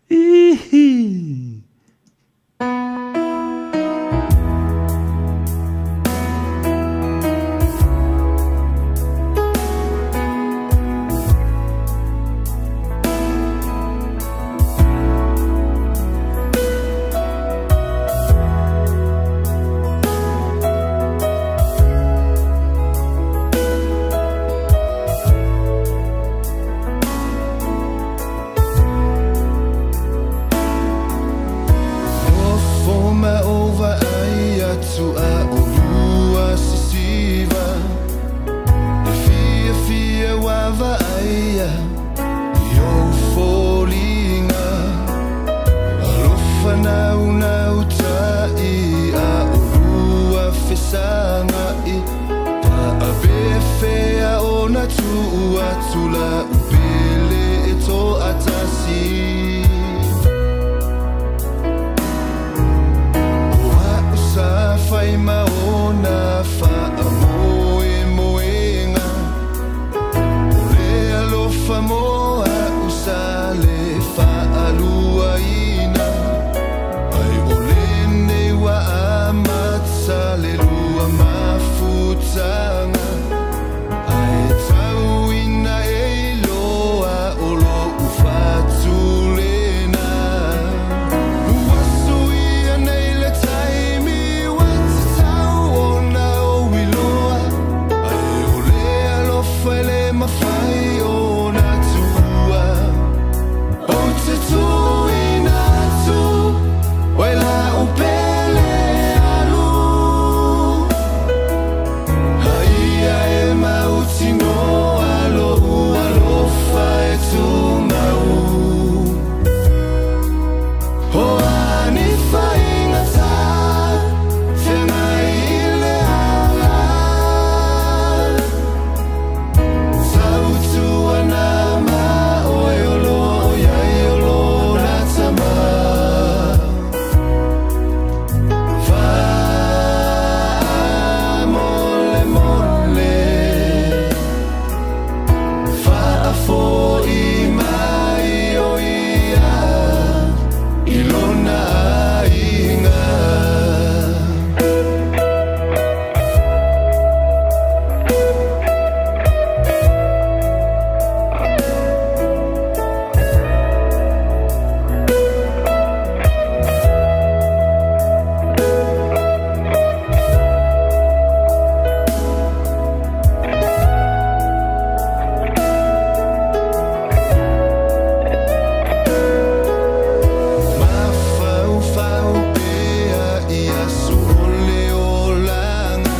Ihi.
mafutaga Ae tau ina e iloa o lo'u fatulena Ua suia nei le taimi ua tatau ona ou iloa Ae o le alofa e le mafai ona tuua Ou te tuuina atu oe la'u pele e alu A ia e mautinoa lo'u alofa e tumau O a ni faigata feagai i le ala Tautuana ma oe o lo o i ai o lona tama Faamolemole Faafo'i mai o ia i lona aiga. Mafaufau pea i aso o le olaga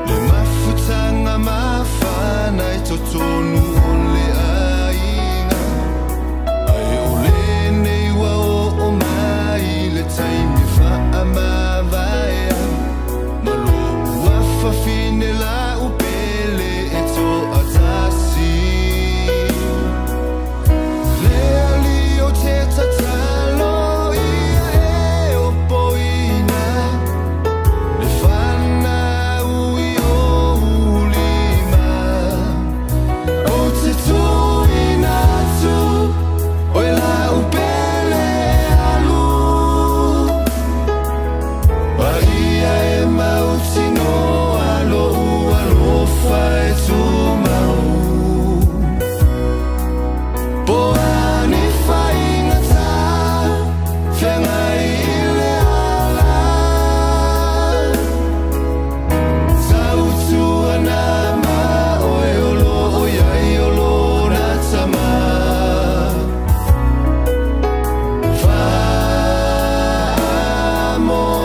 Le mafutaga mafana i totonu o le aiga Ae o lenei ua oo mai le taimi faamavaea Ma lou afafine la'u pele e to'atasi Le Alii ou te tatalo ia e opoina Le fanau i ou lima Ou te tuuina atu oe la'u pele e alu A ia e mautinoa lo'u alofa e tumau Po o a ni faigata feagai i le ala Tautuana ma oe o lo o i ai o lona tama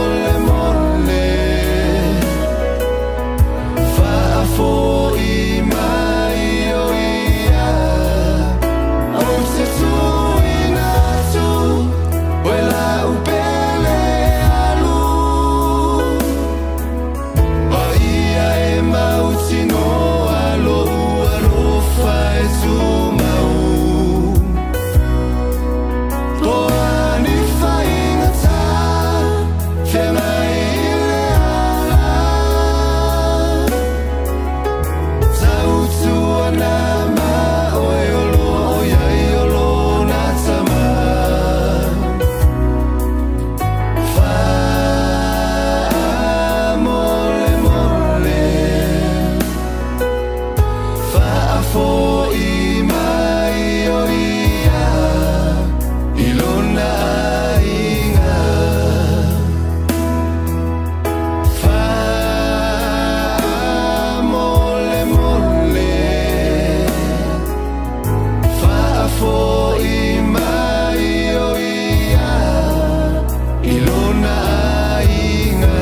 Faamolemole Faafo'i mai o ia Ou te tuuina atu oe la'u pele e alu A ia e mautinoa lo'u alofa e tumau Po o a ni faigata feagai i le ala Tautuana ma oe o lo o i ai o lona tama Faamolemole Faafo'i mai o ia i lona aiga Faamolemole Faafo'i mai o ia i lona aiga.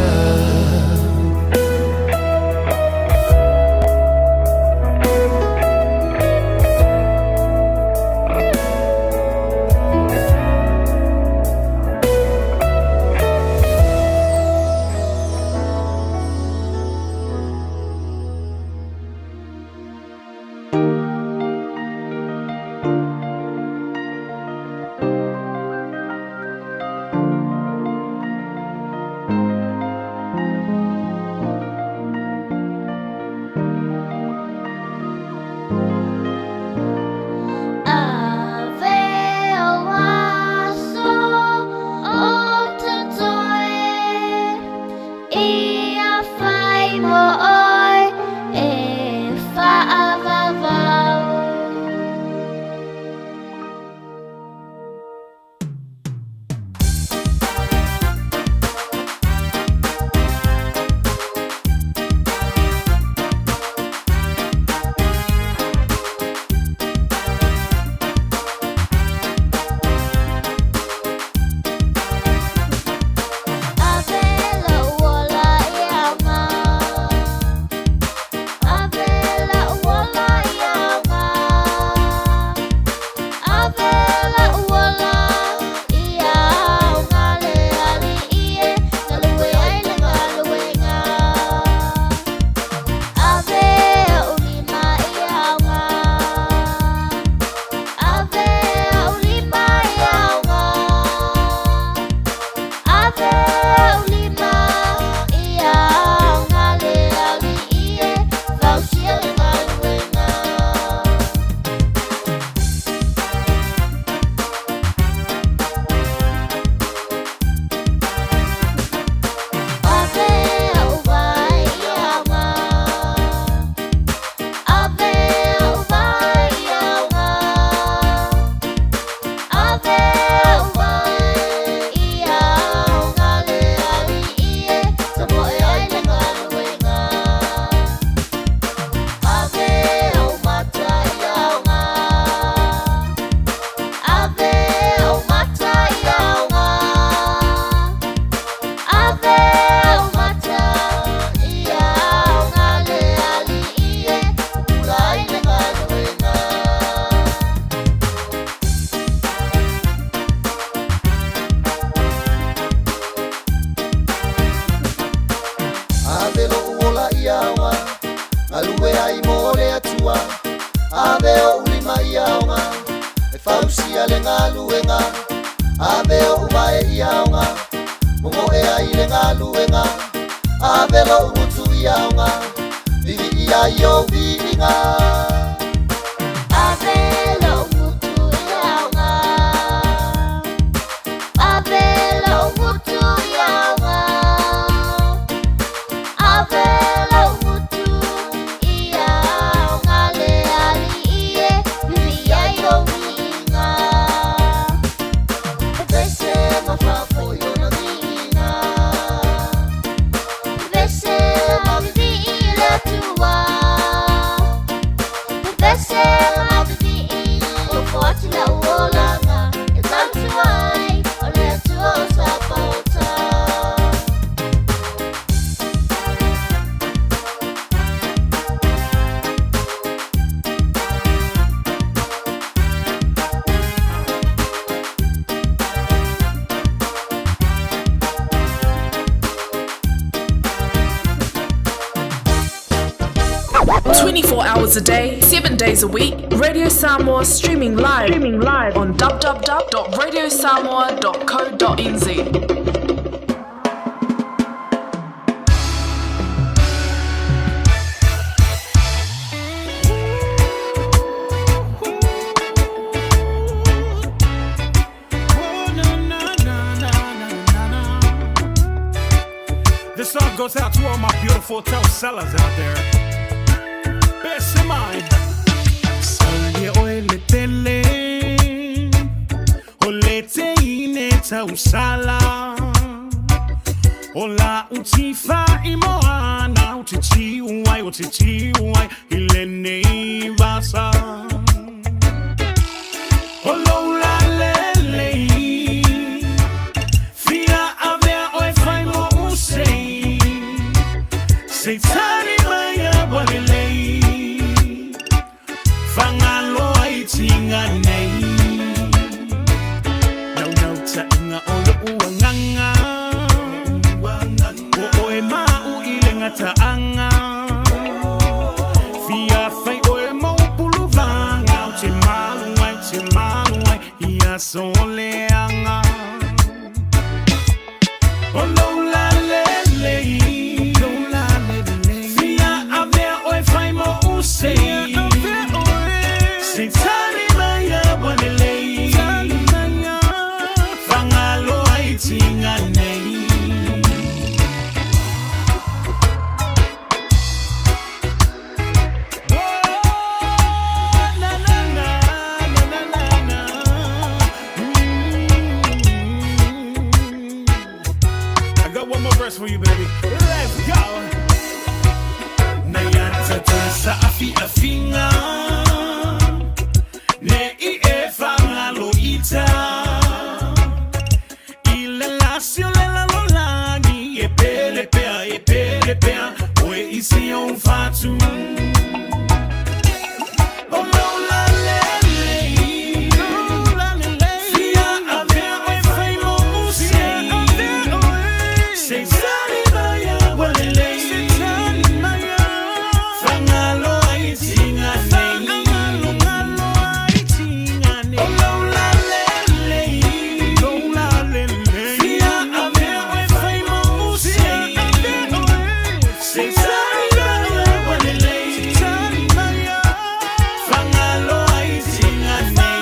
Ave o aso o totoe ia whai. mo oe e faavavau.
Hours a day, 7 days a week, Radio Samoa streaming live, streaming live on www.radiosamoa.co.nz.
This song goes out to all my beautiful sellers out there. Best in mind. Salie oe le tele, o le te ine tausala. O la utifa i moana, o te tiuai, o te tiuai, i le nei vasa. O lola lele, fia avea oe whai mo usei. Se tani mai a walelei, whangaloa i tinga nei. Nau nau ta inga o lo uanganga, o oe mau i le ngata anga. Fia whai oe mau pulu vanga, o te malu ai, te malu ai, ia soleanga. O lola lele, fia avea oe whai mo usei. Se tani mai a walelei, whangaloa i tinga nei. Let's go. Nei ata te saafiafiga Ne i e fagalo ita I le lasi o le lalolagi E pele pea, e pele pea Oe i si ou fatu O lou lalelei Fia avea oe fai mo sei Se tali mai a ua lelei Fagalo ai tiga nei O lou lalelei Fia avea oe fai mo sei Se tali mai a ua lelei Fagalo ai tiga nei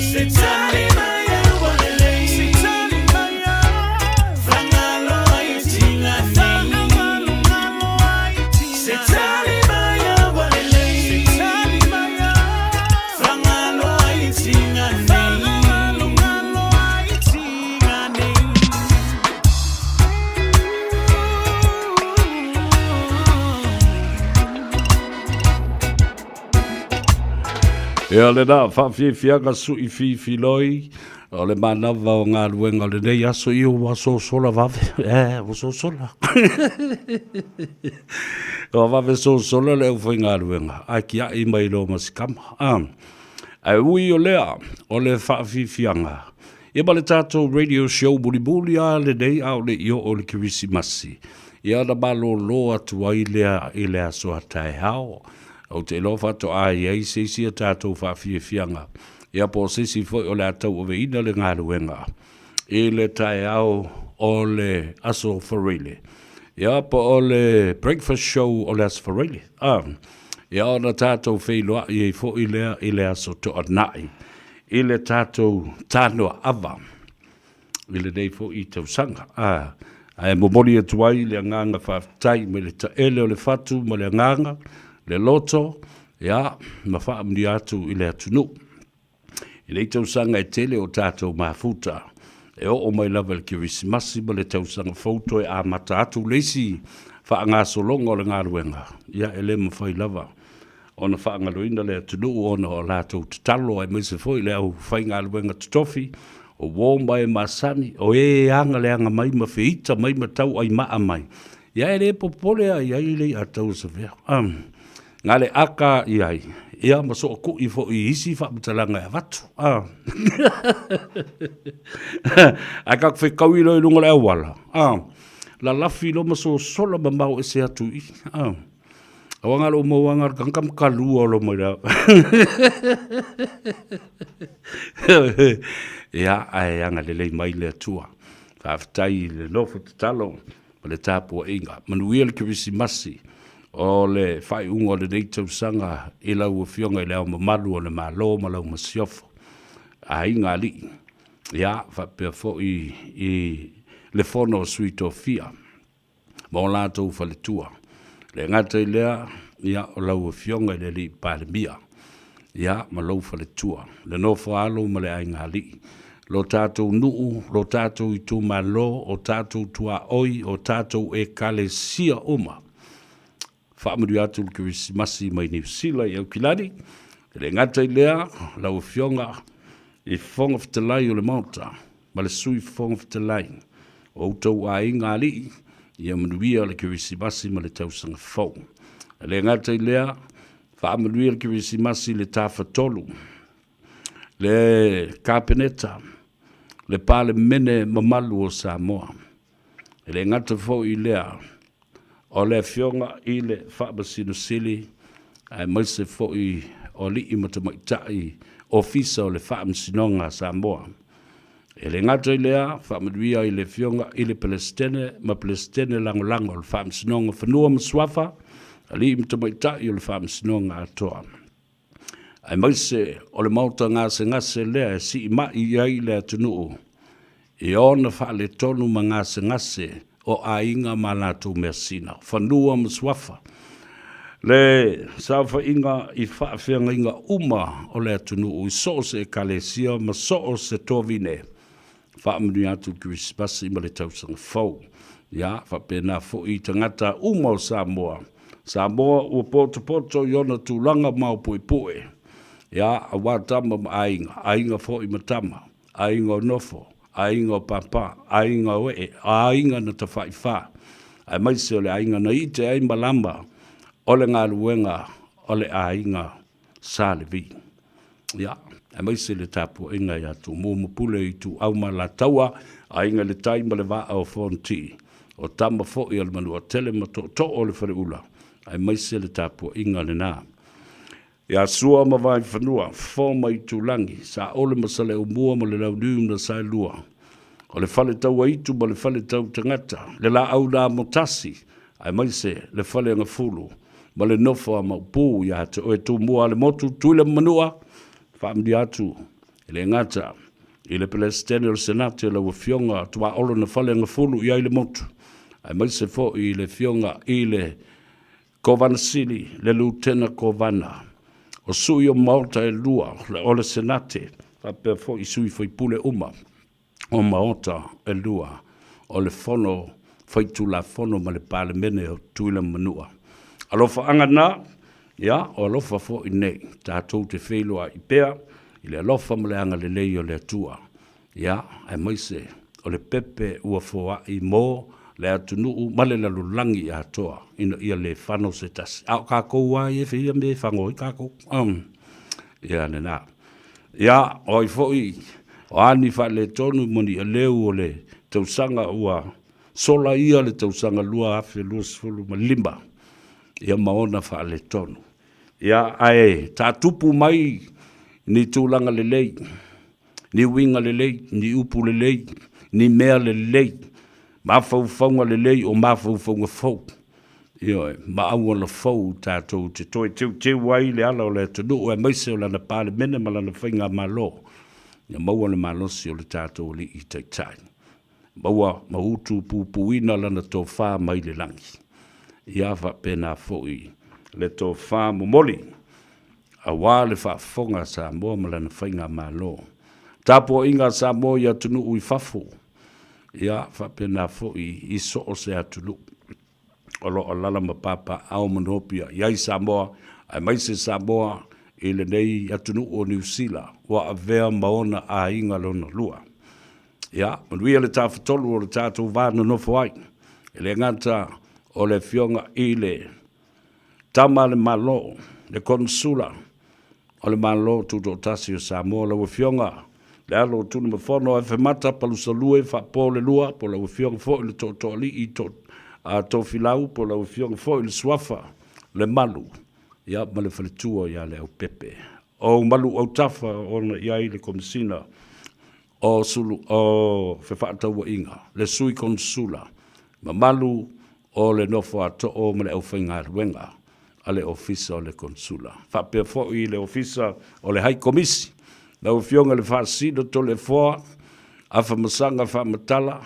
Se tali mai a ua lelei Fagalo ai tiga nei Se tali mai a ua lelei Fagalo ai tiga nei.
Ia lena faafiafiaga suʻi fifiloi o le manava o galuega o lenei aso ia ua sosola vave e ua sosola ua vave sosola le aufaigaluega ae tiaʻi mai loa ma si kama a ae ui o lea o le faafiafiaga ia ma le tatou radio show mulimuli a lenei a o le i oo i le Kerisimasi ia ona malōlō atu ai lea i le aso a taeao. Ou te iloa faatoa i ai se isi a tatou faafiafiaga, ia po o se isi foi o le a tauaveina le galuega i le taeao o le Aso Faraile, ia po o le breakfast show o le Aso Faraile, a, ia ona tatou feiloai ai foi lea i le Aso Toonai i le tatou tanoa ava i lenei foi tausaga. A, ae momoli atu ai le agaga faafetai mai le taele o le fatu ma le agaga, le loto, ia, ma faamanuia atu i le atunuu. I nei tausaga e tele o tatou mafuta, e oo mai lava i le Kerisimasi ma le tausaga fou toe amata atu le isi faagasologa o le galuega, ia e le mafai lava ona faagaloina le atunuu ona o latou tatalo aemaise foi le aufaigaluega totofi o uo ma e masani, o e aga leaga mai ma feita mai ma tauaimaa mai, ia e le popole lava i ai le i'a tau o Savea. Na le aka i ai, ia ma sookui foi i isi faamatalaga e avatu. Ae ka fekaui loa i luga o le auala, lalafi loa ma sosola mamao ese atu i i. Aua ngalo mo anga kang kam kalua lo mai la. Ia ae anga lelei mai le Atua. Faafetai i le nofo tatalo ma le tapuaiga. Manuia le Kerisimasi o le faaiuga o lenei tausaga i lau Afioga i Le Ao Mamalu o le Malo ma lau Masiofo, aiga alii, ia faapea foi i le Fono a Sui Tofia. ma o latou faletua. Le gata i lea, ia, o lau Afioga i le Alii Palemia, ia, ma lou faletua, le nofo alo ma le aigaalii, lo tatou nuu, lo tatou itumalo, o tatou tuaoi, o tatou Ekalesia uma. Faamanuia atu le Kerisimasi mai Niu Sila i Aukilani. E le gata i lea, lau Afioga i Fofoga Fetalai o le Maota ma le Sui Fofoga Fetalai, o outou aiga alii, ia manuia le Kerisimasi ma le tausaga fou. E le gata i lea, faamanuia le Kerisimasi i le Tafatolu, le Kapeneta, le Palemene mamalu o Samoa. E le gata foi i lea, o le Afioga i le Faamasino Sili aemaise foi o alii ma tamaitai Ofisa o le Faamasinoga a Samoa. E le gata i lea, faamanuia i le Afioga i le Peresetene ma Peresetene Lagolago o le Faamasinoga o Fanua ma Suafa, alii ma tamaitai o le Faamasinoga Atoa. Aemaise o le maota gasegase lea e siimai i ai le atunuu i ona faaletonu ma gasegase o aiga ma latou measina, fanua ma suafa, le saofaiga i faafeagaiga uma o le atunuu i so o se ekalesia ma so o se tovine. Faamanuia atu le Kerisimasi ma le tausaga fou. Ia, faapena foi i tagata uma o Samoa. Samoa ua potopoto i ona tulaga maopuepue, ia, aua tama ma aiga, aiga foi ma tama, aiga o nofo, aiga o pāpā, aiga o ee, aiga na tafaifa, aemaise o le aiga na ite ai malama o le galuega o le aiga Sa Levi. Ia, aemaise le tapuaiga ia Tumua ma Pule, Ituau ma Alataua, Aiga i le Tai ma le Vaa o Fonoti, o tama foi a le Manuatele ma Tootoo o le Faleula, aemaise le tapuaiga lena. Ia Sua ma Vaifanua, Fofo ma Itulagi, Saole ma Saleaaumua ma le Launiu na Saelua, o le Fale Tauaitu ma le Fale Tautagata, le Laau na Amotasi, aemaise le Faleagafulu ma le nofo a Maopu ia te oe Tumua a le motu Tuila ma Manua, faamanuia atu e le gata i le Peresetene o le Senate lau Afioga Tuaolo na Faleagafulu i ai le motu, aemaise foi i le Afioga i le Kovana Sili, le Lutena Kovana, o sui o Maota e lua o le Senate, faapea foi sui faipule uma o Maota e lua o le Fono Faitulafono ma le Palemene o Tutuila ma Manua. Alofaaga na, ia, o alofa foi nei, tatou te feiloai pea i le alofa ma le agalelei o le Atua, ia, aemaise o le pepe ua foai mo le atunuu ma le lalolagi atoa ina ia le fano se tasi. A o kākou lava ia e faia mea e fano ai kākou. Ia lena. Ia, o ai foi, o a ni faaletonu ma ni aleu o le tausaga ua sola ia le tausaga 2025, ia ma ona faaletonu. Ia, ae taatupu mai ni tulaga lelei, ni uiga lelei, ni upu lelei, ni mea lelei, mafaufauga lelei o mafaufauga fou. Ioe, ma auala fou tatou te toe teuteu ai le ala o le atunuu aemaise o lana Palemene ma lana Faigamalo, ia maua le malosi o le tatou Alii Taitai. Maua ma utu puipuina lana tofa mai le lagi. Ia faapena foi le tofa momoli aua le faafofoga a Samoa ma lana Faigamalo. Tapuaiga a Samoa i atunuu i fafo, ia faapena foi i so o se atunuu o lo o alala ma papaaao ma nopiai i ai Samoa, aemaise Samoa i lenei atunuu o Niu Sila ua avea ma ona aiga lona lua. Ia, manuia le Tafatolu o le tatou va nonofo ai, e le gata o le Afioga i le Tama a le Malo, le Konesula o le Malo Tutoatasi o Samoa, lau Afioga le alo o Tunumafono Afemata Palusalue Faapo le Lua, po o lau Afioga foi le Tootooalii to, a Tofilau, po o lau Afioga foi le Suafa le Malu, ia ma le faletua ia Leaupepe. O malu autafa ona i ai le Komesina o sulu o fefaatauaiga, le Sui Konesula, mamalu o le nofo a too ma le aufaigaluega a le Ofisa o le Konesula. Faapea foi le Ofisa o le Hai Komisi, lau Afioga i le Faasino Toleafoa Afamasaga Faamatala,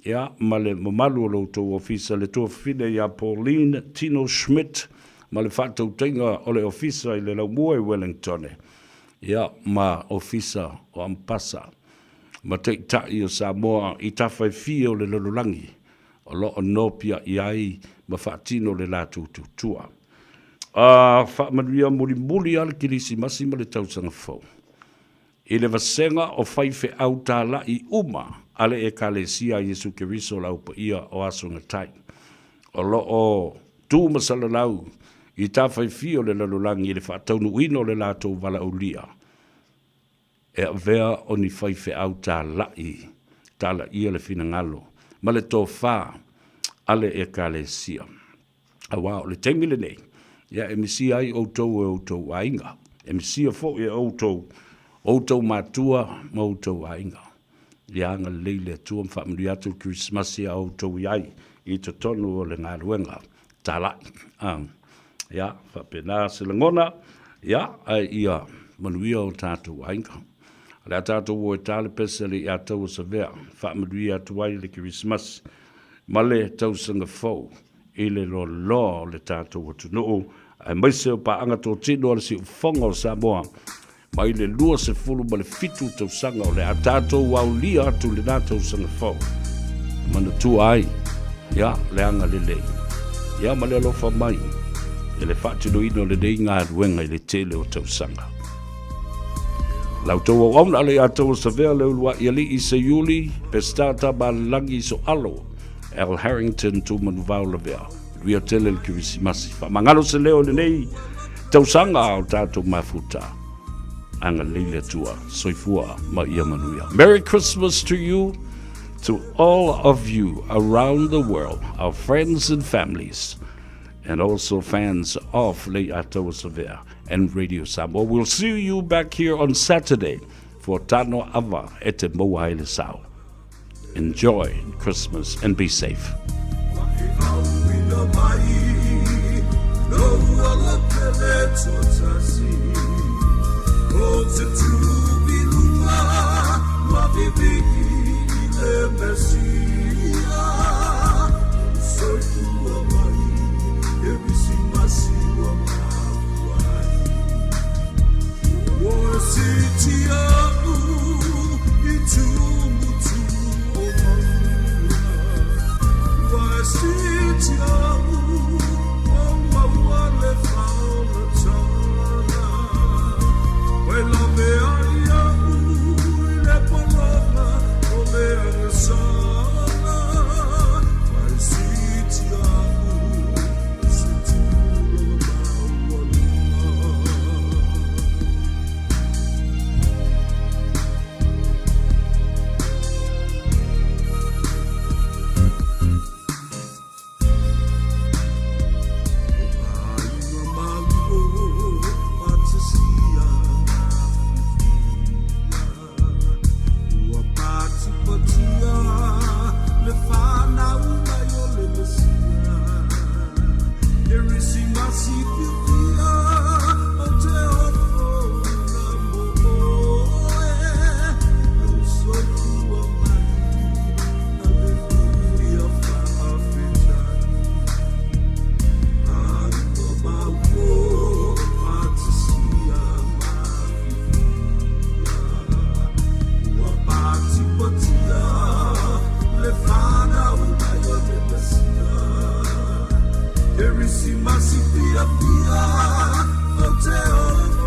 ia, ma le mamalu o lo outou Ofisa, le Tuafafine ia Pauline Tino Schmidt ma le faatautaiga o le Ofisa i le Laumua i Wellingtone, ia, ma Ofisa o Ampasa ma Taitai o Samoa i tafa e fia o le lalolagi o lo o nopiai ai ma faatino le latou tautua. A faamanuia mulimuli lava le Kerisimasi ma le Tausaga Fou i le vasega o faifeau talai uma a le Ekalesia a Iesu Keriso le Au Paia o Aso Gatai, o lo o tu ma salalau i tafa e fia o le lalolagi i le faataunuuina o le latou valaaulia e avea o ni faifeau talai, talaia le finagalo ma le tofa a le Ekalesia. Aua o le taimi lenei, ia e misia ai outou e outou aiga, e misia foi e outou outou matua ma outou aiga. Ia agalelei le Atua ma faamanuia atu le Kerisimasi a outou i ai i totonu o le galuega talai. Ia, faapena se lagona, ia, ae ia manuia o tatou aiga. O le a tatou o e ta le pese a le Iataua Savea, faamanuia atu ai le Kerisimasi ma le tausaga fou i le loaloa o le tatou atunuu, aemaise o paaga totino a le Siufofoga o Samoa mai le 27 tausaga o le a tatou aulia atu i lena tausaga fou. E manatua ai Ia, le agalelei, ia ma le alofa mai i le faatinoina o lenei galuega i le tele o tausaga. La outou auauna le ia tou Savea le uluai alii Seiuli, Peseta Tamalelagi Soalo, Al Harrington Tumanuvao Lavea. Manuia tele le Kerisimasi. Faamagalo se leo i lenei tausaga o tatou mafuta. Agalelei le Atua. Soifua ma ia manuia. Merry Christmas to you, to all of you around the world, our friends and families, and also fans of Leiataua Savea and Radio Samoa. We'll see you back here on Saturday for Tano Ava e te maua ai le sao. Enjoy Christmas and be safe.